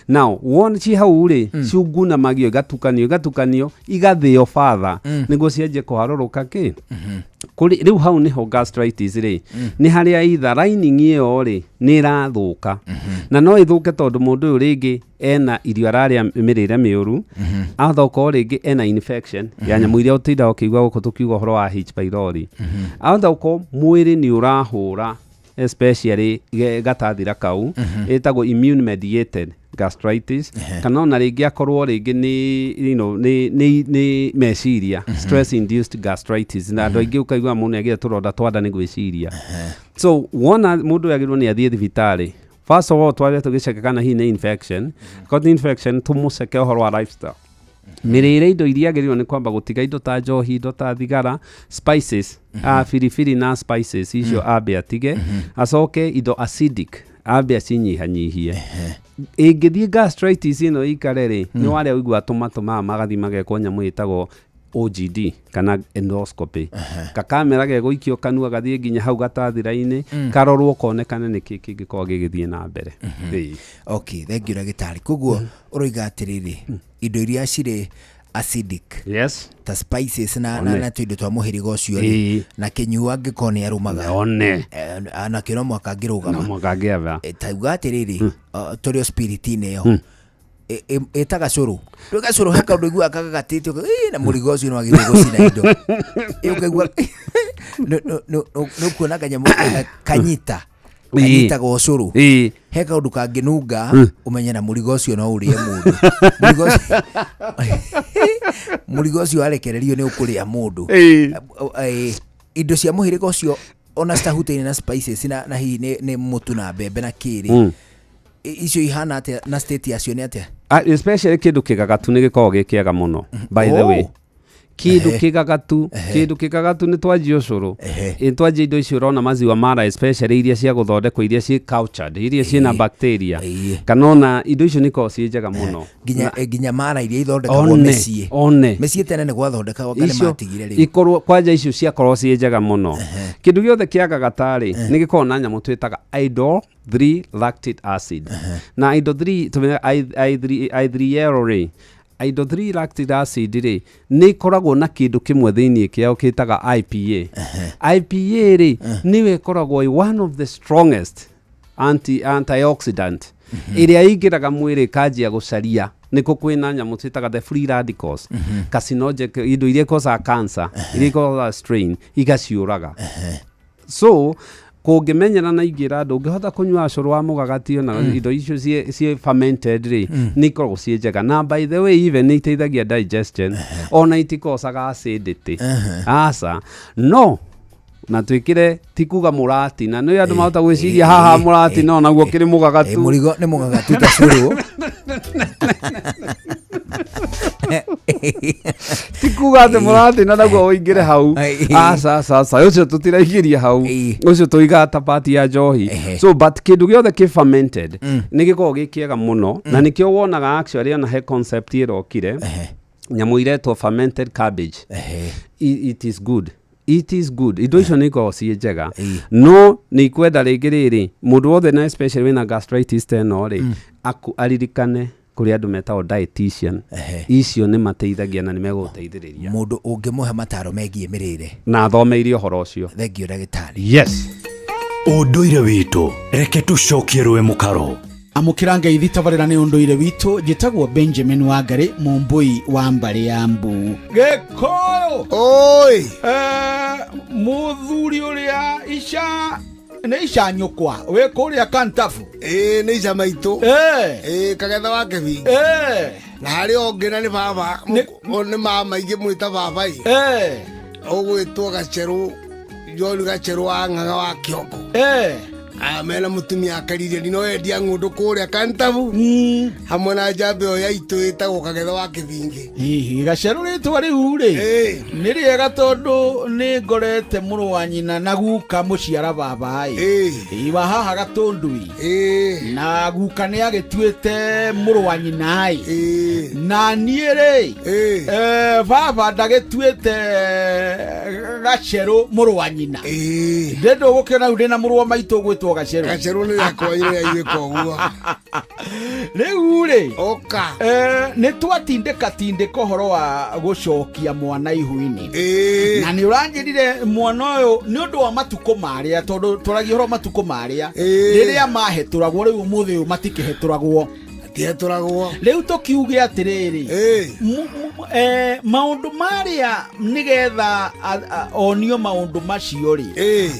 Now wona ci hau rĩ, ciungunamagio, igatukanio, igatukanio, igathĩo father, nĩguo cianjie kũharũrũka kĩ. Kũrĩ rĩu hau nĩho gastritis rĩ, nĩ harĩa either lining ĩyo rĩ nĩ ĩrathũka. Na no ĩthũke tondũ mũndũ ũyũ rĩngĩ ena irio ararĩa mĩrĩre mĩũru, athokorwo rĩngĩ ena infection ya nyamũ iria ũtindaga ũkĩigua gũkũ tũkiuga ũhoro wa H pylori. Athokorwo mwĩrĩ nĩ ũrahũra especially gatathira kau, ĩtagwo immune mediated gastritis, kana ona rĩngĩ akorwo rĩngĩ nĩ, you know, nĩ, nĩ, nĩ meciria, stress induced gastritis. Na andũ aingĩ ũkaigua mũndũ nĩagĩa tũronda twa nda nĩ gwĩciria. So wona mũndũ agĩrĩirwo nĩ athiĩ thibitarĩ, first of all tware tũgĩceke kana hihi nĩ infection. Korwo nĩ infection, tũmũceke ũhoro wa lifestyle, mĩrĩre, indo iria agĩrĩirwo nĩ kwamba gũtiga, indo ta njohi, indo ta thigara, spices, biribiri na spices icio ambe atige, acoke indo acidic ambe acinyihanyihie. Ĩngĩthiĩ gastritis ĩno ĩikare rĩ, nĩ warĩa ũigua tũmatũ maya magathiĩ magekwo nyamũ ĩtagwo OGD kana endoscopy, kakamera gegũikio kanua gathiĩ nginya hau gatathira-inĩ, karorwo konekane nĩkĩ kĩngĩkorwo gĩgĩthiĩ na mbere. Ĩĩ. Okay, thank you ndagĩtarĩ. Koguo ũroiga atĩrĩrĩ, indo iria cirĩ acidic ta spices na, na tũindo twa mũhĩrĩga ũcio rĩ, na kĩnyua angĩkorwo nĩ arũmaga. Nakĩo no mũhaka angĩrũgama. No mũhaka angĩamba. Tauga atĩrĩrĩ, tũrĩ o spirit-inĩ ĩyo, ĩtaga cũrũ, rĩu gacũrũ he kaũndũ iguaga kagagatĩte, na mũrigo ũcio nĩ wagĩrĩirwo gũcina indo. Ũkaigua nĩ ũkuona kanyamũ kanyita kanyitaga ũcũrũ, he kaũndũ kangĩnunga, ũmenye na mũrigo ũcio no ũrĩe mũndũ. Mũrigo ũcio warekererio nĩ ũkũrĩa mũndũ. Indo cia mũhĩrĩga ũcio ona citahutaine na spices na hihi nĩ mũtu na mbembe na kĩrĩ, icio ihana atĩa na state yacio nĩ atĩa? Especially kĩndũ kĩgagatu nĩ gĩkoragwo gĩ kĩega mũno, by the way. Kĩndũ kĩgagatu, kĩndũ kĩgagatu nĩ twanjia ũcũrũ, twanjia indo icio ũrona maziwa mara, especially iria cia gũthondekwo, iria ciĩ cultured, iria ciĩna bacteria, kana ona indo icio nĩ ikoragwo ciĩ njega mũno. Nginya mara iria ithondekagwo mĩciĩ. One. Mĩciĩ tene nĩ gwathondekagwo kana Icio matigire rĩu. Ikorwo kwanja icio ciakorwo ciĩ njega mũno. Kĩndũ gĩothe kĩagaga tarĩ nĩ gĩkoragwo na nyamũ twĩtaga idol 3 lactic acid, na indo 3 tũmenyaga I3 I3L rĩ, indo 3 lactic acid rĩ, nĩ ikoragwo na kĩndũ kĩmwe thĩinĩ kĩao kĩtaga IPA. IPA rĩ, nĩyo ĩkoragwo ĩ one of the strongest antioxidant ĩrĩa ĩingĩraga mwĩrĩ ĩkanjia gũcaria nĩkũ kwĩna nyamũ twĩtaga the free radicals, carcinogenic, indo iria ikosaga cancer, iria ikosaga strain, igaciũraga. So kũngĩmenyera na ingĩra andũ ũngĩhota kũnyua cũrũ wa mũgagatio na indo icio ciĩ fermented rĩ, nĩ ikoragwo ciĩ njega. Na by the way, even nĩ iteithagia digestion, ona itikosaga acidity, aca. No na twĩkĩre ti kuga mũratina nĩ andũ mahota gwĩciria haha mũratina onaguo kĩrĩ mũgagatu. Mũrigo nĩ mũgagatu ta cũrũ. Ti kuga atĩ mũratina naguo ũingĩre hau, aca aca aca, ũcio tũtiraingĩria hau, ũcio tũigaga ta part ya njohi. So but kĩndũ gĩothe kĩ fermented nĩ gĩkoragwo gĩ kĩega mũno, na nĩkĩo wonaga actually ona he concept ĩrokire, nyamũ iretwo fermented cabbage. It is good, it is good. Indo icio nĩ ikoragwo ciĩ njega, no nĩ ikwenda rĩngĩ rĩrĩ mũndũ wothe, na especially wĩna gastritis ta ĩno rĩ, aririkane kũrĩ andũ metagwo dietitian. Icio nĩ mateithagia na nĩ megũgũteithĩrĩria. Mũndũ ũngĩmũhe mataro megiĩ mĩrĩre. Na athomeire ũhoro ũcio. Thank you, ndagĩtarĩ. Yes. Ũndũire witũ, reke tũcokie rũĩ mũkaro. Amũkĩra ngeithi tabarĩra nĩ ũndũire witũ. Njĩtagwo Benjamin Wangari, mũmbũi wa mbarĩ ya mbu. Gĩkũyũ. Oi. Mũthuri ũrĩa ica. Nĩ ica nyũkwa wĩ kũrĩa Kantafu. Ĩĩ nĩ ica maitũ. Ĩĩ kagetha wa kĩbingi. Na harĩ o ũngĩ na nĩ baba nĩ mama ingĩ mwĩta baba ĩ. Ũgwĩtwo Gacerũ John Gacerũ wa Ng'ang'a wa Kĩoko. Ah, mena mũtumia akaririe no endia ng'ũndũ kũrĩa Kantabu hamwe na njamba ĩyo ya itũ ĩtagwo Kagetha wa Kĩbingĩ. Hihi gacerũ rĩtwa rĩu rĩ nĩ rĩega tondũ nĩ ngorete mũrũ wa nyina na guka mũciara baba ĩ wa haha gatũndui na guka nĩ agĩtuĩte mũrũ wa nyina ĩ na niĩ rĩ baba ndagĩtuĩte gacerũ mũrũ wa nyina ndĩ ndũgũkĩona rĩu ndĩna mũrũ wa maitũ ũgwĩtwo gacerũ. Gacerũ nĩ rĩakwa rĩrĩa ithuĩ koguo. Rĩu rĩ ũka nĩ twatindĩka tindĩka ũhoro wa gũcokia mwana ihu-inĩ na nĩ ũranjĩrire mwana ũyũ nĩ ũndũ wa matukũ marĩa tondũ twaragia ũhoro wa matukũ marĩa rĩrĩa mahetũragwo rĩu ũmũthĩ ũyũ matikĩhetũragwo. Matihetũragwo. Rĩu tũkiuge atĩrĩrĩ, maũndũ marĩa nĩgetha onio maũndũ macio rĩ,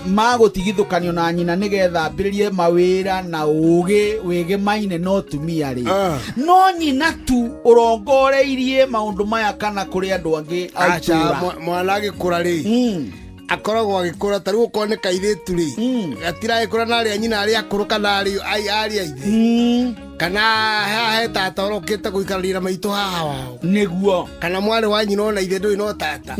ma gũtigithũkanio na nyina nĩgetha ambĩrĩrie mawĩra na ũgĩ wĩgĩmaine na ũtumia rĩ, no nyina tu ũrongoreirie maũndũ maya kana kũrĩ andũ angĩ a Aca, itũũra? Mwana agĩkũra rĩ, akoragwo agĩkũra ta rĩu okorwo nĩ kairĩtu rĩ, gatiragĩkũra na arĩa nyina arĩa akũrũ kana arĩa ithe kana haha he tata ũrokĩte gũikarania na maitũ haha wao nĩguo kana mwarĩ wa nyina ona ithe ndũrĩ no tata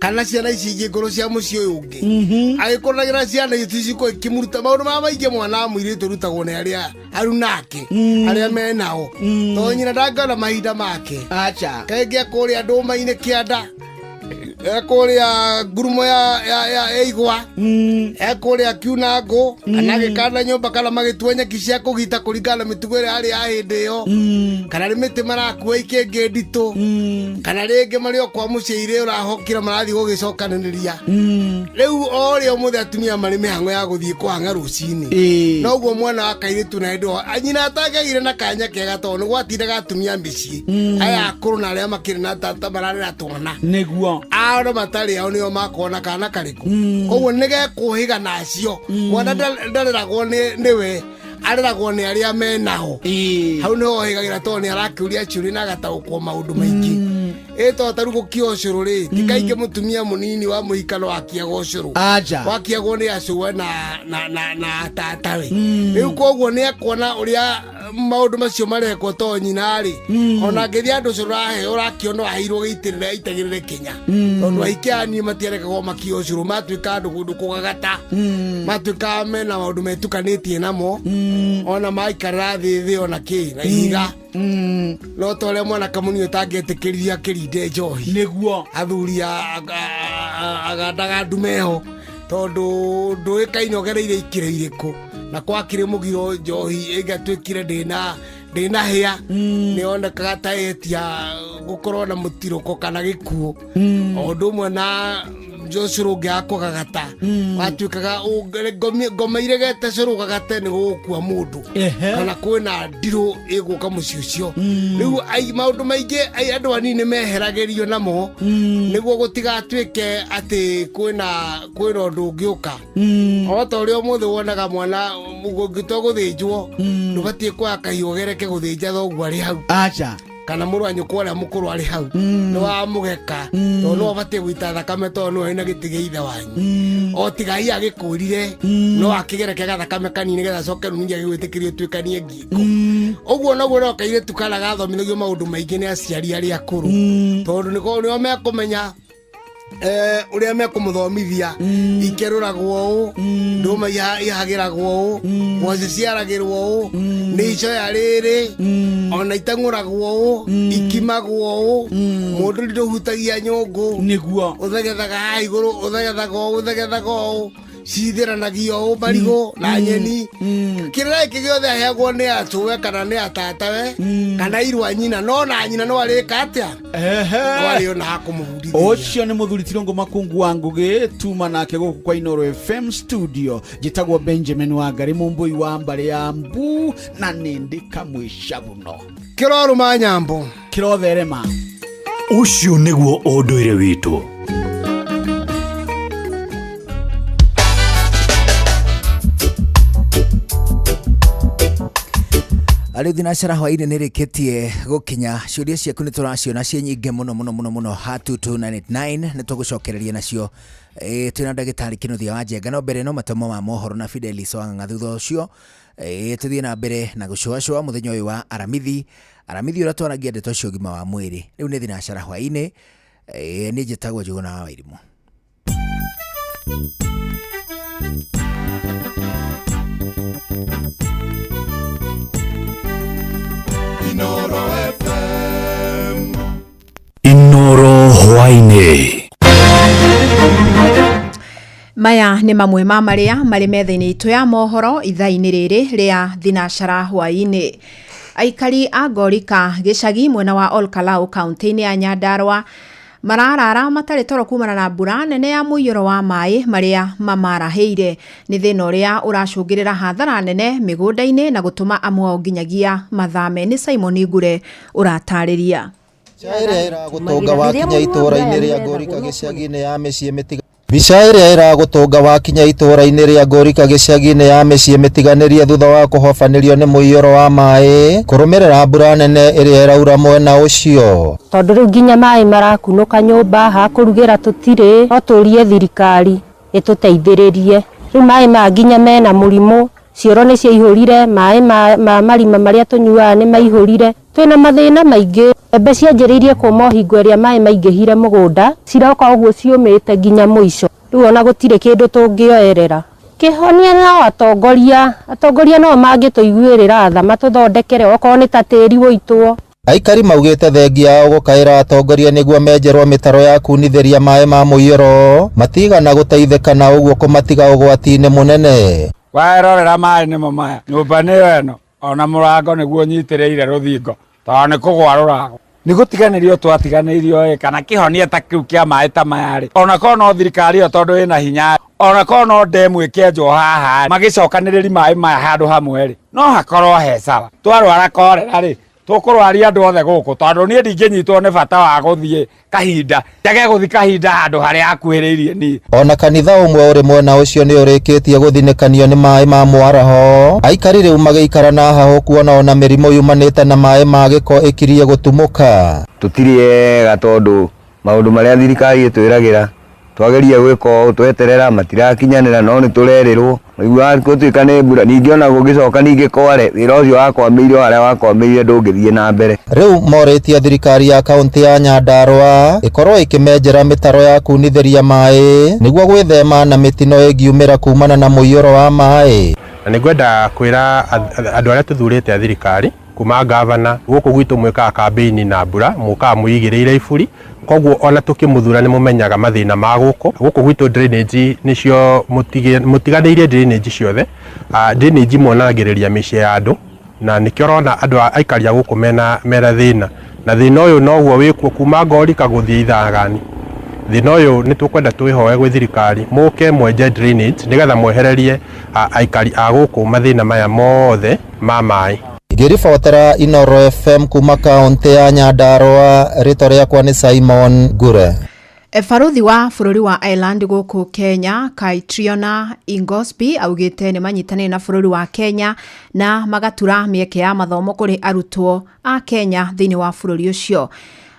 kana ciana ici ingĩ ngũrũ cia mũciĩ ũyũ ũngĩ agĩkũranagĩra ciana ici cikorwo ikĩmũruta maũndũ marĩa maingĩ mwana wa mũirĩtu ũrutagwo nĩ arĩa arunake arĩa menao tondũ nyina ndangĩona mahinda make. Aca. Kaingĩ kũrĩa ndũma-inĩ kĩanda, ekũrĩa ngurumo ya igwa, ekũrĩa kiuna ngũ kana gĩkanda nyũmba kana magĩtua nyeki cia kũgita kũringana na mĩtugo ĩrĩa yarĩ ya hĩndĩ ĩyo, kana nĩ mĩtĩ marakua ikĩngĩ nditũ, kana rĩngĩ marĩ o kwa mũciĩ irĩ ũrahokire marathiĩ gũgĩcokanĩrĩria. Rĩu o ũrĩa ũmũthĩ atumia marĩ mĩhang'o ya gũthiĩ kũhang'a rũcinĩ, noguo mwana wa kairĩtu na hĩndĩ ĩyo nyina atangĩagire na kanya kega tondũ nĩ gwatindaga atumia mĩciĩ aya akũrũ na arĩa makĩrĩ na tata mararera twana nĩguo ao matarĩ ao nĩo makona kana karĩkũ, koguo nĩgekũhĩga nacio. Mwana ndareragwo nĩwe, areragwo nĩ arĩa menao. Hau nĩho ohĩgagĩra tondũ nĩ arakĩũria ciũria na agataũkwo maũndũ maingĩ. Ĩ to ta rĩu gũkia ũcũrũ rĩ, ti kaingĩ mũtumia mũnini wa mũhikano wakiaga ũcũrũ. Aja. Wakiagwo nĩ acũwe na tatawe. Rĩu koguo nĩ ekuona ũrĩa maũndũ macio marekwo to nyina rĩ, ona angĩthiĩ andũ ũcũrũ ũraheo ũrakĩona aheirwo gĩitĩrĩre aitagĩrĩre Kenya, tondũ aingĩ a niĩ matiarekagwo makie ũcũrũ, matuĩka andũ kũndũ kũgagata, matuĩka mena maũndũ metukanĩtie namo, ona maikarĩra thĩ thĩ ona kĩ na ihiga. No ta ũrĩa mwanake mũnini ũtangĩetĩkĩririe akĩrinde njohi nĩguo athuri agandaga ndumeho tondũ ndũĩkaine ũgereire ikĩro irĩkũ na kwakĩrĩ mũgiro njohi ĩngĩatuĩkire ndĩna hĩa nĩyonekaga ta ĩtia gũkorwo na mũtirũko kana gĩkuũ, o ũndũ ũmwe na cũrũ ũngĩ kũgagata watuĩkaga ngoma iregete cũrũ gagate nĩ gũgũkua mũndũ kana kwĩna ndirũ ĩgũka mũciĩ ũcio. Rĩu maũndũ maingĩ andũ anini meheragĩrio namo nĩguo gũtigatuĩke atĩ kwĩna ũndũ ũngĩũka. O ta ũrĩa ũmũthĩ wonaga mwana ũngĩtua gũthĩnjwo, ndũbatiĩ kwaga kahiũ gereke gũthĩnja thoguo arĩ hau. Aca. Kana mũrũ wa nyũkwa ũrĩa mũkũrũ arĩ hau nĩ wamũgeka tondũ no abatiĩ gũita thakame tondũ nĩwe wĩna gĩtĩ gĩa ithe wanyu, o tiga hihi agĩkũrire no akĩgereke gathakame kanini nĩgetha acoke rĩu ningĩ agĩgwĩtĩkĩrie ũtuĩkanie ngingo. Ũguo noguo no kairĩtu kana gathomithagio maũndũ maingĩ nĩ aciari arĩa akũrũ tondũ nĩo mekũmenya ũrĩa mekũmũthomithia ikerũragwo ũũ, ndũma ihagĩragwo ũũ, ngwacĩ ciaragĩrwo ũũ, nĩ icoya rĩrĩ ona iteng'ũragwo ũũ, ikimagwo ũũ, mũndũ ndũhutagia nyũngũ nĩguo ũthegethaga haha igũrũ, ũthegethaga ũũ, ũthegethaga ũũ, cithĩranagio ũũ marigũ na nyeni. Kĩrĩra gĩkĩ gĩothe aheagwo nĩ atũwe kana nĩ atatawe kana irwa nyina, no na nyina no arĩka atĩa, no arĩ ona hakũmũbundithia. Ũcio nĩ mũthuri Tirũngũ Makungu wa Ngũgĩ tuma nake gũkũ kwa Inoro FM studio. Njĩtagwo Benjamin Wangari Mũmbũi wa mbarĩ ya Mbu na nĩndĩ kamwĩcabuno. Kĩrorũma nyambo. Kĩrotherema. Ũcio nĩguo ũndũire witũ. Rĩu thinacara hwainĩ nĩ rĩkĩtie gũkinya. Ciũria ciaku nĩ tũraciona ciĩ nyingĩ mũno mũno mũno mũno ha 2289 nĩ tũgũcokereria nacio. Twĩna ndagĩtarĩ Kĩnuthia wa Njenga, no mbere no matomo ma mohoro na Fidelis Wang'ang'a. Thutha ũcio tũthiĩ na mbere na gũcũacũa mũthenya ũyũ wa Aramithi. Aramithi ũrĩa twaragia ndeto cia ũgima wa mwĩrĩ. Rĩu nĩ thinacara hwainĩ. Niĩ njĩtagwo Njũgũna wa Wairimũ. Inoro FM. Inoro hwainĩ. Maya nĩ mamwe ma marĩa marĩ metha-inĩ itũ ya mohoro ithaa-inĩ rĩrĩ rĩa thinacara hwainĩ. Aikari a Ngorika gĩcagi mwena wa Olkalau kaunti-inĩ ya Nyandarua mararara matarĩ toro kumana na mbura nene ya mũiyũro wa maĩ marĩa mamarahĩire. Nĩ thĩna ũrĩa ũracũngĩrĩra hathara nene mĩgũnda-inĩ na gũtũma amwe ao nginyagia mathame. Nĩ Simon Ngure ũratarĩria. Mbica ĩrĩa ĩragũtũnga wakinya itũũra-inĩ rĩa Ngorika gĩcagi-inĩ ya mĩciĩ mĩtiga Mbica ĩrĩa ĩragũtũnga wakinya itũũra-inĩ rĩa Ngorika gĩcagi-inĩ ya mĩciĩ mĩtiganĩrie thutha wa kũhobanĩrio nĩ mũiyũro wa maĩ kũrũmĩrĩra mbura nene ĩrĩa ĩraura mwena ũcio. Tondũ rĩu nginya maĩ marakunũka nyũmba, ha kũrugĩra tũtirĩ, no tũrie thirikari ĩtũteithĩrĩrie. Rĩu maĩ maya nginya mena mũrimũ, cioro nĩ ciaihũrire, maĩ ma marima marĩa tũnyuaga nĩ maihũrire. Twĩna mathĩna maingĩ. Mbembe cianjĩrĩirie kũma o hingo ĩrĩa maĩ maingĩhire mũgũnda, ciroka ũguo ciũmĩte nginya mũico. Rĩu ona gũtirĩ kĩndũ tũngĩoerera. Kĩhonia no atongoria, atongoria no mangĩtũiguĩrĩra tha, matũthondekere okorwo nĩ ta tĩri ũitwo. Aikari maugĩte thengia yao gũkaĩra atongoria nĩguo menjerwo mĩtaro ya kunithĩria maĩ ma mũiyũro matigana gũteithĩka na ũguo kũmatiga ũgwati-inĩ mũnene. Waerorera maĩ nĩmo maya, nyũmba nĩyo ĩno, ona mũrango nĩguo ũnyitĩrĩire rũthingo tondũ nĩ kũgwa rũragwa. Nĩ gũtiganĩrio twatiganĩirio ĩ, kana kĩhonia ta kĩu kĩa maĩ ta maya rĩ, ona korwo no thirikari ĩyo tondũ ĩna hinya, ona korwo no ndemu ĩkĩenjwo haha, magĩcokanĩrĩri maĩ maya handũ hamwe rĩ, no hakorwo he sawa. Twarwara korera rĩ, tũkũrwaria andũ othe gũkũ tondũ niĩ ndingĩnyitwo nĩ bata wa gũthiĩ kahinda, njage gũthiĩ kahinda handũ harĩa hakuhĩrĩirie niĩ. Ona kanitha ũmwe ũrĩ mwena ũcio nĩ ũrĩkĩtie gũthinĩkanio nĩ maĩ ma mwaraho. Aikari rĩu magĩikara na hahũ kuona ona mĩrimũ yumanĩte na maĩ ma gĩko ĩkirie gũtumũka. Tũtirĩ ega tondũ maũndũ marĩa thirikari ĩtwĩragĩra twageria gwĩka ũũ tweterera matirakinyanĩra no nĩ tũrerĩrwo. Ũiguaga gũtuĩka nĩ mbura ningĩ ona gũgĩcoka ningĩ kware wĩra ũcio wakwamĩire o harĩa wakwamĩire ndũngĩthiĩ na mbere. Rĩu morĩtie thirikari ya kaunti ya Nyandarua ĩkorwo ĩkĩmenjera mĩtaro ya kunithĩria maĩ nĩguo gwĩthema na mĩtino ĩngiumĩra kumana na mũiyũro wa maĩ. Na nĩngwenda kwĩra andũ arĩa tũthurĩte a thirikari kuma gavana gũkũ gwitũ mwĩkaga kambĩini na mbura mũkaga mwĩigĩrĩire iburi, koguo ona tũkĩmũthura nĩ mũmenyaga mathĩna ma gũkũ. Gũkũ gwitũ drainage nĩcio mũtiganĩirie drainage ciothe. Drainage monagĩrĩria mĩciĩ ya andũ na nĩkĩo ũrona andũ a aikari a gũkũ mena thĩna, na thĩna ũyũ noguo wĩkuo kuma Ngorika gũthiĩ Ithagani. Thĩna ũyũ nĩ tũkwenda twĩhoe gwĩ thirikari mũke mwenje drainage nĩgetha mwehererie aikari a gũkũ mathĩna maya mothe ma maĩ. Ngĩribotera Inoro FM kuma kaunti ya Nyandarua, rĩtwa rĩakwa nĩ Simon Ngure. Baruthi wa bũrũri wa Ireland gũkũ Kenya, Catriona Ingosby augĩte nĩ manyitanĩire na bũrũri wa Kenya na magatura mĩeke ya mathomo kũrĩ arutwo a Kenya thĩinĩ wa bũrũri ũcio.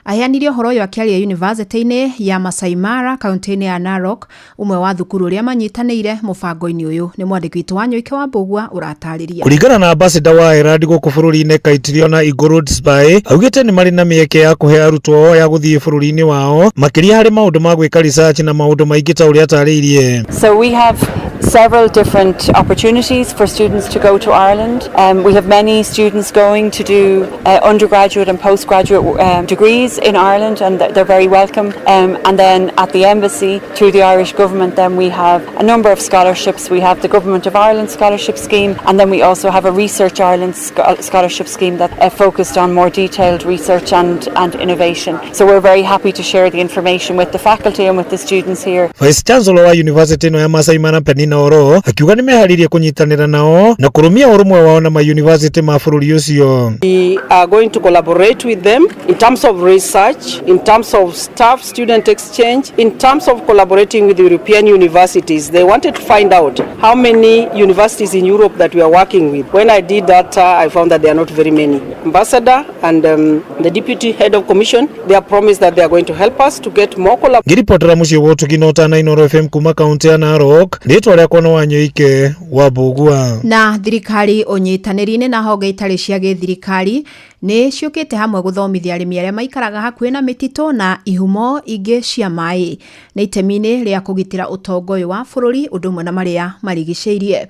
Aheanire ũhoro ũyũ akĩaria yunivasĩtĩ-inĩ ya Masai Mara kaunti-inĩ ya Narok, ũmwe wa thukuru ũrĩa manyitanĩire mũbango-inĩ ũyũ. Nĩ mwandĩki witũ wa Nyoike wa Mbũgua ũratarĩria. Kũringana na ambassador wa Ireland gũkũ bũrũri-inĩ Catriona Ingoldsby, augĩte nĩ marĩ na mĩeke ya kũhe arutwo ao ya gũthiĩ bũrũri-inĩ wao, makĩria harĩ maũndũ ma gwĩka research na maũndũ maingĩ ta ũrĩa atarĩirie. So we have several different opportunities for students to go to Ireland. We have many students going to do undergraduate and postgraduate degrees in Ireland, and they're very welcome. And then at the embassy, through the Irish government, then we have a number of scholarships. We have the Government of Ireland scholarship scheme, and then we also have a Research Ireland scholarship scheme that focused on more detailed research and innovation. So we're very happy to share the information with the faculty and with the students here. Vice Chancellor wa University ĩno ya Masai Mara Penina Inooro akiuga nĩ meharĩirie kũnyitanĩra nao na kũrũmia ũrũmwe wao na mayunivasĩtĩ ma bũrũri ũcio. We are going to collaborate with them in terms of research, in terms of staff student exchange, in terms of collaborating with European universities. They wanted to find out how many universities in Europe that we are working with. When I did that, I found that there are not very many. Ambassador and the deputy head of commission, they have promised that they are going to help us to get more collaboration. Ngĩribotera mũciĩ wa ũtugi na ũtana Inooro FM kuma kaũntĩ ya Narok, rĩtwa rĩakwa nĩ Wanyoike wa Mbũgua. Na thirikari ũnyitanĩri-inĩ na honge itarĩ cia gĩthirikari nĩ ciũkĩte hamwe gũthomithia arĩmi arĩa maikaraga hakuhĩ na mĩtitũ na ihumo ingĩ cia maĩ na itemi-inĩ rĩa kũgitĩra ũtonga ũyũ wa bũrũri ũndũ ũmwe na marĩa marigicĩirie.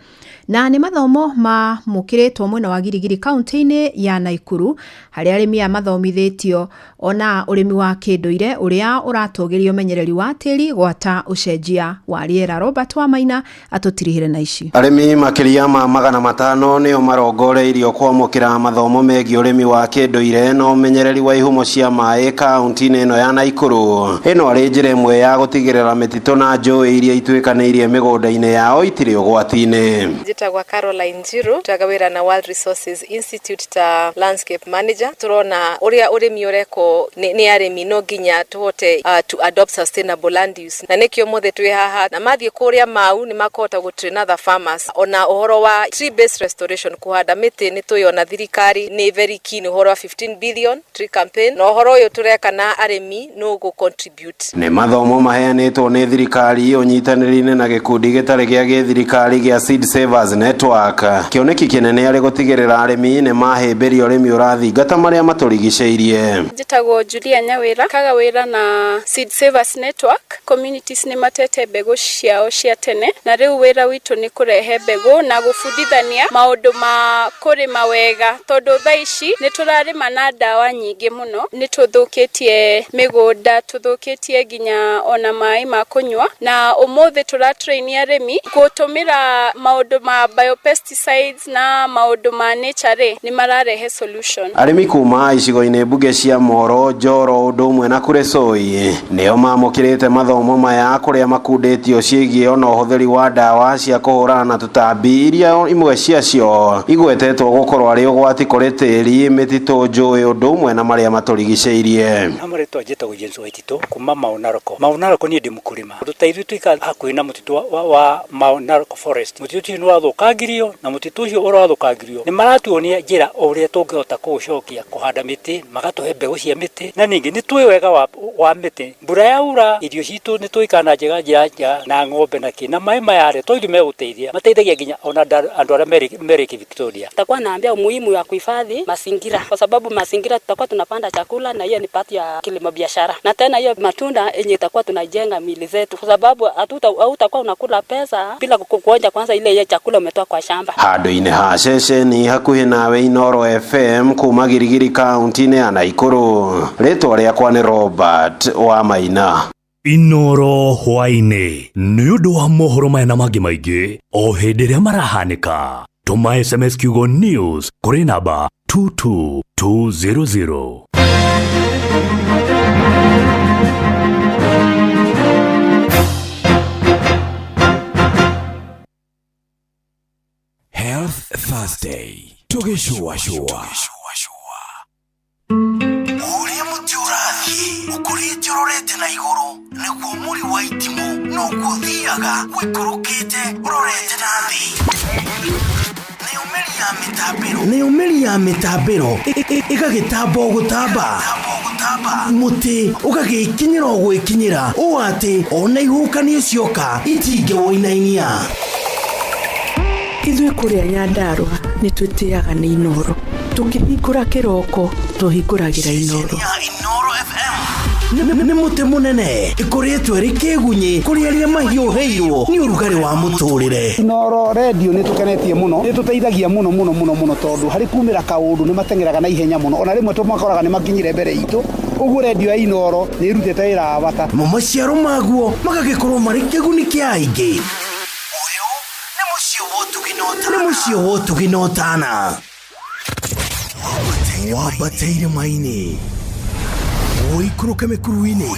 Na nĩ mathomo mamũkĩrĩtwo mwena wa Girigiri kaũntĩ-inĩ ya Naikuru harĩa arĩmi aya mathomithĩtio ona ũrĩmi wa kĩndũire ũrĩa ũratũgĩria ũmenyereri wa tĩri gwata ũcenjia wa rĩera. Robert Wamaina atũtirihire na ici. Arĩmi makĩria ma 500 nĩo marongoreirio kwamũkĩra mathomo megiĩ ũrĩmi wa kĩndũire na ũmenyereri wa ihumo cia maĩ kaũntĩ-inĩ ĩno ya Naikuru. Ĩno arĩ njĩra ĩmwe ya gũtigĩrĩra mĩtitũ na njũĩ iria ituĩkanĩirie mĩgũnda-inĩ yao itirĩ ũgwati-inĩ. Njĩtagwa Caroline Njiru, ndutaga wĩra na World Resources Institute ta landscape manager. Turona ũrĩa ũrĩmi ũrekwo nĩ arĩmi no nginya tũhote to adopt sustainable land use, na nĩkĩo mothe twĩ haha na mathiĩ kũrĩa mau nĩ makũhota gũ train other farmers ona ũhoro wa tree based restoration, kũhanda mĩtĩ. Nĩ tũĩ ona thirikari nĩ very keen ũhoro wa 15 billion tree campaign, na ũhoro ũyũ tũreka na arĩmi no gũ contribute. Nĩ mathomo maheanĩtwo nĩ thirikari ũnyitanĩri-inĩ na gĩkundi gĩtarĩ gĩa gĩthirikari gĩa Seed Savers Network. Kĩoneki kĩnene arĩ gũtigĩrĩra arĩmi nĩ mahĩmbĩria ũrĩmi ũrathingata marĩa matũrigicĩirie. Njĩtagwo Julia Nyawĩra, kaga wĩra na Seed Savers Network. Communities nĩ matete mbegũ ciao cia tene, na rĩu wĩra witũ nĩ kũrehe mbegũ na gũbundithania maũndũ ma kũrĩma wega, tondũ thaa ici nĩ tũrarĩma na ndawa nyingĩ mũno, nĩ tũthũkĩtie mĩgũnda, tũthũkĩtie nginya ona maĩ ma kũnyua. Na ũmũthĩ tũratrain arĩmi gũtũmĩra maũndũ ma biopesticides na maũndũ ma nature rĩ, nĩ mararehe solution. Arĩmi kuma icigo-inĩ mbunge cia Moro, Njoro ũndũ ũmwe na Kuresoi nĩo mamũkĩrĩte mathomo maya kũrĩa makundĩtio ciĩgiĩ ona ũhũthĩri wa ndawa cia kũhũrana na tũtambi iria imwe ciacio igwetetwo gũkorwo arĩ ũgwati kũrĩ tĩri, mĩtitũ, njũĩ ũndũ ũmwe na marĩa matũrigicĩirie. Marĩtwa njĩtagwo James Waititũ kuma Mau Narok. Mau Narok niĩ ndĩ mũkũrĩma. Tondũ ta ithuĩ tũikaraga hakuhĩ na mũtitũ wa Mau Narok Forest. Mũtitũ ũcio nĩ wathũkangirio, na mũtitũ ũcio ũrathũkangirio nĩ maratuonia njĩra ũrĩa tũngĩhota kũũcokia, kũhanda mĩtĩ, magatũhe mbegũ cia mĩtĩ, na ningĩ nĩ tũĩ wega wa mĩtĩ. Mbura yaura irio citũ nĩ tũikara na njĩra njega na ng'ombe na kĩ, na maĩ maya rĩ to ithuĩ megũteithia, mateithagia nginya ona andũ arĩa me Lake Victoria. Tutakuwa naambia umuhimu wa kuhifadhi mazingira, kwa sababu mazingira tutakuwa tunapanda chakula na hiyo ni part ya kilimo biashara, na tena hiyo matunda yenye itakuwa tunajenga miili zetu, kwa sababu hautakuwa unakula pesa bila kuonja kwanza ile ya chakula umetoa kwa shamba. Handũ-inĩ ha ceceni hakuhĩ nawe Inooro FM kuma Girigiri kaunti-inĩ ya Naikuru, rĩtwa rĩakwa nĩ Robert Wamaina. Inooro hwaĩ-inĩ nĩ ũndũ wa mohoro maya na mangĩ maingĩ o hĩndĩ ĩrĩa marahanĩka. Tũma SMS kiugo news kũrĩ namba 22200. Health Thursday tũgĩcũacũa. Ũrĩa mũtĩ ũrathiĩ ũkũrĩte ũrorete na igũrũ nĩguo mũri wa itimũ noguo ũthiaga ũikũrũkĩte ũrorete na thĩ. Nayo mĩri ya mĩtambĩro ĩgagĩtamba o gũtamba, mũtĩ ũgagĩkinyĩra o gwĩkinyĩra ũũ atĩ ona ihuhũkanio cioka itingĩwũinainia. Ithuĩ kũrĩa Nyandarũa nĩ twĩtĩaga nĩ Inooro. Tũkĩhingũra kĩroko tũhingũragĩra Inooro. Nĩ mũtĩ mũnene ĩkoretwo ĩrĩ kĩgunyĩ kũrĩ arĩa mahiũhĩirwo nĩ ũrugarĩ wa mũtũrĩre. Inooro redio nĩ tũkenetie mũno, nĩ tũteithagia mũno mũno mũno mũno, tondũ harĩ kumĩra kaũndũ nĩ mateng'eraga na ihenya mũno, ona rĩmwe tũmakoraga nĩ makinyire mbere itũ. Ũguo redio ya Inooro nĩ ĩrutĩte wĩra wa bata. Mo maciaro maguo magagĩkorwo marĩ kĩguni kĩa aingĩ. Nĩ mũciĩ wa ũtugi na ũtana. Wambate irĩma-inĩ, ũikũrũke mĩkuru-inĩ,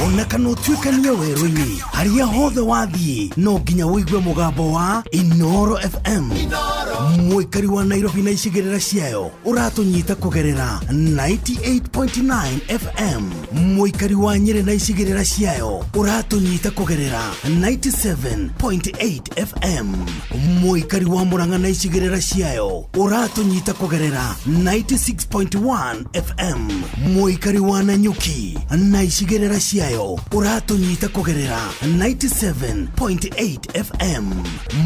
Ona kana ũtuĩkanie werũ-inĩ harĩa hothe wathiĩ no nginya ũigue mũgambo wa Inoro FM. Mũikari wa Nairobi na icigĩrĩra ciayo ũratũnyita kũgerera 98.9 FM. Mũikari wa Nyĩrĩ na icigĩrĩra ciayo ũratũnyita kũgerera 97.8 FM. Mũikari wa Murang'a na icigĩrĩra ciayo ũratũnyita kũgerera 96.1 FM. Mũikari wa Nanyuki na icigĩrĩra ciayo ũratũnyita kũgerera 97.8 FM.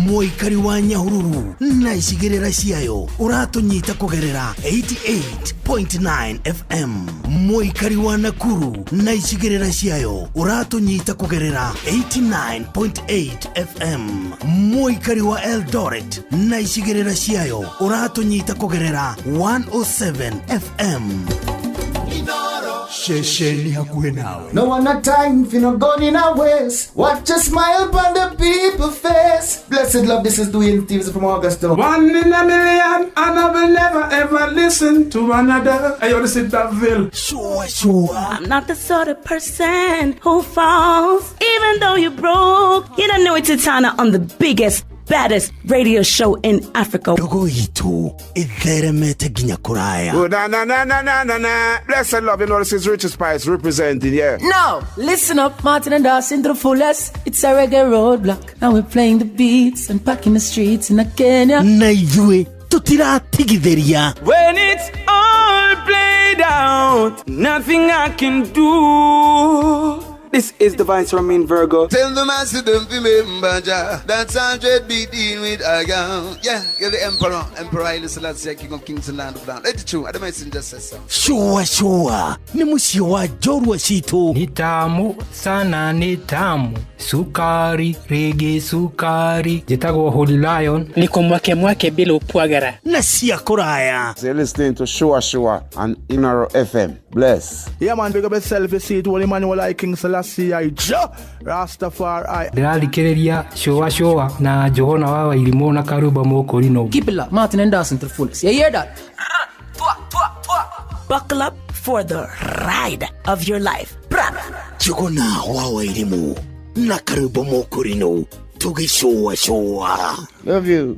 Mũikari wa Nyahururu na icigĩrĩra ciayo ũratũnyita kũgerera 88.9 FM. Mũikari wa Nakuru na icigĩrĩra ciayo ũratũnyita kũgerera 89.8 FM. Mũikari wa Eldoret na icigĩrĩra ciayo ũratũnyita kũgerera 107 FM. Ceceni hakuhĩ nawe. No one a time for no gun in a waste. Watch a smile upon the people face. Blessed love, this is Dwayne Stevens from Augusta. One in a million, and I will never ever listen to another. Hey, yo, this is Daville. Sure, sure. I'm not the sort of person who falls, even though you're broke. You don't know it's Titana on the biggest, baddest radio show in Africa. Ndogo itũ ĩtheremete nginya kũraya. Oh, na na na na na na na. Blessed love, you know this is Richard Spice representing, yeah. Now, listen up, Martin and Dawson to the fullest. It's a reggae roadblock. Now we're playing the beats and packing the streets in Kenya. Na ithuĩ tũtiratigithĩria. When it's all played out, nothing I can do. This is the Vice Romain Virgo. Tell the master don't remember Jah. That's 100 beat in with a gun. Yeah, you're the emperor. Emperor Haile Selassie, King of Kings and Land of Land. Let it true. I messenger says so. Sure, sure. Nĩ mũciĩ wa njorua citũ. Ni tamu sana, ni tamu sukari rigi sukari. Njĩtagwo Holy Lion. Niko mwake mwake bila upwagara na cia kũraya. You're listening to Shua Shua on Inoro FM. Bless. Yeah, man, big up yourself. You see it, Holy Emmanuel, I King Selassie, I Jah Rastafari. Ndĩrathikĩrĩria Shua Shua na Johana wa Wairimũ na Karumba Mũkũrinũ. Keep it locked, Martin and Dawson to the fullest. You hear that? Buckle up for the ride of your life. Bra. Njũgũna wa Wairimũ na Karumba Mũkũrinũ tũgĩcũa cũa. Love you.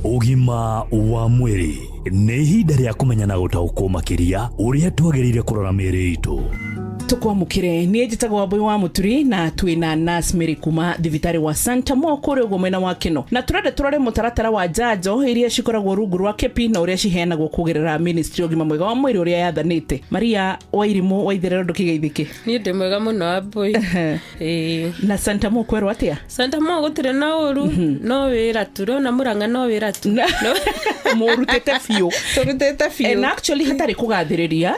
Ũgima wa mwĩrĩ nĩ ihinda rĩa kũmenya na gũtaũkwo makĩria ũrĩa twagĩrĩire kũrora mĩĩrĩ itũ. Tukwamukire niä njätagwo Wambui wa Muturi na twina Nurse Mary kuma thibitarĩ wa Santa Mo kũrĩa ũguo mwena wa Kino, na tũrenda tũrore mũtaratara wa njanjo iria cikoragwo rungu rwa KEPI na ũrĩa ciheanagwo kũgerera ministry ya ũgima mwega wa mwĩrĩ ũrĩa yathanĩte. Maria Wairimũ wa Itherero, ndũkĩgeithĩke. Niĩ ndĩ mwega mũno Wambui. Ĩĩ. Na Santa Mo kwerwo atĩa? Santa Mo gũtirĩ na ũru, no wĩra tu rĩona Mũrang'a no wĩra tu. Mũrutĩte biũ. Tũrutĩte biũ. And actually hatarĩ kũgathĩrĩria,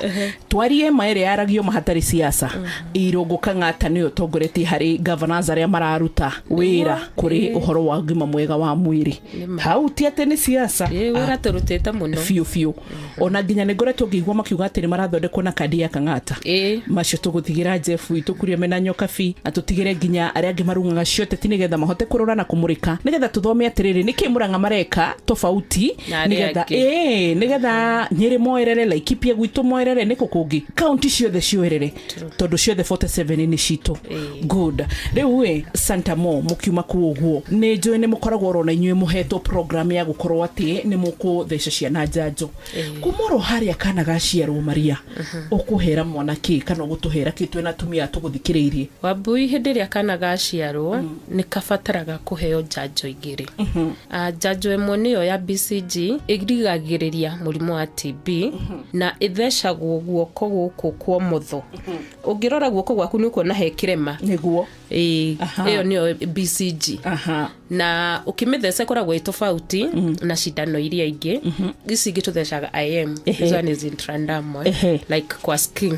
twarie ma ĩrĩa yaragio ma hatarĩ siasa, Irũngũ Kang'ata nĩwe ũtongoretie harĩ governors arĩa mararuta wĩra kũrĩ ũhoro wa ũgima mwega wa mwĩrĩ. Hau ti atĩ nĩ siasa. Ĩĩ, wĩra tũrutĩte mũno biũ biũ. Ona nginya nĩ ngoretwo ngĩigua makiuga atĩ nĩ marathondekwo na kandi ya Kang'ata. Macio tũgũtigĩra Jeff witũ kuria mena nyokabi, na tũtigĩre nginya arĩa angĩ marung'aga cioteti nĩgetha mahote kũrora na kũmũrĩka, nĩgetha tũthome atĩrĩrĩ nĩkĩ Mũrang'a mareka tofauti Na arĩa nĩgetha angĩ. ĩĩ, nĩgetha Nyĩrĩ moerere, Laikipia gwitũ moerere, nĩkũ kũngĩ kaunti ciothe cioerere, tondũ ciothe 47 nĩ citũ. Good. Rĩu ĩ Santa Mo, mũkiuma kũu ũguo nĩ njũĩ nĩ mũkoragwo oro na inyuĩ mũhetwo program ya gũkorwo atĩ nĩ mũkũtheca ciana njanjo kuma oro harĩa kana gaciarwo. Maria, ũkũhera mwana kĩ kana ũgũtũhera kĩ twĩna atumia tũgũthikĩrĩirie? Wambui, hĩndĩ ĩrĩa kana gaciarwo nĩ kabataraga kũheo njanjo igĩrĩ. Njanjo ĩmwe nĩyo ya BCG, ĩrigagĩrĩria mũrimũ wa TB na ĩthecagwo guoko gũkũ kwa ũmotho. Ũngĩrora guoko gwaku nĩ ũkuona he kĩrema. Nĩguo. Ĩĩ, ĩyo nĩyo BCG. Na ũkĩmĩtheca ĩkoragwo ĩ tofauti na cindano iria ingĩ. Ici ingĩ tũthecaga IM. This one is intradermal, like kwa skin.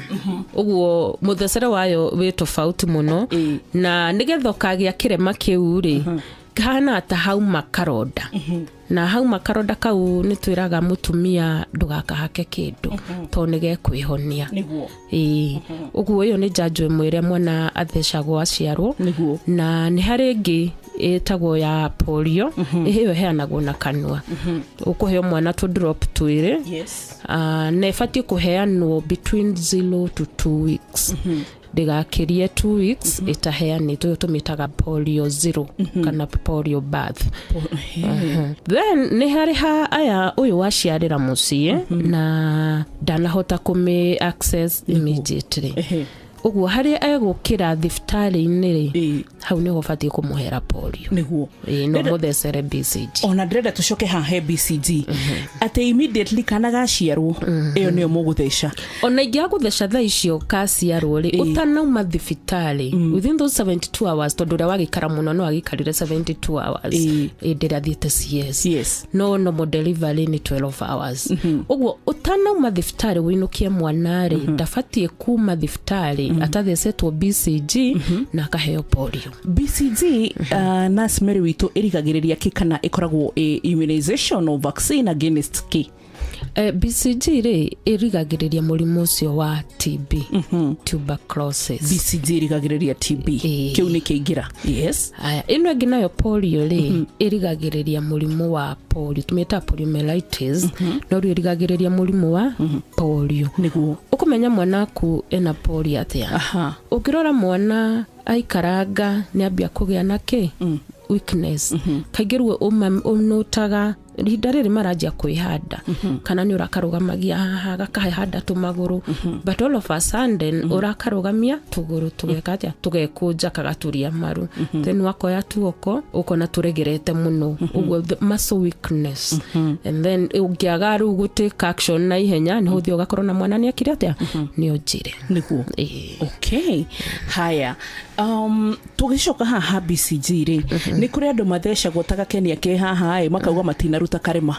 Ũguo mũthecere wayo wĩ tofauti mũno, na nĩgetha ũkagĩa kĩrema kĩu rĩ, Hahanaga ta hauma karonda, na hauma karonda kau nĩ twĩraga mũtumia ndũgakahake kĩndũ tondũ nĩ gekwĩhonia. Ĩĩ, ũguo ĩyo nĩ njanjo ĩmwe ĩrĩa mwana athecagwo aciarwo. Na nĩ harĩ ĩngĩ ĩtagwo ya polio, ĩyo ĩheanagwo na kanua, ũkũheo mwana tũ drop twĩrĩ. Na ĩbatiĩ kũheanwo between 0 to 2 weeks, ndĩgakĩrie 2 weeks ĩtaheanĩtwo. Ĩyo tũmĩtaga polio zero kana polio birth. Then nĩ harĩ ha aya ũyũ waciarĩra mũciĩ na ndanahota kũmĩ access immediately, ũguo harĩa egũkĩra thibitarĩ-inĩ rĩ, hau nĩho ũbatiĩ kũmũhera polio. Ĩĩ, no mũthecere BCG. Ona ndĩrenda tũcoke haha he BCG, atĩ immediately kana gaciarwo ĩyo nĩyo mũgũtheca? Ona ingĩaga gũtheca thaa icio kaciarwo rĩ, ũtanauma thibitarĩ, within those 72 hours, tondũ ũrĩa wagĩikara mũno no agĩikarire 72 hours hĩndĩ ĩrĩa athiĩte CS. No normal delivery nĩ 12 hours. Ũguo ũtanauma thibitarĩ wĩinũkie mwana rĩ, ndabatiĩ kuma thibitarĩ atathecetwo BCG na akaheo polio. BCG, Nurse Mary witũ, ĩrigagĩrĩria kĩ kana ĩkoragwo ĩ immunization or vaccine against kĩ? BCG rĩ, ĩrigagĩrĩria mũrimũ ũcio wa TB, tuberculosis. BCG ĩrigagĩrĩria TB, kĩu nĩ kĩingĩra, yes. Aya, ĩno ĩngĩ nayo polio rĩ, ĩrigagĩrĩria mũrimũ wa polio, tũmĩtaga poliomyelitis, no rĩu ĩrigagĩrĩria mũrimũ wa polio. Ũkũmenya mwana waku ena polio atĩa? Ũngĩrora mwana aikaranga nĩ ambia kũgĩa na kĩ weakness, kaingĩ rĩu ũnũtaga ihinda rĩrĩ maranjia kwĩhanda, kana nĩ ũrakarũgamagia haha gakahanda tũmagũrũ, but all of a sudden ũrakarũgamia tũgũrũ tũgeka atĩa, tũgekũnja, kagaturia maru, then wakoya tuoko ũkona tũregerete mũno, ũguo the muscle weakness. And then ũngĩaga rĩu gũtake action na ihenya, nĩ ũthiĩ ũgakorwo na mwana nĩ ekire atĩa, nĩ onjire. Okay, haya, tũgĩcoka haha BCG rĩ, nĩ kũrĩ andũ mathecagwo ta gakenia ke haha ĩ, makauga matinaruta karĩma,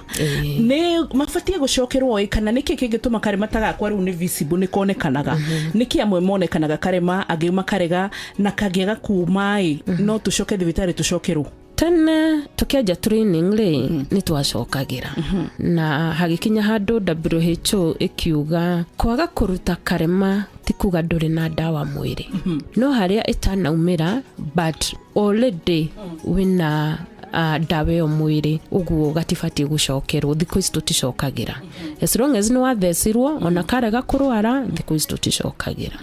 nĩ mabatiĩ gũcokerwo ĩ, kana nĩkĩ kĩngĩtũma karĩma ta gakwa rĩu nĩ visible, nĩ konekanaga? Nĩkĩ amwe monekanaga karĩma, angĩ makarega, na kangĩaga kuma ĩ, no tũcoke thibitarĩ tũcokerwo? Tene tũkĩanjia training rĩ, nĩ twacokagĩra, na hagĩkinya handũ WHO ĩkiuga kwaga kũruta karema ti kuga ndũrĩ na ndawa mwĩrĩ, no harĩa ĩtanaumĩra but already wĩna ndawa ĩyo mwĩrĩ, ũguo gatibatiĩ gũcokerwo. Thikũ ici tũticokagĩra, as long as nĩ wathecirwo ona karega kũrwara, thikũ ici tũticokagĩra.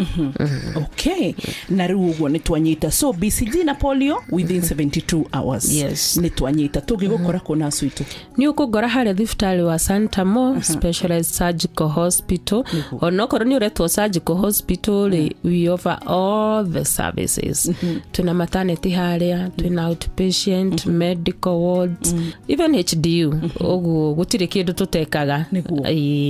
Okay, na rĩu ũguo nĩ twanyita, so BCG na polio within 72 hours. Yes. Nĩ twanyita. Tũngĩgũkora kũ nasu itũ? Nĩ ũkũngora harĩa thibitarĩ wa Santamo Specialized Surgical Hospital. Onokorwo nĩ ũretwo surgical hospital rĩ, we offer all the services. Twĩna maternity harĩa, twĩna outpatient, medical wards, even HDU, ũguo gũtirĩ kĩndũ tũtekaga. Nĩguo,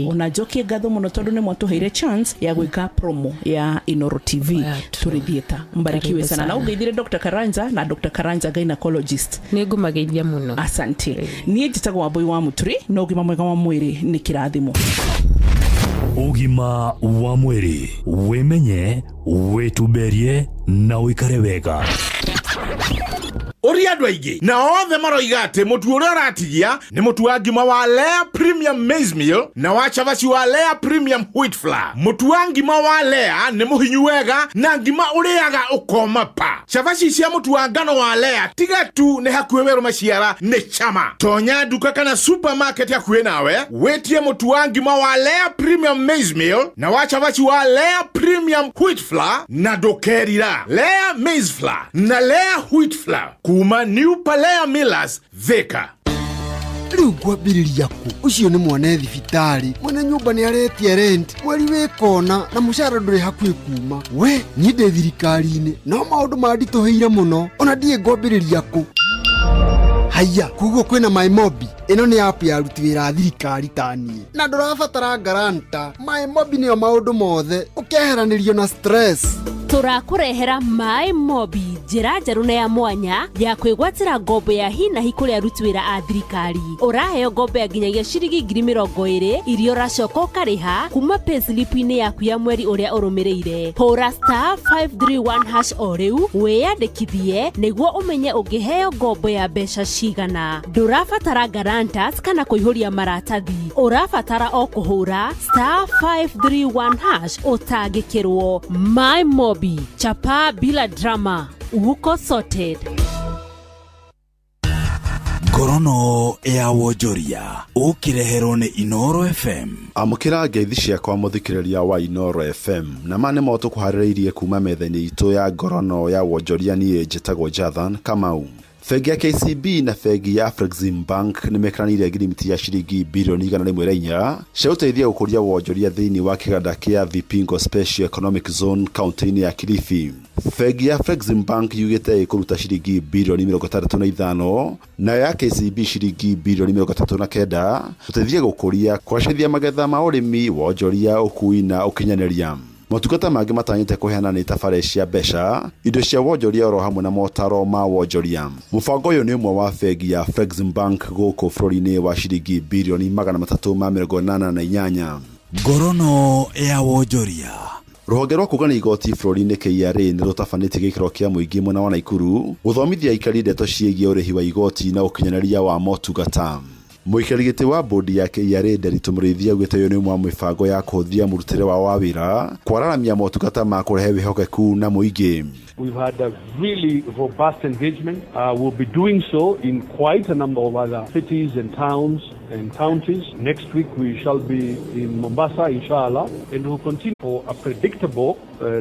ona njokie ngatho mũno tondũ nĩ mwatũheire chance ya gwĩka promo ya Inoro TV tũrĩ theatre. Mbarikiwe Karibu sana na sana. ũngeithire Dr. Karanja na Dr. Karanja gynecologist. Nĩ ngũmageithia mũno. Asante. Niĩ njĩtagwo Wambui wa Mũturi, na ũgima mwega wa mwĩrĩ nĩ kĩrathimo. Ũgima wa mwĩrĩ, wĩmenye, wĩtumberie na ũikare wega. Ũria andũ aingĩ na othe maroiga atĩ mũtu ũrĩa ũratigia nĩ mũtu wa ngima wa Lea Premium Maize Meal na wa cabaci wa Lea Premium Wheat Flour. Mũtu wa ngima wa Lea nĩ mũhinyu wega na ngima ũrĩaga ũkoma pa. Cabaci cia mũtu wa ngano wa Lea tiga tu nĩ hakuhĩ werũ maciara nĩ chama. Tonya nduka kana supermarket hakuhĩ nawe wĩtie mũtu wa ngima wa Lea Premium Maize Meal na wa cabaci wa Lea Premium Wheat Flour na ndũkerira. Lea Maize Flour na Lea Wheat Flour kuma New Palea Millers, Thika. Rĩu ngwambĩrĩria kũ? Ũcio nĩ mwana e thibitarĩ, mwene nyũmba nĩ aretia rent mweri wĩ kona, na mũcara ndũrĩ hakuhĩ kuma. We niĩ ndĩ thirikari-inĩ no maũndũ manditũhĩire mũno, ona ndiĩ ngwambĩrĩria kũ. Haiya, koguo kwĩna MyMobi. Ĩno nĩ app ya aruti wĩra a thirikari ta niĩ, na ndũrabatara guarantor. MyMobi nĩyo maũndũ mothe, ũkeheranĩrio na stress. Tũrakũrehera Maĩ Mobi, njĩra njerũ na ya mwanya ya kwĩgwatĩra ngombo ya hi na hi kũrĩ aruti wĩra a thirikari. Ũraheo ngombo ya nginyagia ciringi 20,000 iria ũracoka ũkarĩha kuma payslip-inĩ yaku ya mweri ũrĩa ũrũmĩrĩire. Hũra star 531 hash o rĩu wĩyandĩkithie nĩguo ũmenye ũngĩheo ngombo ya mbeca cigana. Ndũrabatara guarantors kana kũihũria maratathi, ũrabatara o kũhũra star 531 hash ũtangĩkĩrwo. My Mobi, chapa bila drama, uko sorted. Ngorono ya wonjoria ũkĩreherwo nĩ Inoro FM. Amũkĩra ngeithi ciakwa mũthikĩrĩria wa Inoro FM na ma nĩmo tũkũharĩrĩirie kuma metha-inĩ itũ ya ngorono ya wonjoria. Niĩ njĩtagwo Jathan Kamau. Bengi ya KCB na bengi ya Afrexim Bank nĩ mekĩranĩire ngirimiti ya ciringi birioni 104 cia gũteithia gũkũria wonjoria thĩinĩ wa kĩganda kĩa Vipingo Special Economic Zone kaunti-inĩ ya Kilifi. Bengi ya Afrexim Bank yugĩte ĩkũruta ciringi birioni 65 nayo ya KCB ciringi birioni 39 gũteithia gũkũria, kũgacĩrithia magetha ma ũrĩmi, wonjoria, ũkui na ũkinyanĩria. Motungata mangĩ matanyĩte kũheana nĩ tabarĩra cia mbeca, indo cia wonjoria oro hamwe na motaro ma wonjoria. Mũbango ũyũ nĩ ũmwe wa bengi ya Afrexim Bank gũkũ bũrũri-inĩ wa ciringi birioni 388. Ngorono ya wonjoria. Rũhonge rwa kũngania igoti bũrũri-inĩ KRA nĩ rũtabanĩtie gĩikaro kĩa mũingĩ mwena wa Naikuru gũthomithia aikari ndeto ciĩgiĩ ũrĩhi wa igoti na ũkinyanĩria wa motungata. Mũikarĩri gĩtĩ wa bodi ya KRA Nderitu Mũrĩithi augĩte ũyũ nĩ ũmwe wa mĩbango ya kũhũthia mũrutĩre wao wa wĩra, kwararamia motungata ma kũrehe wĩhokeku na mũingĩ. We've had a really robust engagement. We'll be doing so in quite a number of other cities and towns and counties. Next week we shall be in Mombasa, inshallah, and we'll continue for a predictable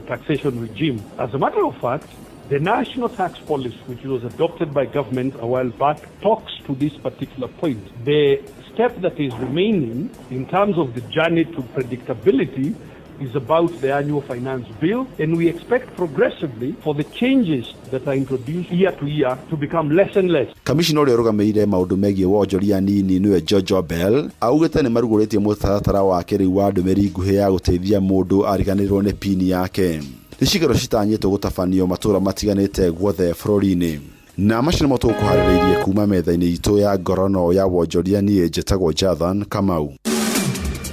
taxation regime. As a matter of fact, the national tax policy, which was adopted by government a while back, talks to this particular point. The step that is remaining in terms of the journey to predictability is about the annual finance bill, and we expect progressively for the changes that are introduced year to year to become less and less. Kamishina ũrĩa ũrũgamĩrĩire maũndũ megiĩ wonjoria nini nĩwe Jojo Bell augĩte nĩ marugũrĩtie mũtaratara wa kĩrĩu wa ndũmĩrĩri nguhĩ ya gũteithia mũndũ ariganĩrwo nĩ pini yake. Nĩ cigero citanyĩtwo gũtabanio matũra matiganĩte guothe bũrũri-inĩ. Na macio nĩmo tũkũharĩrĩirie kuma metha-inĩ itũ ya ngorono ya wonjoria. Niĩ njĩtagwo Jathan Kamau.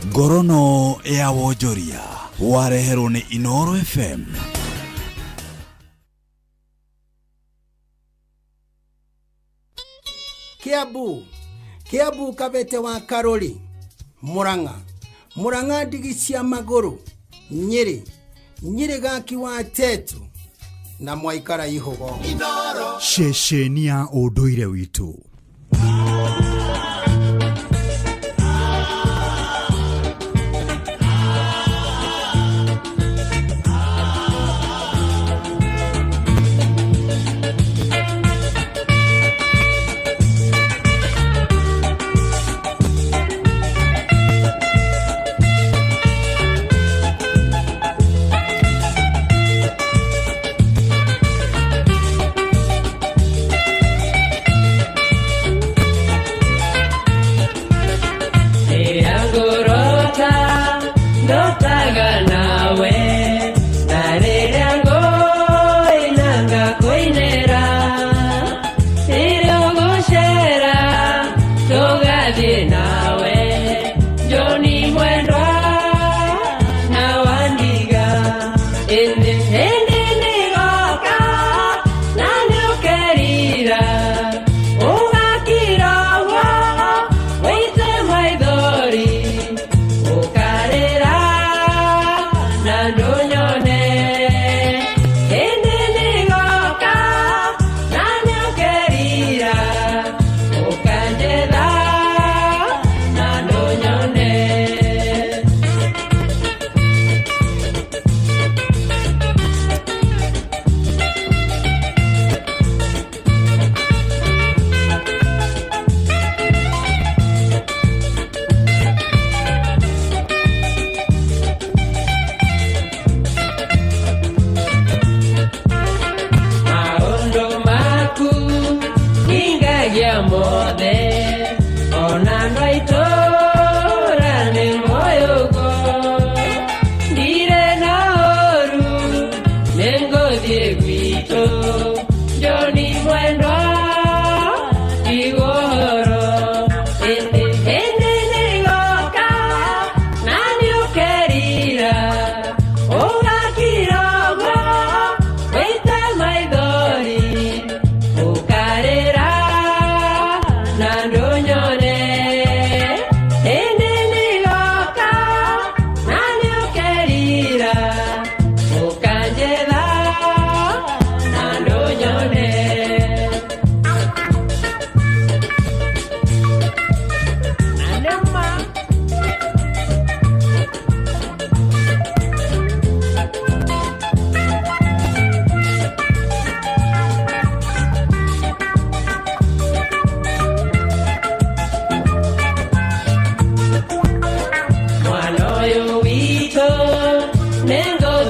Ngorono ya wonjoria wareherwo nĩ Inoro FM. Kiambu, Kiambu, Kabete wa Karori, Murang'a, Murang'a, ndigi cia magũrũ, Nyĩrĩ, Nyĩrĩ, gaki wa Tetu na mwaikara ihũgo. Ceceni ya ũndũire witũ. Rĩrĩa ngũrota ndotaga nawe, na rĩrĩa ngũina ngakũinĩra, rĩrĩa ũgũcera tũgathiĩ nawe, Joni mwendwa na wandiga. Ĩndĩ hĩndĩ nĩgoka na nĩũkerira, ũgakira ũguo wĩite maithori, ũkarĩra na ndũnyone. Hĩndĩ nĩgoka na nĩũkerira, ũkanjetha na ndũnyone.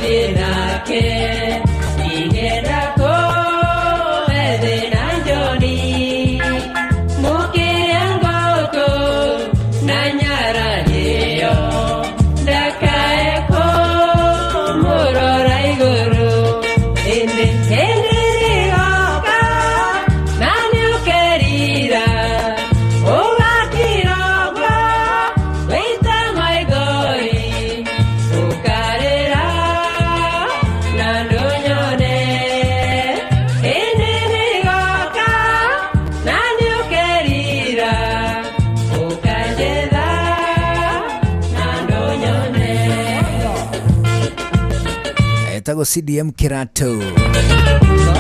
Tũthiĩ nake Ingĩenda kũhe thĩna Njoni Mũkĩrĩa ngũkũ na nyarahĩo Ndakae kũmũrora igũrũ Ĩndĩ hĩndĩ nĩgoka na nĩũkerira Ũgakirogwo wĩta maithori Ũkarĩra na ndũnyone Hĩndĩ nĩgoka na nĩũkerira Ũkanjetha na ndũnyone. Etagwo CDM Kirato,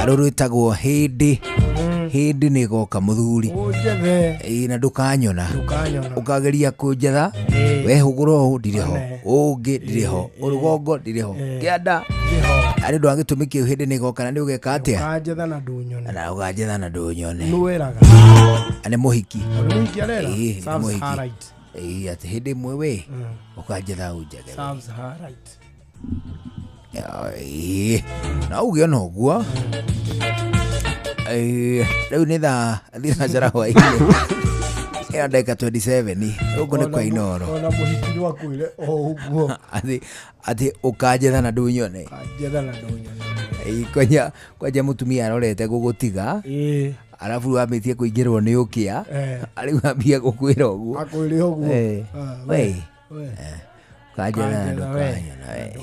rũrũ rwĩtagwo hĩndĩ hĩndĩ nĩ goka mũthuri. Ũnjethe. Ĩĩ, na ndũkanyona. Ndũkanyona. Ũkageria kũnjetha, wehũgũra ũũ ndirĩ ho, ũngĩ ndirĩ ho, ũrũgongo ndirĩ ho, kĩanda arĩ ũndũ wa gĩtũmi kĩu. Hĩndĩ nĩ goka na nĩ ũgeka atĩa? Ũkanjetha na ndũnyone. Na ũkanjetha na ndũnyone. Nĩwĩraga. Na nĩ mũhiki. Nĩ mũhiki arera? Ĩĩ, nĩ Serves mũhiki. her right. Ĩĩ, atĩ hĩndĩ ĩmwe we ũkanjetha ũnjage. Serves her right. Ĩĩ, no uge ona ũguo. Ĩĩ, rĩu nĩ thaa 3:00 hwaĩ-inĩ ĩna ndagĩka 27, gũkũ nĩ kwa Inooro. Ona mũhiki no akwĩre o ũguo. Atĩ ũkanjetha na ndũnyone. Ũkanjetha na ndũnyone. Ĩĩ, kwanja mũtumia arorete gũgũtiga, arabu wambĩtie kũingĩrwo nĩ ũkĩa, rĩu ambia gũkwĩra ũguo. Akwĩre ũguo. Eh. Ah, we we. Ũkanjetha na Ũkanjetha we. ndũkanyona we.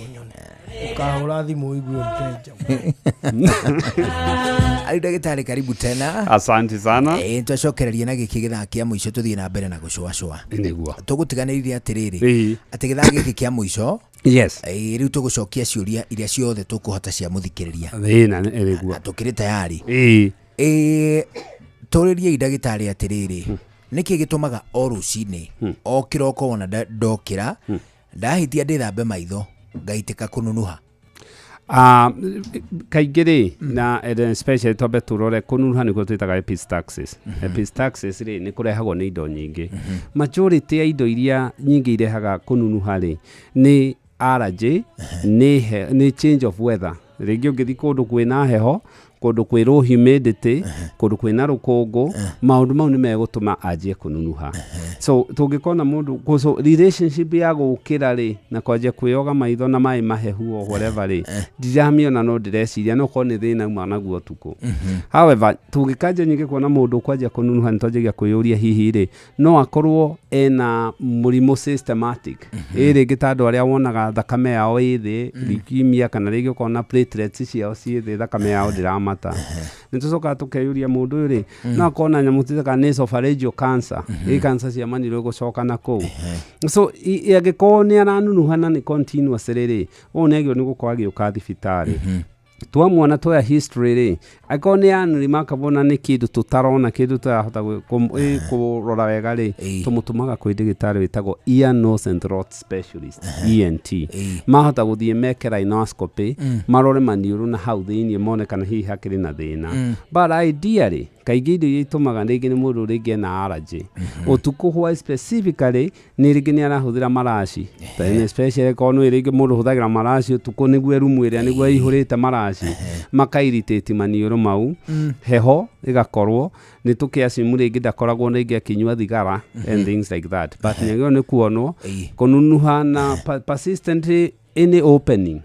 Ũkahũra thimũ ũigue mteja. Arĩ ndagĩtarĩ, karibu tena. Asante sana. Ĩĩ, twacokereria na gĩkĩ gĩthaa kĩa mũico, tũthiĩ na mbere na gũcũacũa. Nĩguo. Tũgũtiganĩrire atĩrĩrĩ, atĩ gĩthaa gĩkĩ kĩa mũico, ĩĩ, rĩu tũgũcokia ciũria iria ciothe tũkũhota cia mũthikĩrĩria. Ĩĩ, na nĩguo. Na tũkĩrĩ tayari. Ĩĩ. Ĩĩ, tũrĩriei ndagĩtarĩ atĩrĩrĩ, nĩkĩ gĩtũmaga o rũcinĩ, o kĩroko, wona ndokĩra ndahĩtia ndĩthambe maitho ngaitĩka kũnunuha? Ah, kaingĩ rĩ, na and especially twambe tũrore kũnunuha nĩkuo twĩtaga epistaxis. Epistaxis rĩ, nĩ kũrehagwo nĩ indo nyingĩ. Majority ya indo iria nyingĩ irehaga kũnunuha rĩ, nĩ allergy, nĩ change of weather. Rĩngĩ ũngĩthiĩ kũndũ kwĩna heho, kũndũ kwĩ low humidity, kũndũ kwĩna rũkũngũ, maũndũ mau nĩ megũtũma anjie kũnunuha. So tũngĩkona mũndũ, so relationship ya gũkĩra rĩ na kwanjia kwĩyoga maitho na maĩ mahehu o whatever rĩ, ndiramiona, no ndĩreciria no korwo nĩ thĩna uma naguo ũtukũ. However, tũngĩkanjia nyingĩ kuona mũndũ kwanjia kũnunuha, nĩ twanjagia kwĩyũria hihi rĩ, no akorwo ena mũrimũ systematic, ĩ rĩngĩ ta andũ arĩa wonaga thakame yao ĩ thĩ, leukemia, kana rĩngĩ ũkona platelets ciao ciĩ thĩ, thakame yao ndĩramata. Nĩ tũcokaga tũkeyũria mũndũ ũyũ rĩ, no akorwo na nyamũ twĩtaga nasopharyngeal cancer, ĩ cancer cia maniũrũ ĩgũcoka na kũu. So angĩkorwo nĩ aranunuha na nĩ continuous rĩ, ũũ nĩ agĩrĩirwo nĩ gũkorwo agĩũka thibitarĩ. Twamuona, twoya history rĩ, angĩkorwo nĩ unremarkable na nĩ kĩndũ tũtarona, kĩndũ tũtarahota kũrora wega rĩ, tũmũtũmaga kwĩ ndagĩtarĩ wĩtagwo ear, nose and throat specialist, ENT. Mahota gũthiĩ meke rhinoscopy, marore maniũrũ na hau thĩiniĩ, mone kana hihi hakĩrĩ na thĩna. But ideally, kaingĩ indo iria itũmaga rĩngĩ nĩ mũndũ rĩngĩ ena allergy ũtukũ, why specifically nĩ rĩngĩ nĩ arahũthĩra maraci. Especially korwo nĩ rĩngĩ mũndũ ũhũthagĩra maraci ũtukũ nĩguo rumu ĩrĩa nĩguo ĩihũrĩte maraci makairritate maniũrũ mau. Heho ĩgakorwo nĩ tũkĩacimu rĩngĩ ndakoragwo rĩngĩ akĩnyua thigara and things like that, but nĩagĩrĩirwo nĩ kuonwo kũnunuha na persistently any opening,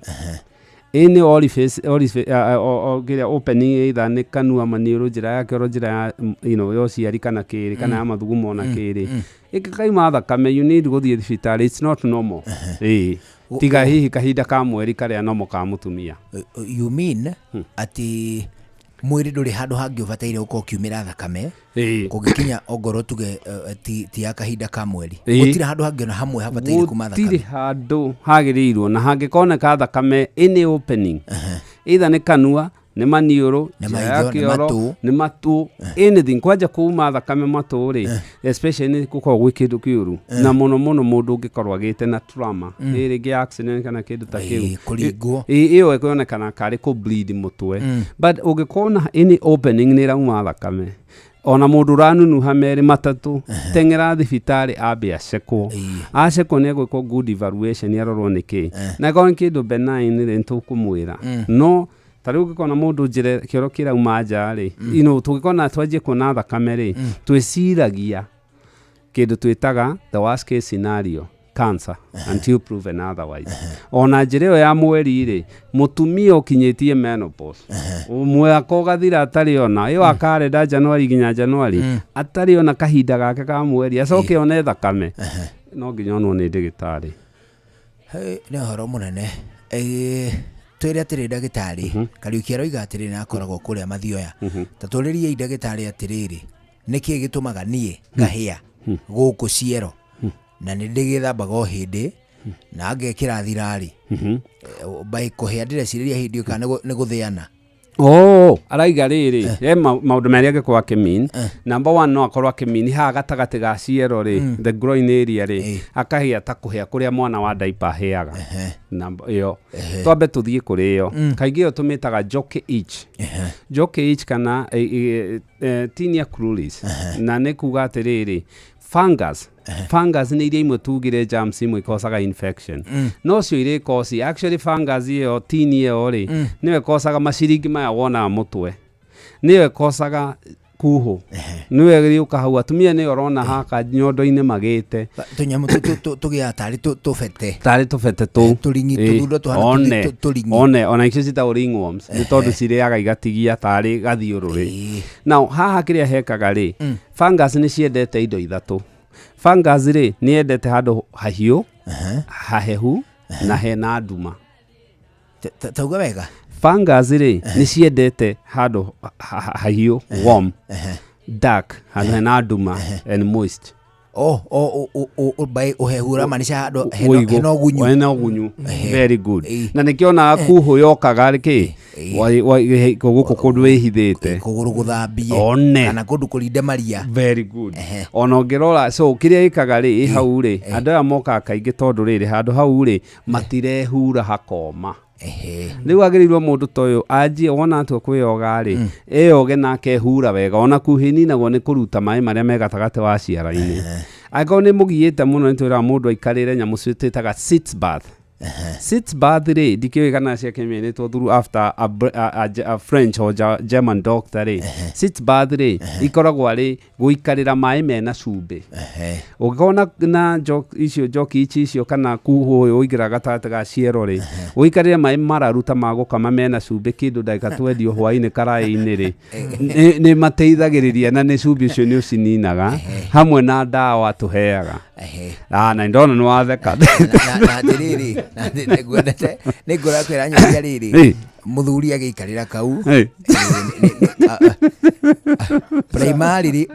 any orifice, kĩrĩa opening, either nĩ kanua, maniũrũ, njĩra ya kĩoro, njĩra ya ya ũciari kana kĩrĩ kana ya mathugumo ona kĩrĩ ĩngĩkaima thakame, you need gũthiĩ thibitarĩ. It's not normal, ĩĩ, tiga hihi kahinda ka mweri karĩa normal ka mũtumia. You mean atĩ mwĩrĩ ndũrĩ handũ hangĩ ũbataire gũkorwo ũkiumĩra thakame kũngĩkinya ongorwo tuge ti ya kahinda ka mweri? Gũtirĩ handũ hangĩ ona hamwe habataire kuma Gũtirĩ thakame? Handũ hagĩrĩirwo na hangĩkoneka thakame any opening, either nĩ kanua, nĩ maniũrũ, Nĩ njĩra ya maitho, nĩ kĩoro, matũ. Nĩ matũ, anything kwanja kuma thakame matũ rĩ, especially nĩ gũkoragwo gwĩ kĩndũ kĩũru, na mũno mũno mũndũ ũngĩkorwo agĩte na trauma, ĩ rĩngĩ accident kana kĩndũ ta kĩu. Kũringwo. Ĩyo ĩkonekana karĩ kũ bleed mũtwe. But ũngĩkorwo na any opening nĩ ĩrauma thakame, Ona mũndũ ũranunuha merĩ matatũ, teng'era thibitarĩ ambe acekwo. Acekwo nĩ egwĩkwo good evaluation, arorwo nĩ kĩ, na ĩkorwo nĩ kĩndũ benign rĩ, nĩtũkũmwĩra. No ta rĩu ũngĩkona mũndũ njĩra kĩoro kĩrauma nja rĩ, tũngĩkona twanjie kuona thakame rĩ, twĩciragia kĩndũ twĩtaga the worst case scenario, cancer, until proven otherwise. Ona njĩra ĩyo ya mweri rĩ, mũtumia ũkinyĩtie menopause, mwaka ũgathira atarĩ ona ĩyo akarenda Januari nginya Januari atarĩ ona kahinda gake ka mweri, acoke one thakame, no nginya onwo nĩ ndagĩtarĩ. Hey, nĩ ũhoro mũnene. Twĩre atĩrĩ ndagĩtarĩ, Kariũki aroiga atĩrĩ na akoragwo kũrĩa Mathioya, ta tũrĩriei ndagĩtarĩ atĩrĩrĩ, nĩkĩ gĩtũmaga niĩ ngahĩa gũkũ ciero na nĩ ndĩgĩthambaga o hĩndĩ na ngekĩra thirarĩ, by kũhĩa ndĩrecirĩria hĩndĩ ĩyo kana nĩ gũthĩana? Oh, araiga rĩrĩ, he maũndũ merĩ angĩkorwo akĩmean. Number one, no akorwo akĩmean haha gatagatĩ ga ciero rĩ, the groin area rĩ, akahĩa ta kũhĩa kũrĩa mwana wa diaper ahĩaga. Namba ĩyo twambe tũthiĩ kũrĩ ĩyo, kaingĩ ĩyo tũmĩtaga jockey itch, jockey itch kana tinea cruris. Na nĩ kuga atĩrĩrĩ, fungus nĩ iria imwe tugire germs imwe ikosaga infection, no cio irĩ kosi actually fungus ĩyo tinea ĩyo rĩ, nĩyo ĩkosaga maciringi maya wonaga mũtwe, nĩyo ĩkosaga kuhũ, nĩyo ĩrĩũka hau atumia nĩyo ũrona haka nyondo-inĩ magĩte tũnyamũ tũgĩaga tarĩ tũbete, tarĩ tũbete tũu, tũringi, tũthundo tũhana one tũringi. One ona icio citagwo ringworms, nĩ tondũ cirĩaga igatigia tarĩ gathiũrũrĩ. Now haha kĩrĩa hekaga rĩ, fungus nĩ ciendete indo ithatũ. Fungus rĩ, nĩ yendete handũ hahiũ, hahehu na hena nduma. Tauga wega. Fungus rĩ, nĩ ciendete handũ hahiũ, warm, dark, handũ hena nduma and moist. Oh, oh, oh, oh, by ũhehu ũramaanisha handũ Ũigũ. hena ũgunyu. Hena ũgunyu. Very good. Na nĩkĩonaga kuhũ yokaga kĩ gũkũ kũndũ wĩhithĩte, kũgũrũ gũthambie, one kana kũndũ kũrinde maria. Very good. Ona ũngĩrora, so kĩrĩa ĩkaga rĩ, ĩ hau rĩ, andũ aya mokaga kaingĩ tondũ rĩrĩ handũ hau rĩ matirehura hakoma. Rĩu agĩrĩirwo mũndũ ta ũyũ anjie wona atua kwĩyoga rĩ, eyoge na akehura wega. Ona kuhĩ ninagwo nĩ kũruta maĩ marĩa me gatagatĩ wa ciara-inĩ. Angĩkorwo nĩ mũgiĩte mũno, nĩ twĩraga mũndũ aikarĩre nyamũ twĩtaga sitz bath. Sitz bath rĩ, ndikĩũĩ kana ciakĩmĩrĩtwo through after a French or German doctor rĩ. Sitz bath rĩ, ikoragwo arĩ gũikarĩra maĩ mena cumbĩ. Ũngĩkorwo na icio joki ici icio kana kuhũ ũyũ ũingĩra gatagatĩ ga ciero rĩ, ũikarĩre maĩ mararu ta ma gũkama mena cumbĩ kĩndũ ndagĩka 20 hwaĩ-inĩ karaĩ-inĩ rĩ, nĩ mateithagĩrĩria na nĩ cumbĩ ũcio nĩ ũcininaga hamwe na ndawa tũheaga. Na ndona nĩ watheka. Na atĩrĩrĩ, na ngwendete nĩ ngora kwĩra nyũria rĩrĩ, mũthuri agĩikarĩra kau,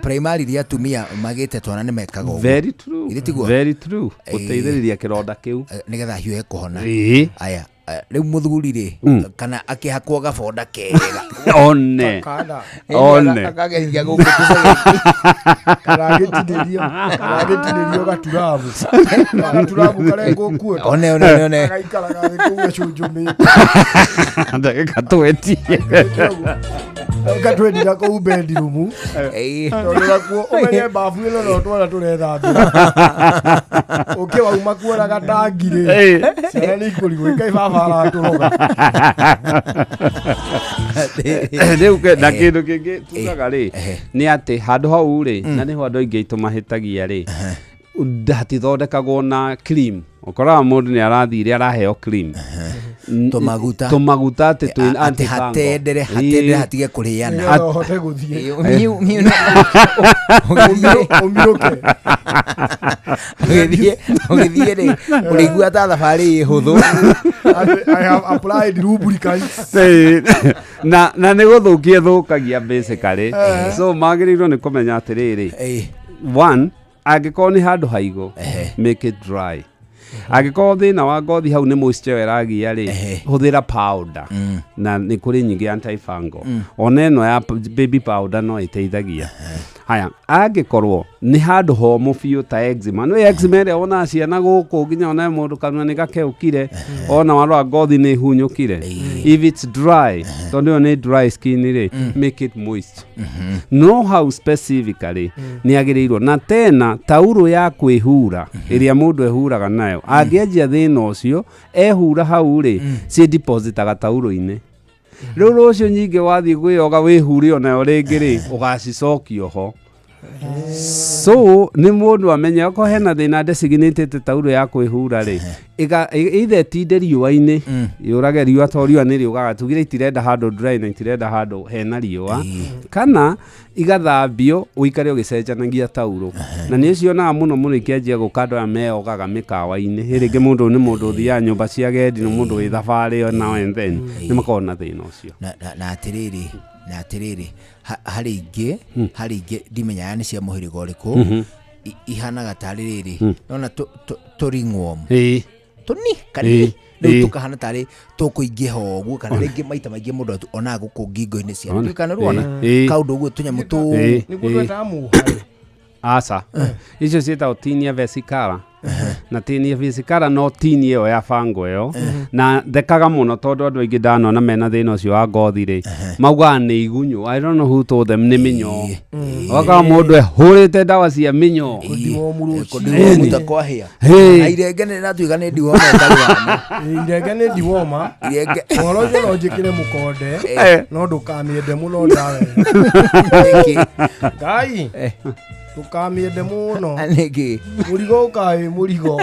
primary atumia magĩte twana nĩ mekaga ũguo. Very true. Githĩ tiguo? Very true. Gũteithĩrĩria kĩronda kĩu nĩgetha hiũhe kũhona. Aya, rĩu mũthuri rĩ, kana akĩhakwo gabonda kega, one one akageria gũkũ tũcege. Karagĩtinĩrio gaturabu karengwo kuo. One, one, one. Agaikaraga thĩ kũu gacunjumĩte. Ndagĩka 20. Ndagĩka 20 na kũu bedroom. Tondũ nakuo ũmenye bafu ĩno no twana tũrethambĩra. Ũkĩ wauma kuona gatangi rĩ, ciana nĩ ikũrigwo ĩkai baba aratũroga. Rĩu na kĩndũ kĩngĩ tugaga rĩ, nĩ atĩ handũ hau rĩ, na nĩho andũ aingĩ aitũ mahĩtagia rĩ, hatithondekagwo na cream. Ũkoraga mũndũ nĩ arathire araheo cream, tũmaguta, tũmaguta atĩ twĩ atĩ antifungal. Hatendere, hatendere, hatige kũrĩana. Nĩgetha ũhote gũthiĩ. Miu, Ũmirũke. Ũgĩthiĩ rĩ, ũrĩigua ta thabarĩ ĩ hũthũ. I have applied lubricants. Na nĩ gũthũkia ĩthũkagia basically. So magĩrĩirwo nĩ kũmenya atĩrĩrĩ, one, angĩkorwo nĩ handũ haigũ, make it dry. Angĩkorwo thĩna wa ngothi hau nĩ moisture ĩragia rĩ, hũthĩra powder, na nĩ kũrĩ nyingĩ antifungal. Ona ĩno ya baby powder no ĩteithagia. Haya, angĩkorwo nĩ handũ homũ biũ ta eczema, nĩ eczema ĩrĩa wonaga ciana gũkũ nginya ona mũndũ kanua nĩ gakeũkire, ona warora ngothi nĩ ĩhunyũkire. If it's dry, tondũ ĩyo nĩ dry skin rĩ, make it moist. No hau specifically nĩ agĩrĩirwo na tena taurũ ya kwĩhura ĩrĩa mũndũ ehuraga nayo, angĩanjia thĩna ũcio ehura hau rĩ, ciĩ depositaga taurũ-inĩ. Rĩu rũciũ nyingĩ wathiĩ kwĩyoga wĩhure onayo rĩngĩ rĩ, ũgacicokio ho. So nĩ mũndũ amenye okorwo hena thĩna designated taurũ ya kwĩhura rĩ, either ĩtinde riũa-inĩ, yũrage riũa tondũ riũa nĩ rĩũgaga, tugire itirenda handũ dry na itirenda handũ hena riũa, kana igathambio ũikare ũgĩcenjanagia taurũ. Na nĩ cionaga mũno mũno ikĩanjia gũka andũ aya meyogaga mĩkawa-inĩ. Hĩ rĩngĩ mũndũ nĩ mũndũ ũthiaga nyũmba cia gendi, nĩ mũndũ wĩ thabarĩ now and then, nĩ makoragwo na thĩna ũcio. Na atĩrĩrĩ harĩ ingĩ ndimenyaga nĩ cia mũhĩrĩga ũrĩkũ, ihanaga tarĩ rĩrĩ, nona tũ ringworm tũni kanini, rĩu tũkahana tarĩ tũkũingĩha ũguo, kana rĩngĩ maita maingĩ mũndũ onaga gũkũ ngingo-inĩ cia kana rwona kaũndũ ũguo tũnyamũ tũ Nĩguo twetaga mũharĩ. Aca, icio ciĩtagwo tinea versicolor, na tinea versicolor no tinea ĩyo ya bango ĩyo, na thekaga mũno tondũ andũ aingĩ ndanona mena thĩna ũcio wa ngothi rĩ, maugaga nĩ igunyũ. I don't know who told them nĩ mĩnyoo. Ũgakora mũndũ ehũrĩte ndawa cia mĩnyoo. Kũndiwomuta kwahĩa. Na irenge nĩ rĩratuĩka nĩ ndiwoma ĩtarĩ wama. Irenge nĩ ndiwoma. Irenge. Ũhoro ũcio no njĩkĩre mũkonde, no ndũkamĩende mũno ndawa ĩyo. Nĩkĩ? Ngai, ndũkamĩende mũno. Nĩkĩ? Mũrigo ũkaga wĩ mũrigo,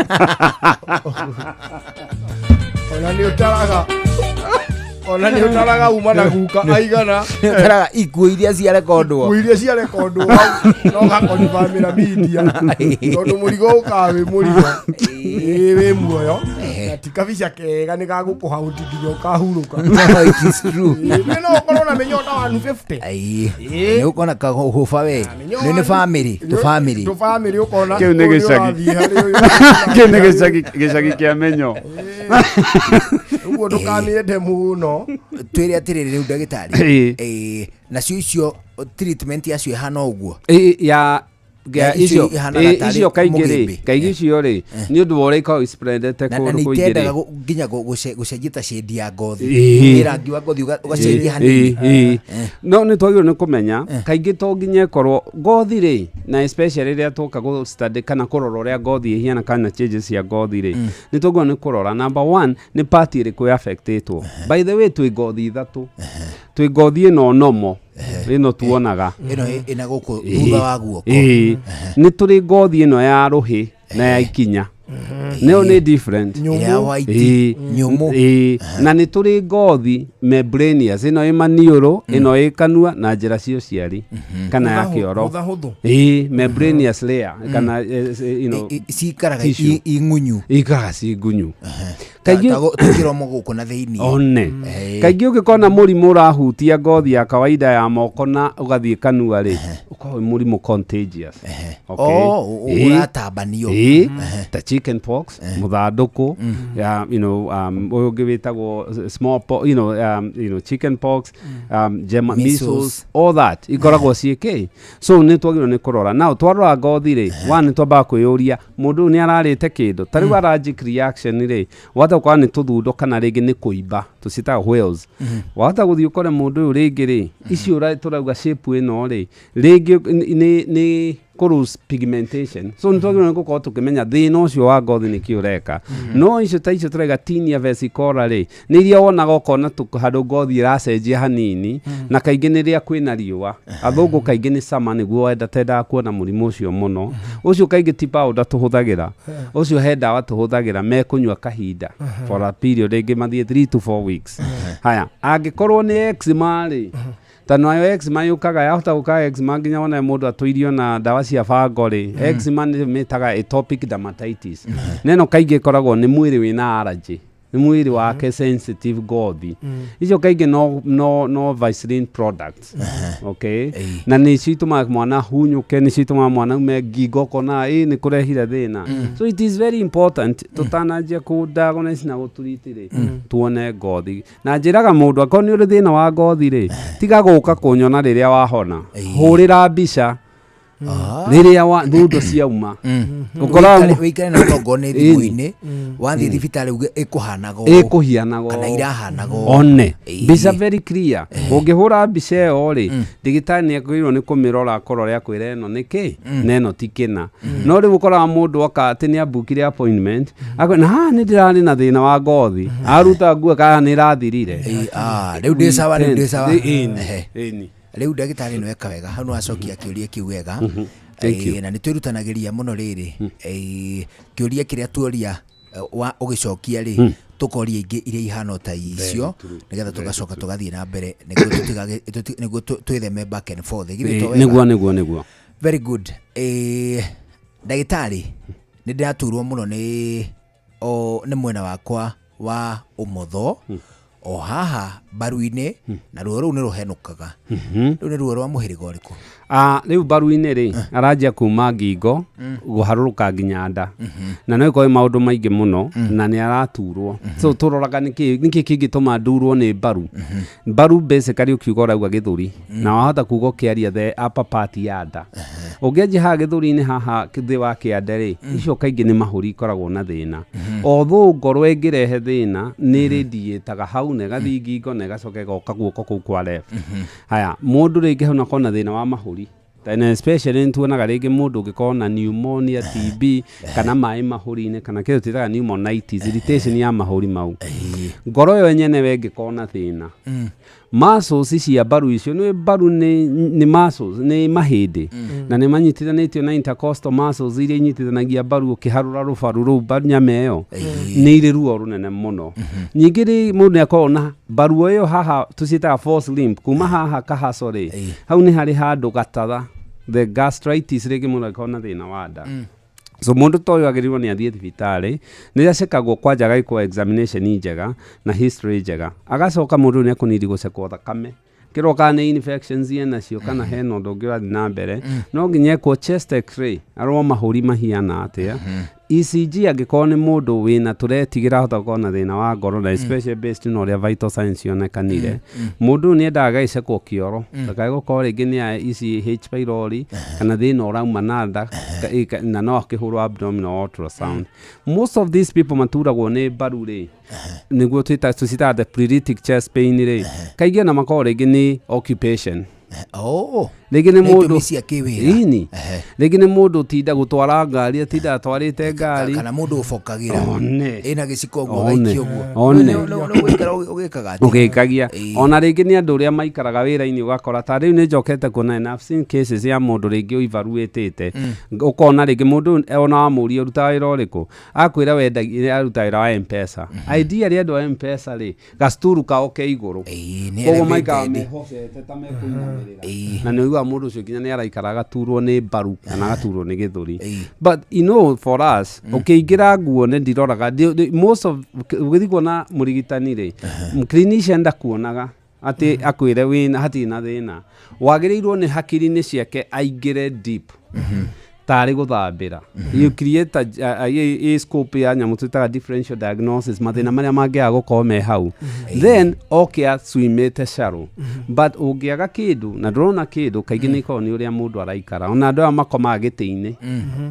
ona nĩ ũtaraga uma na guka aigana. Ũtaraga ikuũ iria ciarekondwo. Ikuũ iria ciarekondwo hau, no gakonibamĩra media, tondũ mũrigo ũkaga wĩ mũrigo. Ĩĩ, wĩ muoyo na ti kabica kega nĩ gagũkũhauti nginya ũkahurũka. No, it is true. Ĩĩ, no ũkorwo na mĩnyoo ta 150. Ĩĩ, nĩ ũkona kahũba we nĩ family tũ family. Tũ family ũkona. Kĩu nĩ ũyũ gĩcagi. ũrathiĩ harĩ ũyũ. Kĩu nĩ gĩcagi kĩa mĩnyoo. Ũguo ndũkamĩende mũno. Twĩre atĩrĩrĩ rĩu ndagĩtarĩ. Ĩĩ. Ĩĩ, nacio icio treatment yacio ĩhana ũguo? Ĩ, ya Ya icio icio ihanaga tarĩ icio kaingĩ rĩ, mũgĩmbĩ. kaingĩ icio rĩ, nĩ ũndũ wa ũrĩa ikoragwo spreadete Na kũndũ nĩ kũingĩ itendaga rĩ. nginya gũcenjia ta shade ya ngothi. Ĩĩ. Nĩ rangi wa ngothi ũgacenjia hanini. Ĩĩ. No nĩ twagĩrĩirwo nĩ kũmenya kaingĩ to nginya ĩkorwo ngothi rĩ, na especially rĩrĩa twoka gũ study kana kũrora ũrĩa ngothi ĩhiana kana changes cia ngothi rĩ, nĩ twagĩrĩirwo nĩ kũrora number one nĩ part ĩrĩkũ affectĩtwo. By the way, twĩ ngothi ithatũ. Twĩ ngothi ĩno nomo ĩno tuonaga ĩno ĩna gũkũ thutha wa guoko. Ĩĩ. Nĩ tũrĩ ngothi ĩno ya rũhĩ na ya ikinya, nĩyo nĩ different. Ĩrĩa ya white, nyũmũ. Ĩĩ. Na nĩ tũrĩ ngothi membranous, ĩno ĩ maniũrũ, ĩno ĩ kanua na njĩra cia ũciari kana ya kĩoro. Hũthahũthũ. Ĩĩ, membranous layer kana cikaraga tissue. Ingunyu. Ikaraga ci ngunyu. Kaingĩ tũkĩromo gũkũ na thĩinĩ. One kaingĩ ũngĩkona mũrimũ ũrahutia ngothi ya kawaida ya moko na ũgathiĩ kanua rĩ, ũkoragwo wĩ mũrimũ contagious. Okay. Oh, ũratambanio. Ĩĩ, ta chicken pox, mũthandũkũ ya ũyũ ũngĩ wĩtagwo small po, chicken pox, German Measles. measles, all that ikoragwo ciĩkĩ. So nĩ twagĩrĩirwo nĩ kũrora now twarora ngothi rĩ, one nĩ twambaga kwĩyũria mũndũ ũyũ nĩ ararĩte kĩndũ ta rĩu allergic reaction rĩ, wahota gũkorwo nĩ tũthundo kana rĩngĩ nĩ kũimba tũciĩtaga wheals. Wahota gũthiĩ ũkore mũndũ ũyũ rĩngĩ rĩ, icio tũrauga shape ĩno rĩ, rĩngĩ nĩ kũ lose pigmentation. So nĩ twagĩrĩirwo nĩ gũkorwo tũkĩmenya thĩna ũcio wa ngothi nĩkĩ ũreka. No icio ta icio tũrauga tinea versicolor rĩ, nĩ iria wonaga ũkona handũ ngothi ĩracenjia hanini, na kaingĩ nĩ rĩrĩa kwĩna riũa. Athũngũ kaingĩ nĩ summer nĩguo tendaga kuona mũrimũ ũcio mũno. Ũcio kaingĩ ti powder tũhũthagĩra, ũcio he ndawa tũhũthagĩra mekũnyua kahinda for a period, rĩngĩ mathiĩ 3 to 4 weeks. Haya, angĩkorwo nĩ eczema rĩ, ta nayo eczema yũkaga, yahota gũka eczema nginya wone mũndũ atũirio na ndawa cia bango rĩ. Eczema nĩ mĩtaga atopic dermatitis, na ĩno kaingĩ ĩkoragwo nĩ mwĩrĩ wĩna allergy, nĩ mwĩrĩ wake sensitive ngothi. Icio kaingĩ no Vaseline products, okay, na nĩcio itũmaga mwana hunyũke, nĩcio itũmaga mwana ume ngingo, ũkona ĩ nĩ kũrehire thĩna. So it is very important tũtananjia kũ diagnose na gũtreat rĩ, tuone ngothi. Na njĩraga mũndũ akorwo nĩ ũrĩ thĩna wa ngothi rĩ, tiga gũka kũnyona rĩrĩa wahona, hũrĩra mbica. Rĩrĩa wa thundo ciauma, ũkoraga Wĩikare na okorwo nĩ thimũ-inĩ, wathiĩ thibitarĩ uge ĩkũhanaga ũũ. Ĩkũhianaga kana irahanaga ũũ. One mbica very clear. Ũngĩhũra mbica ĩyo rĩ, ndagĩtarĩ nĩ agĩrĩirwo nĩ kũmĩrora, akorwo ũrĩa akwĩra ĩno nĩ kĩ na ĩno ti kĩna. No rĩu ũkoraga mũndũ oka atĩ nĩ ambukire appointment, akwĩra na haha nĩ ndĩrarĩ na thĩna wa ngothi, aruta nguo kana nĩ ĩrathirire. Rĩu ndĩ sawa, rĩu ndĩ sawa. Ĩni, Ehe. Ĩni. Rĩu ndagĩtarĩ nĩ weka wega hau, nĩ wacokia kĩũria kĩu wega. Thank you. Na nĩ twĩrutanagĩria mũno rĩrĩ, kĩũria kĩrĩa tuoria, wa ũgĩcokia rĩ, tũkoria ingĩ iria ihana o ta icio, True. nĩgetha Very tũgacoka true. tũgathiĩ na mbere nĩguo nĩguo twĩtheme back and forth. Githĩ to wega? Nĩguo. Very good. Ndagĩtarĩ, nĩ ndĩraturwo mũno nĩ o nĩ mwena wakwa wa ũmotho, o haha mbaru-inĩ, na ruo rũu nĩ rũhenũkaga. Rũu nĩ ruo rwa mũhĩrĩga ũrĩkũ? Ah, rĩu mbaru-inĩ rĩ, aranjia kuma ngingo gũharũrũka nginya nda, na no ĩkorwo maũndũ maingĩ mũno, na nĩ araturwo. So tũroraga nĩkĩ kĩngĩtũma ndurwo nĩ mbaru. Mbaru basically ũkiuga ũrauga gĩthũri, na wahota kuga ũkĩaria the upper part ya nda. Ũngĩanjia haha gĩthũri-inĩ, haha thĩ wa kĩande rĩ, icio kaingĩ nĩ mahũri ikoragwo na thĩna. Although ngoro ĩngĩrehe thĩna, nĩ rĩdiĩtaga hau na ĩgathiĩ ngingo na ĩgacoka ĩgoka guoko kũu kwa left. Haya, mũndũ rĩngĩ hau nakorwo na thĩna wa mahũri. Na especially nĩ tuonaga rĩngĩ mũndũ ũngĩkorwo na pneumonia, TB, kana maĩ mahũri-inĩ, kana kĩndũ twĩtaga pneumonitis, irritation ya mahũri mau. Ngoro ĩyo nyenewe ĩngĩkorwo na thĩna, muscles cia mbaru icio, nĩ mbaru nĩ muscles, nĩ mahĩndĩ, na nĩ manyitithanĩtio na intercostal muscles iria inyitithanagia mbaru. Ũkĩharũra rũbaru rũu, mbaru nyama ĩyo nĩ irĩ ruo rũnene mũno. Ningĩ rĩ, mũndũ nĩ akoragwo na mbaru ĩyo haha tũciĩtaga false limb, kuma haha kahaco rĩ, hau nĩ harĩ handũ gatatha, the gastritis. Rĩngĩ mũndũ angĩkorwo na thĩna wa nda. So mũndũ ta ũyũ agĩrĩirwo nĩ athiĩ thibitarĩ, nĩ acekagwo kwanja, agagĩkwo examination njega na history njega, agacoka mũndũ ũyũ nĩ ekũnidi gũcekwo thakame, kĩrwo kana nĩ infections enacio kana hena ũndũ ũngĩ ũrathiĩ na mbere. No nginya ekwo chest x-ray, arorwo mahũri mahiana atĩa, ECG angĩkorwo nĩ mũndũ wĩna tũretigĩra ahota gũkorwo na thĩna wa ngoro, na especially based na ũrĩa vital signs cionekanire. Mũndũ ũyũ nĩ endaga agagĩcekwo kĩoro, ndakae gũkorwo rĩngĩ nĩ ya ici H pylori kana thĩna ũrauma na nda, na no akĩhũrwo abdominal ultrasound. Most of these people maturagwo nĩ mbaru rĩ, nĩguo tũcitaga the pleuritic chest pain rĩ, kaingĩ ona makoragwo rĩngĩ nĩ occupation. Oh. Rĩngĩ nĩ Nĩ mũndũ itũmi cia kĩwĩra. Ĩni. Rĩngĩ nĩ mũndũ ũtinda gũtwara ngari, atinda atwarĩte ngari. Kana mũndũ ũbokagĩra. One. Ĩna gĩciko ũguo, One. agaikio ũguo. One. Nĩ gũikara ũgĩkaga atĩa? Ũgĩkagia. Ona rĩngĩ nĩ andũ ũrĩa maikaraga wĩra-inĩ, ũgakora ta rĩu nĩ njokete kuona, and I've seen cases ya mũndũ rĩngĩ ũivaruĩtĩte, ũkona rĩngĩ mũndũ ona wamũria ũrutaga wĩra ũrĩkũ, akwĩra wendagia, aruta wĩra wa Mpesa. Ideally andũ a Mpesa rĩ, gacuturu kao ke igũrũ, nĩ koguo maikaraga elevated. mehocete ta mekũinamĩrĩra, na nĩ ũiguaga mũndũ ũcio nginya nĩ araikara agaturwo nĩ mbaru kana agaturwo nĩ gĩthũri. But you know, for us, ũkĩingĩra nguone ndiroraga most of ũgĩthiĩ kuona mũrigitani rĩ, clinician ndakuonaga atĩ akwĩre wĩna hatirĩ na thĩna. Wagĩrĩirwo nĩ hakiri-inĩ ciake aingĩre deep tarĩ gũthambĩra. You create a scope ya nyamũ twĩtaga differential diagnosis, mathĩna marĩa mangĩaga gũkorwo me hau, then oke aswimĩte shallow. But ũngĩaga kĩndũ na ndũrona kĩndũ, kaingĩ nĩ ikoragwo nĩ ũrĩa mũndũ araikara. Ona andũ aya makomaga gĩtĩ-inĩ,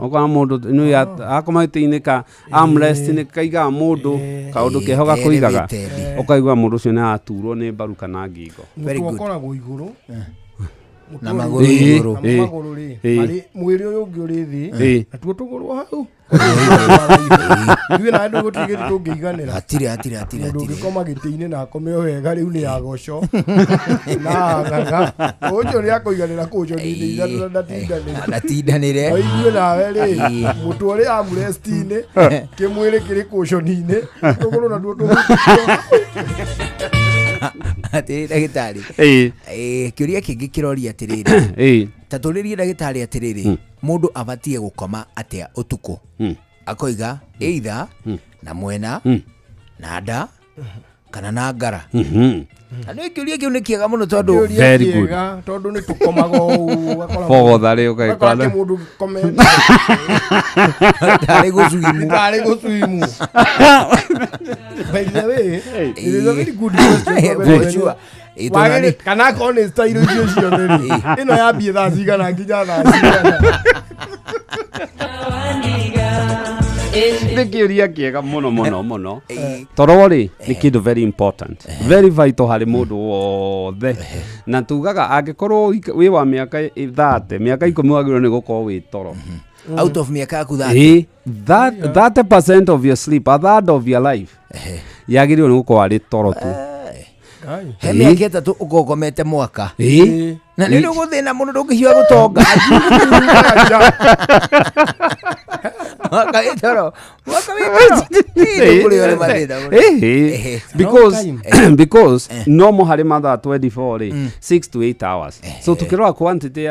ũkona mũndũ nĩ akoma gĩtĩ-inĩ ka armrest, nĩ kaigaga mũndũ kaũndũ keho gakũigaga, Elevated. ũkaigua mũndũ ũcio nĩ araturwo nĩ mbaru kana ngingo. Mũtwe ũkoragwo igũrũ. Na Mũtwe magũrũ ũrĩ- igũrũ. Namo magũrũ rĩ, marĩ mwĩrĩ ũyũ ũngĩ ũrĩ thĩ, natuo tũgũrũ hau. Ithuĩ na andũ gũtirĩ gĩtĩ tũngĩiganĩra. Hatirĩ, hatirĩ, hatirĩ, Mũndũ hatirĩ. ũngĩkoma gĩtĩ-inĩ na akome o wega rĩu nĩ agoco na ang'ang'a ũcio nĩ akũiganĩra kũconi-inĩ ithatũ na ndatindanĩre. Ndatindanĩre. No ithuĩ nawe rĩ, mũtwe ũrĩ armrest-inĩ, kĩmwĩrĩ kĩrĩ kũconi-inĩ, tũgũrũ natuo tũgũrũ. Atĩrĩ ndagĩtarĩ. Kĩũria kĩngĩ kĩroria atĩrĩrĩ, ta tũrĩrie ndagĩtarĩ atĩrĩrĩ, mũndũ abatiĩ gũkoma atĩa ũtukũ? Akoiga either na mwena na nda. Kana na ngara. Na nä kä å ria kä u nä kä ega må no tondå Very good. Tondå nä tå komaga å Bogotha rĩ, ũgagĩkora må ndå komete tarä gå cuimu tarä gå cuimu. By the way, it is a very good question. For sure. Wagĩrĩ kana akorwo nĩ style icio ciothe rĩ, ĩno yambie thaa cigana nginya thaa cigana? Nä kä å ria kä ega må no må no må no. Toro rä nä kä ndå very important, very vital harä må ndå wothe, na tugaga angä korwo wä wa mä aka 30, mä aka 10 wagä rwo nä gå korwo wä toro. Out of mä aka yaku 30. Ĩ, that 30% of your sleep, a third of your life yagä rä rwo nä gå korwo arä toro tu. He mä aka 3 å komete mwaka. Ĩ. Na nä rä gå thä na må no ndå ngä hiua gå tonga mwaka wä toro, mwaka wä toro kå rä o nä mathä na. Because no mo harĩ mathaa 24 rĩ, 6 to 8 hours. So tukĩrora quantity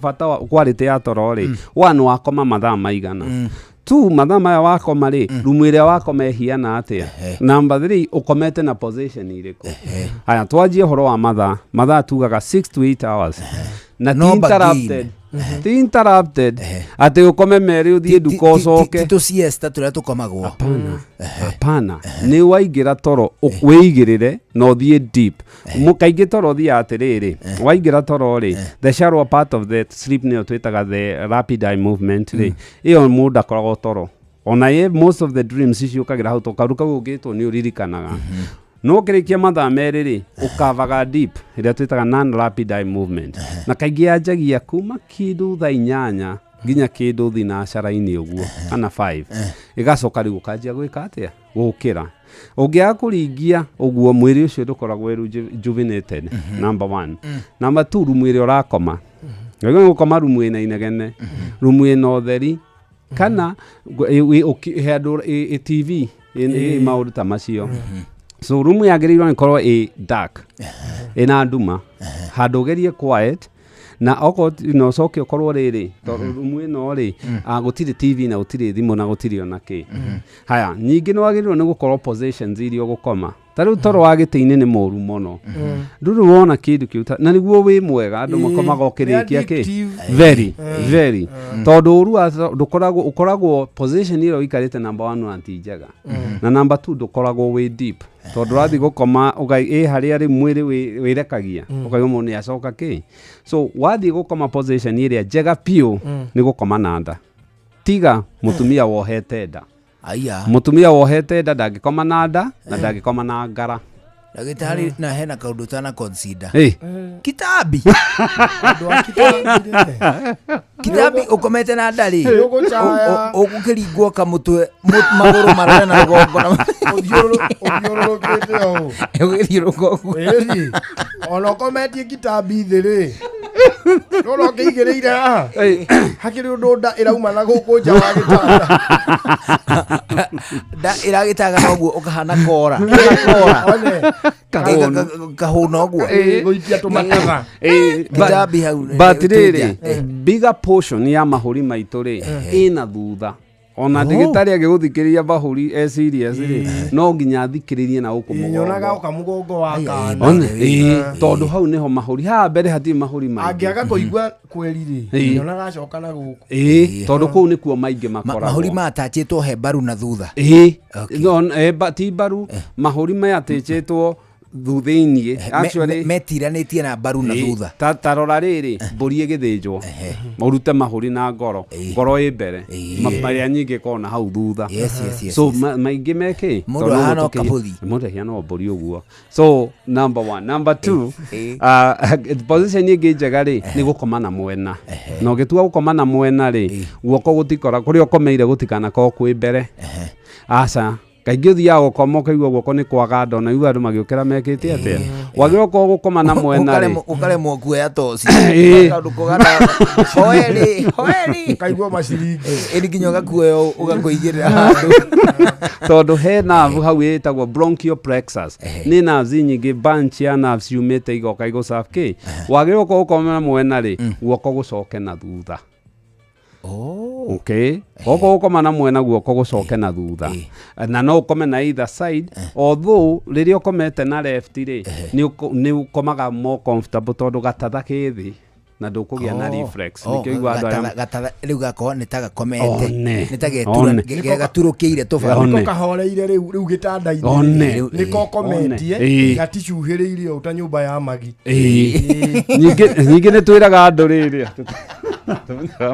bata wa quality ya toro rĩ, one, wakoma mathaa maigana? Two, mathaa maya wakoma rĩ, rumu ĩrĩa wakoma ĩhiana atĩa? Number three, ũkomete na position irĩkũ? Haya, twanjie ũhoro wa mathaa. Mathaa tugaga 6 to 8 hours na ti No interrupted, ti interrupted atĩ ũkome merĩ ũthiĩ nduka ũcoke. Tå siesta tå rä a tå komagwo. Hapana, hapana. Nĩ waingĩra toro wĩigĩrĩre na ũthiĩ deep. Kaingĩ toro ũthiaga atĩrĩrĩ, waingĩra toro rĩ, the shallow part of the sleep nĩyo twĩtaga the rapid eye movement rĩ, ĩyo mũndũ akoragwo toro ona ye most of the dreams ciũkagĩra hau, tondũ kaũndũ kau ũngĩtwo nĩ ũririkanaga. No ũkĩrĩkia mathaa 2 rĩ, ũkavaga deep ĩrĩa twĩtaga non rapid eye movement, na kaingĩ yanjagia kuma kĩndũ thaa 8 nginya kĩndũ thinacara-inĩ ũguo kana 5, ĩgacoka rĩu ũkanjia gwĩka atĩa, gũkĩra. Ũngĩaga kũringia ũguo, mwĩrĩ ũcio ndũkoragwo wĩ rejuvenated, number one. Number two, rumu ĩrĩa ũrakoma, wagĩrĩirwo gũkoma rumu ĩna inegene, rumu ĩna ũtheri, kana handũ TV maũndũ ta macio. So rumu yagĩrĩirwo nĩ ĩkorwo ĩ dark, ĩna nduma, handũ ũgerie quiet, na okorwo na ũcoke ũkorwo rĩrĩ tondũ rumu ĩno rĩ, gũtirĩ TV na gũtirĩ thimũ na gũtirĩ ona kĩ. Haya, ningĩ nĩ wagĩrĩirwo nĩ gũkorwo positions iria ũgũkoma. Ta rĩu toro wa gĩtĩ-inĩ nĩ mũru mũno, ndũrĩ wona kĩndũ kĩu na nĩguo wĩ mwega andũ makomaga ũkĩrĩkia kĩ very very, tondũ ũru wa ndũkoragwo, ũkoragwo position ĩrĩa ũikarĩte, number one, na ti njega, na number two, ndũkoragwo wĩ deep, tondũ ũrathiĩ gũkoma ĩ harĩa rĩu mwĩrĩ wĩrekagia, ũkaigua mũndũ nĩ acoka kĩ. So wathiĩ gũkoma, position ĩrĩa njega biũ nĩ gũkoma na nda, tiga mũtumia wohete nda. Aya. Mũtumia wohete nda ndangĩkoma na nda na ndangĩkoma na ngara. Ndagĩtarĩ, na hena kaũndũ tana consider. Ĩ. Kitambi. Kitambi ũkomete na nda rĩ, Nĩũgũcaya. Ũgũkĩringwo kamũtwe, magũrũ marore na rũgongo na Ũthiũrũrũkĩte ũũ. Ũgĩthiũrũrũka ũguo. Ĩni, ona ũkometie kitambi thĩ rĩ, nona ũkĩigĩrĩire haha, hakĩrĩ ũndũ nda ĩrauma na gũkũ nja wa gĩtanda. Nda ĩragĩtaga noguo ũkahana kora. Kora. One. Kahũna ũguo. Gũikia tũmatatha. Kitambi hau. But rĩrĩ, bigger portion ya mahũri maitũ rĩ, ĩna thutha. Ona ndagĩtarĩ agĩgũthikĩrĩria mahũri e serious rĩ, no nginya athikĩrĩrie na gũkũ Nyonaga mũgongo. ũka mũgongo wa kana. One, ĩĩ, tondũ hau nĩho mahũri, haha mbere hatirĩ mahũri maingĩ. Angĩaga kũigua kweri rĩ, nyonaga acoka na gũkũ. Ĩĩ, tondũ kũu nĩkuo maingĩ makoragwo. Mahũri matachĩtwo he mbaru na thutha. Ĩĩ. No, ti mbaru, mahũri maya atĩchĩtwo thutha-inĩ. Actually Metiranĩtie na mbaru na thutha. Ta rora rĩrĩ, mbũri ĩgĩthĩnjwo, ũrute mahũri na ngoro, ngoro ĩ mbere, marĩa nyingĩ ĩkoragwo na hau thutha. Yes, So maingĩ mekĩ Mũndũ tondũ ahana o ũguo kabũthi. Mũndũ ahana o mbũri ũguo. So number one. Number two, position ĩngĩ njega rĩ, nĩ gũkoma na mwena. Na ũgĩtua gũkoma na mwena rĩ, guoko gũtikora kũrĩa ũkomeire gũtikanakorwo kwĩ mbere. Aca, kaingĩ ũthiaga gũkoma ũkaigua guoko nĩ kwaga nda, ona igua andũ magĩũkĩra mekĩte atĩa. Wagĩrĩirwo gũkorwo gũkoma na mwena rĩ, Ũkaremwo kuoya toci. Kaũndũ kũgana hoeri hoeri. Kaigua maciringi. Ĩni nginya ũgakuoya ũgakũigĩrĩra handũ. Tondũ he nerve hau ĩtagwo bronchial plexus, nĩ nerves nyingĩ, bunch ya nerves yumĩte igoka igũcabe kĩ. Wagĩrĩirwo gũkorwo ũkoma na mwena rĩ, guoko gũcoke na thutha. Okay, koguo gũkoma na mwena guoko gũcoke na thutha, na no ũkome na either side, although rĩrĩa ũkomete na left rĩ, nĩ ũkomaga more comfortable tondũ gatatha kĩ thĩ na ndũkũgĩa na reflex. Nĩkĩo igua andũ arĩa Gatatha rĩu gakorwo nĩ ta gakomete, One. nĩ ta getura One. gaturũkĩire tũbara. One. Niko kahoreire rĩu rĩu gĩtanda-inĩ. One. Nĩko kometie. One. Ĩĩ. Gaticuhĩrĩirie ũũ ta nyũmba ya magi. Ĩĩ. Ningĩ nĩ twĩraga andũ rĩrĩ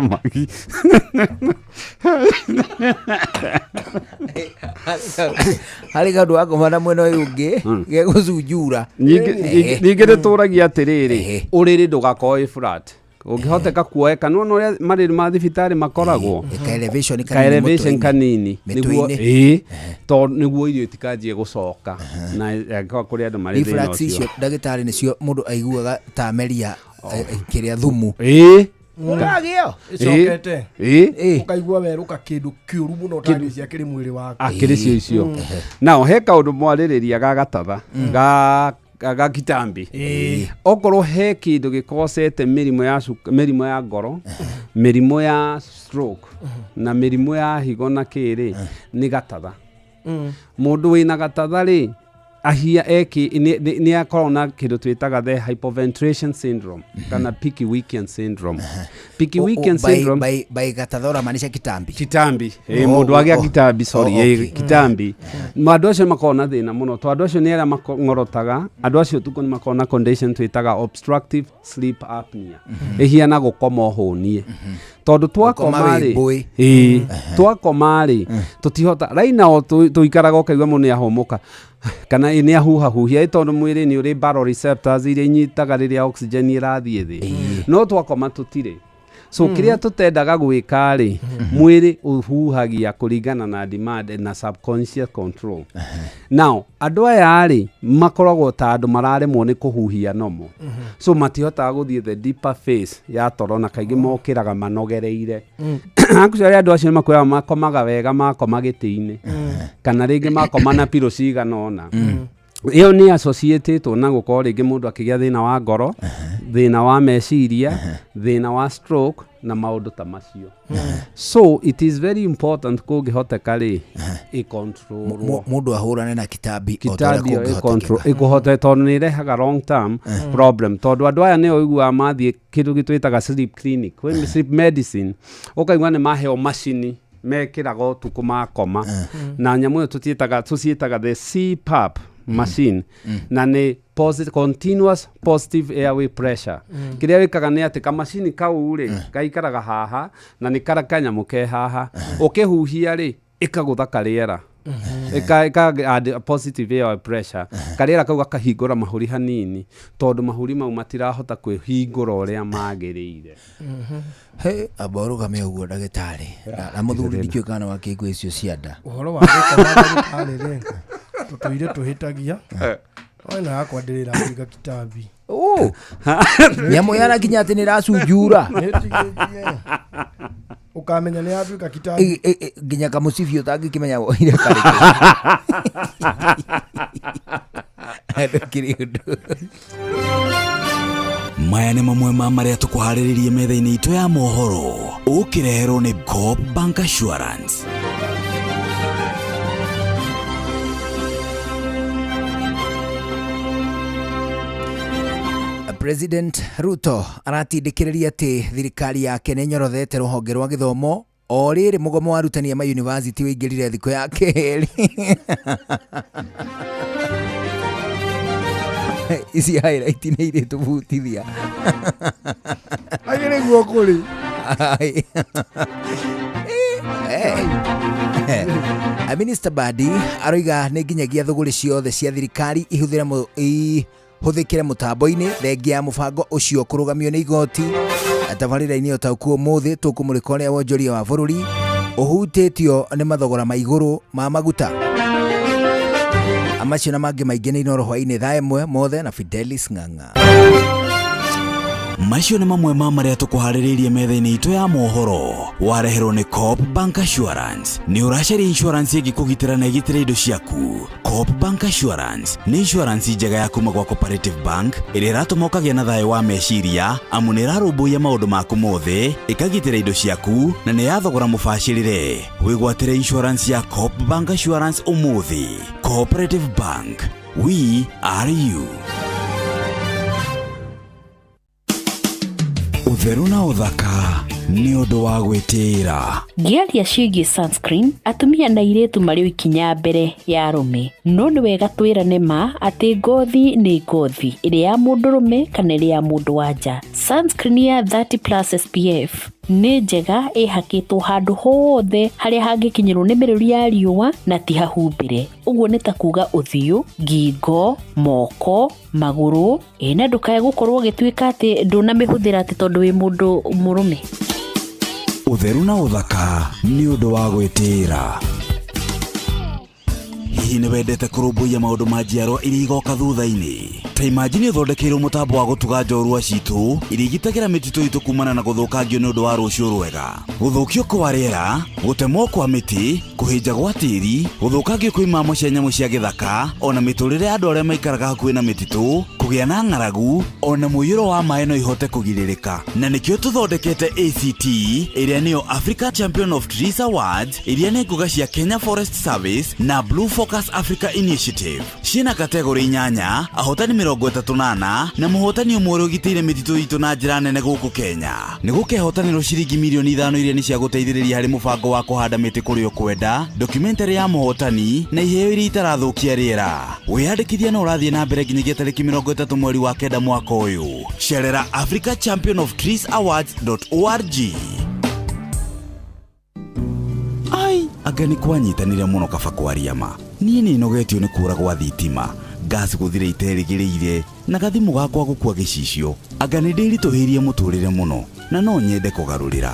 magi. Harĩ kaũndũ gakoma na mwena ũyũ ũngĩ gegũcunjura. Ningĩ nĩ tũragia atĩrĩrĩ, ũrĩrĩ ndũgakorwo wĩ flat, ũngĩhoteka kuoeka nĩwona ũrĩa marĩrĩ ma thibitarĩ makoragwo ka elevation ka kanini elevation mũtwe-inĩ. Kanini nĩguo Mĩtwe-inĩ. ĩĩ, tondũ nĩguo irio itikanjie gũcoka na angĩkorwo kũrĩ andũ marĩ thĩna Reflux icio ũcio. Ndagĩtarĩ, nĩcio mũndũ aiguaga ta ameria kĩrĩa thumu. Ĩĩ. Ũragĩo. Ĩcokete. Ĩĩ. Ũkaigua werũka kĩndũ kĩũru mũno ũtangĩcia kĩrĩ mwĩrĩ waku. Akĩrĩ cio icio nao he kaũndũ mwarĩrĩria ga gatatha ga kitambi. Okorwo he kĩndũ gĩkocete mĩrimũ ya mĩrimũ ya ngoro, mĩrimũ ya stroke na mĩrimũ ya higo na kĩrĩ, nĩ gatatha. Mũndũ wĩna gatatha rĩ, ahia eki nĩ akoragwo na kĩndũ twĩtaga the hypoventilation syndrome kana picky weekend syndrome. Picky weekend syndrome. By gatatha ũramaanisha kitambi? Kitambi. Oh, Mũndũ agĩa oh, kitambi, sorry. Oh, okay. Kitambi. Ma andũ acio makoragwo na thĩna mũno tondũ andũ acio nĩ arĩa makong'orotaga. Andũ acio ũtukũ nĩ makoragwo na condition twĩtaga obstructive sleep apnea, ĩhiana gũkoma ũhũnie tondũ twakoma Gũkoma rĩ wĩ mbũĩ. Ĩĩ, twakoma rĩ, tũtihota right now tũikaraga ũkaigua mũndũ nĩ ahũmũka kana nĩ ahuhahuhia, ĩ tondũ mwĩrĩ nĩ ũrĩ baroreceptors iria inyitaga rĩrĩa oxygen ĩrathiĩ thĩ, no twakoma tũtirĩ. So kĩrĩa tũtendaga gwĩka rĩ, mwĩrĩ ũhuhagia kũringana na demand na subconscious control. Now andũ aya rĩ, makoragwo ta andũ mararemwo nĩ kũhuhia nomo, so matihotaga gũthiĩ the deeper phase ya toro, na kaingĩ mokĩraga manogereire. Actually andũ acio nĩ makwĩraga makomaga wega makoma gĩtĩ-inĩ kana rĩngĩ makoma na pillow cigana ũna. Ĩyo nĩ associatĩtwo na gũkorwo rĩngĩ mũndũ akĩgĩa thĩna wa ngoro, thĩna wa meciria, thĩna wa stroke na maũndũ ta macio. So it is very important kũngĩhoteka rĩ, ĩcontrolwo. Mũndũ ahũrane na kitambi o ta ũrĩa Kitambi ĩyo kũngĩhotekeka. ĩkũhote tondũ nĩ ĩrehaga long term problem, tondũ andũ aya nĩo ũiguaga mathiĩ kĩndũ gĩtwĩtaga sleep clinic, kwĩ sleep medicine, ũkaigua nĩ maheo macini mekĩraga ũtukũ makoma, na nyamũ ĩyo tũciĩtaga the CPAP machine, na nĩ continuous positive airway pressure. Kĩrĩa wĩkaga nĩ atĩ kamacini kau rĩ, gaikaraga haha na nĩ kara kanyamũ ke haha, ũkĩhuhia rĩ, ĩkagũtha karĩera, ĩka add positive air pressure, karĩera kau gakahingũra mahũri hanini tondũ mahũri mau matirahota kwĩhingũra ũrĩa magĩrĩire. He, amba ũrũgame ũguo ndagĩtarĩ. Na mũthuri ndikĩũĩ kana wakĩigua icio cia nda. Ũhoro wa gũkoma ndagĩtarĩ rĩ, tũtũire tũhĩtagia. No ĩno yakwa ndĩrĩ kitambi. Oh. Nyamũ yarakinya atĩ nĩ ĩracunjura. Nĩtigĩtie. Ũkamenya nĩ yatuĩka kitambi. Nginya kamũcibi ũtangĩkĩmenya woire karĩkũ. Ndũkĩrĩ ũndũ. Maya nĩ mamwe ma marĩa tũkũharĩrĩrie metha-inĩ itũ ya mohoro, ũkĩreherwo nĩ Coop Bank Assurance. President Ruto aratindĩkĩrĩria atĩ thirikari yake nĩ ĩnyorothete rũhonge rwa gĩthomo o rĩrĩ mũgomo wa arutani a mayunivasĩtĩ wĩingĩrire thikũ ya kerĩ. Ici highlight nĩ irĩtũbutithia. Agĩrĩ guo kũrĩ. Ai. Minister Badi aroiga nĩ nginyagia thũgũrĩ ciothe cia thirikari ihũthĩre ihũthĩkĩre mũtambo-inĩ, thengia ya mũbango ũcio kũrũgamio nĩ igoti. Tabarĩra-inĩ ũtaũku ũmũthĩ tũkũmũrĩka ũrĩa wonjoria wa bũrũri ũhutĩtio nĩ mathogora ma igũrũ ma maguta. Macio na mangĩ maingĩ nĩ Inooro hwaĩ-inĩ thaa 1 mothe na Fidelis Ng'ang'a. Macio nĩ mamwe ma marĩa tũkũharĩrĩirie metha-inĩ itũ ya mohoro. Wareherwo nĩ Coop Bank Assurance. Nĩ ũracaria insurance ĩngĩkũgitĩra na ĩgitĩre indo ciaku. Coop Bank Assurance nĩ insurance njega ya kuma gwa Cooperative Bank ĩrĩa ĩratũma ũkagĩa na thayũ wa meciria amu nĩ ĩrarũmbũiya maũndũ maku mothe, ĩkagitĩra indo ciaku na nĩ ya thogora mũbacĩrĩre. Wĩgwatĩre insurance ya Coop Bank Assurance ũmũthĩ. Cooperative Bank, we are you. Ũtheru na ũthaka nĩ ũndũ wa gwĩtĩĩra. Ngĩaria ciĩgiĩ sunscreen, atumia na airĩtu marĩ o ikinya mbere ya arũme. No nĩ wega twĩrane ma atĩ ngothi nĩ ngothi, ĩrĩ ya mũndũrũme kana ĩrĩ ya mũndũ wa nja. Sunscreen ya 30 plus SPF nĩ njega ĩhakĩtwo handũ hothe harĩa hangĩkinyĩrwo nĩ mĩrũri ya riũa na ti hahumbĩre. Ũguo nĩ ta kuga ũthiũ, ngingo, moko, magũrũ, ĩ na ndũkae gũkorwo ũgĩtuĩka atĩ ndũnamĩhũthĩra atĩ tondũ wĩ mũndũ mũrũme. Ũtheru na ũthaka nĩ ũndũ wa gwĩtĩĩra. Hihi nĩ wendete kũrũmbũiya maũndũ ma njiarwa iria igoka thutha-inĩ? Ta imagine ũthondekeirwo mũtambo wa gũtuga njorua citũ iria igitagĩra mĩtitũ itũ kumana na gũthũkangio nĩ ũndũ wa rũciũ rwega. Gũthũkio kwa rĩera, gũtemwo kwa mĩtĩ, kũhĩnja gwa tĩri, gũthũkangio kwa imamo cia nyamũ cia gĩthaka, ona mĩtũrĩre ya andũ arĩa maikaraga hakuhĩ na mĩtitũ, kũgĩa na ng'aragu, ona mũiyũro wa maĩ no ihote kũgirĩrĩka. Na nĩkĩo tũthondekete ACT ĩrĩa nĩyo Africa Champion of Trees Awards, iria nĩ ngũga cia Kenya Forest Service na Blue Focus Africa Initiative. Ciĩna kategori 8, ahotani 34 na mũhotani ũmwe ũrĩa ũgitĩire mĩtitũ itũ na njĩra nene gũkũ Kenya. Nĩ gũkehotanĩrwo ciringi mirioni 5 iria nĩ cia gũteithĩrĩria harĩ mũbango wa kũhanda mĩtĩ kũrĩa ũkwenda, documentary ya mũhotani na iheo iria itarathũkia rĩera. Wĩyandĩkithia no ũrathiĩ na mbere nginyagia tarĩki 30 mweri wa 9 mwaka ũyũ. Cerera Africa Champion of Trees Awards.org. Ai, anga nĩ kwanyitanire mũno kaba kwaria ma. Niĩ nĩ nogetio nĩ kũra gwa thitima, gas gũthira iterĩgĩrĩire, na gathimũ gakwa gũkua gĩcicio. Anga nĩ ndĩritũhĩirie mũtũrĩre mũno, na no nyende kũgarũrĩra.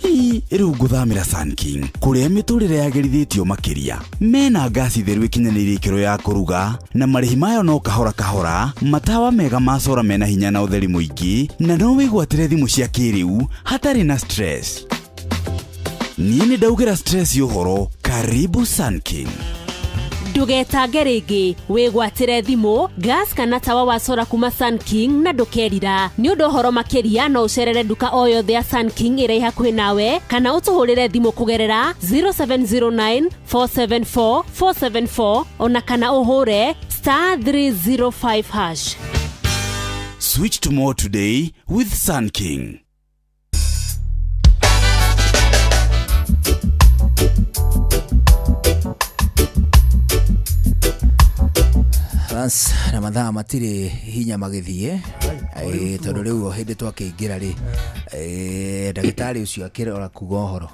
Ii, rĩu ngũthamĩra Sun King, kũrĩa mĩtũrĩre yagĩrithĩtio makĩria. Mena ngasi theru ĩkinyanĩirie ikĩro ya kũruga, na marĩhi mayo no kahora kahora, matawa mega ma sora mena hinya na ũtheri mũingĩ, na no wĩgwatĩre thimũ cia kĩrĩu hatarĩ na stress. Niĩ nĩ ndaugĩra stress ũhoro. Karibu Sun King. Ndũgetange rĩngĩ, wĩgwatĩre thimũ, gas kana tawa wa sora kuma Sun King na ndũkerira. Nĩ ũndũ ũhoro makĩria no ũcerere nduka o yothe ya Sun King ĩrĩa ĩ hakuhĩ nawe kana ũtũhũrĩre thimũ kũgerera 0709 474 474 ona kana ũhũre star 305 hash. Switch to more today with Sun King. Lance, na mathaa matirĩ hinya magĩthiĩ, tondũ rĩu o hĩndĩ twakĩingĩra rĩ, ndagĩtarĩ ũcio akĩrora kuga ũhoro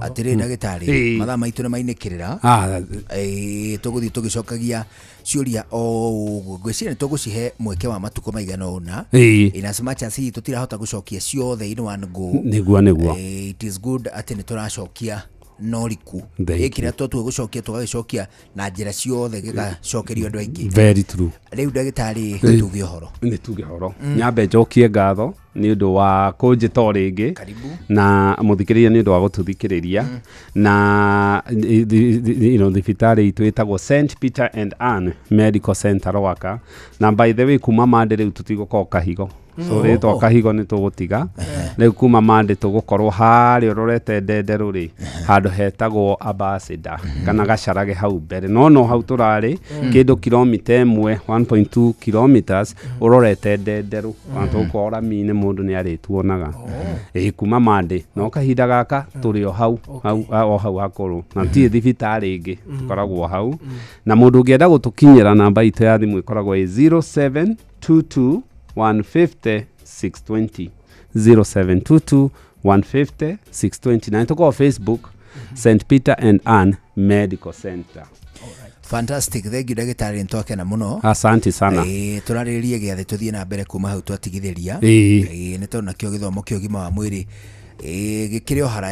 atĩrĩ, ndagĩtarĩ, mathaa maitũ nĩ mainĩkĩrĩra. Tũgũthiĩ tũgĩcokagia ciũria o ũguo, ngwĩciria nĩ tũgũcihe mweke wa matukũ maigana ũna, in as much as hihi tũtirahota gũcokia ciothe in one go. Nĩguo, nĩguo. It is good atĩ nĩ tũracokia no riku Thank ĩ kĩrĩa twatua gũcokia tũgagĩcokia na njĩra ciothe gĩgacokerio andũ aingĩ. Very true. Rĩu ndagĩtarĩ, tuge ũhoro. Nĩ tuge ũhoro. Nyambe njokie ngatho nĩ ũndũ wa kũnjĩta o rĩngĩ na mũthikĩrĩria nĩ ũndũ wa gũtũthikĩrĩria na thibitarĩ itũ ĩtagwo St Peter and Ann Medical Center Rwaka, na by the way kuma Monday rĩu tũtigũkorwo Kahigo, so rĩtwa Kahigo nĩ tũgũtiga. Rĩu kuma Monday tũgũkorwo harĩa ũrorete Ndenderũ rĩ, handũ hetagwo Ambassador kana Gacarage hau mbere, no hau tũrarĩ kĩndũ kilomita 1, 1.2 kilometers ũrorete Ndenderũ, ona tũgũkorwo rami-inĩ mũndũ nĩ arĩtuonaga. Ĩ kuma Monday, no kahinda gaka tũrĩ o hau hau o hau hakũrũ na tirĩ thibitarĩ ĩngĩ, tũkoragwo hau. Na mũndũ ũngĩenda gũtũkinyĩra, namba itũ ya thimũ ĩkoragwo ĩ 0722 150 620, 0722 150 620, na nĩtũkorwo Facebook, St Peter and Ann Medical Center. Fantastic, thank you ndagĩtarĩ, nĩtwakena mũno. Asante sana. Tũrarĩrĩrie gĩathĩ, tũthiĩ na mbere kuma hau twatigithĩria. Nĩ tondũ nakĩo gĩthomo kĩa ũgima wa mwĩrĩ gĩkĩrĩ o haraya.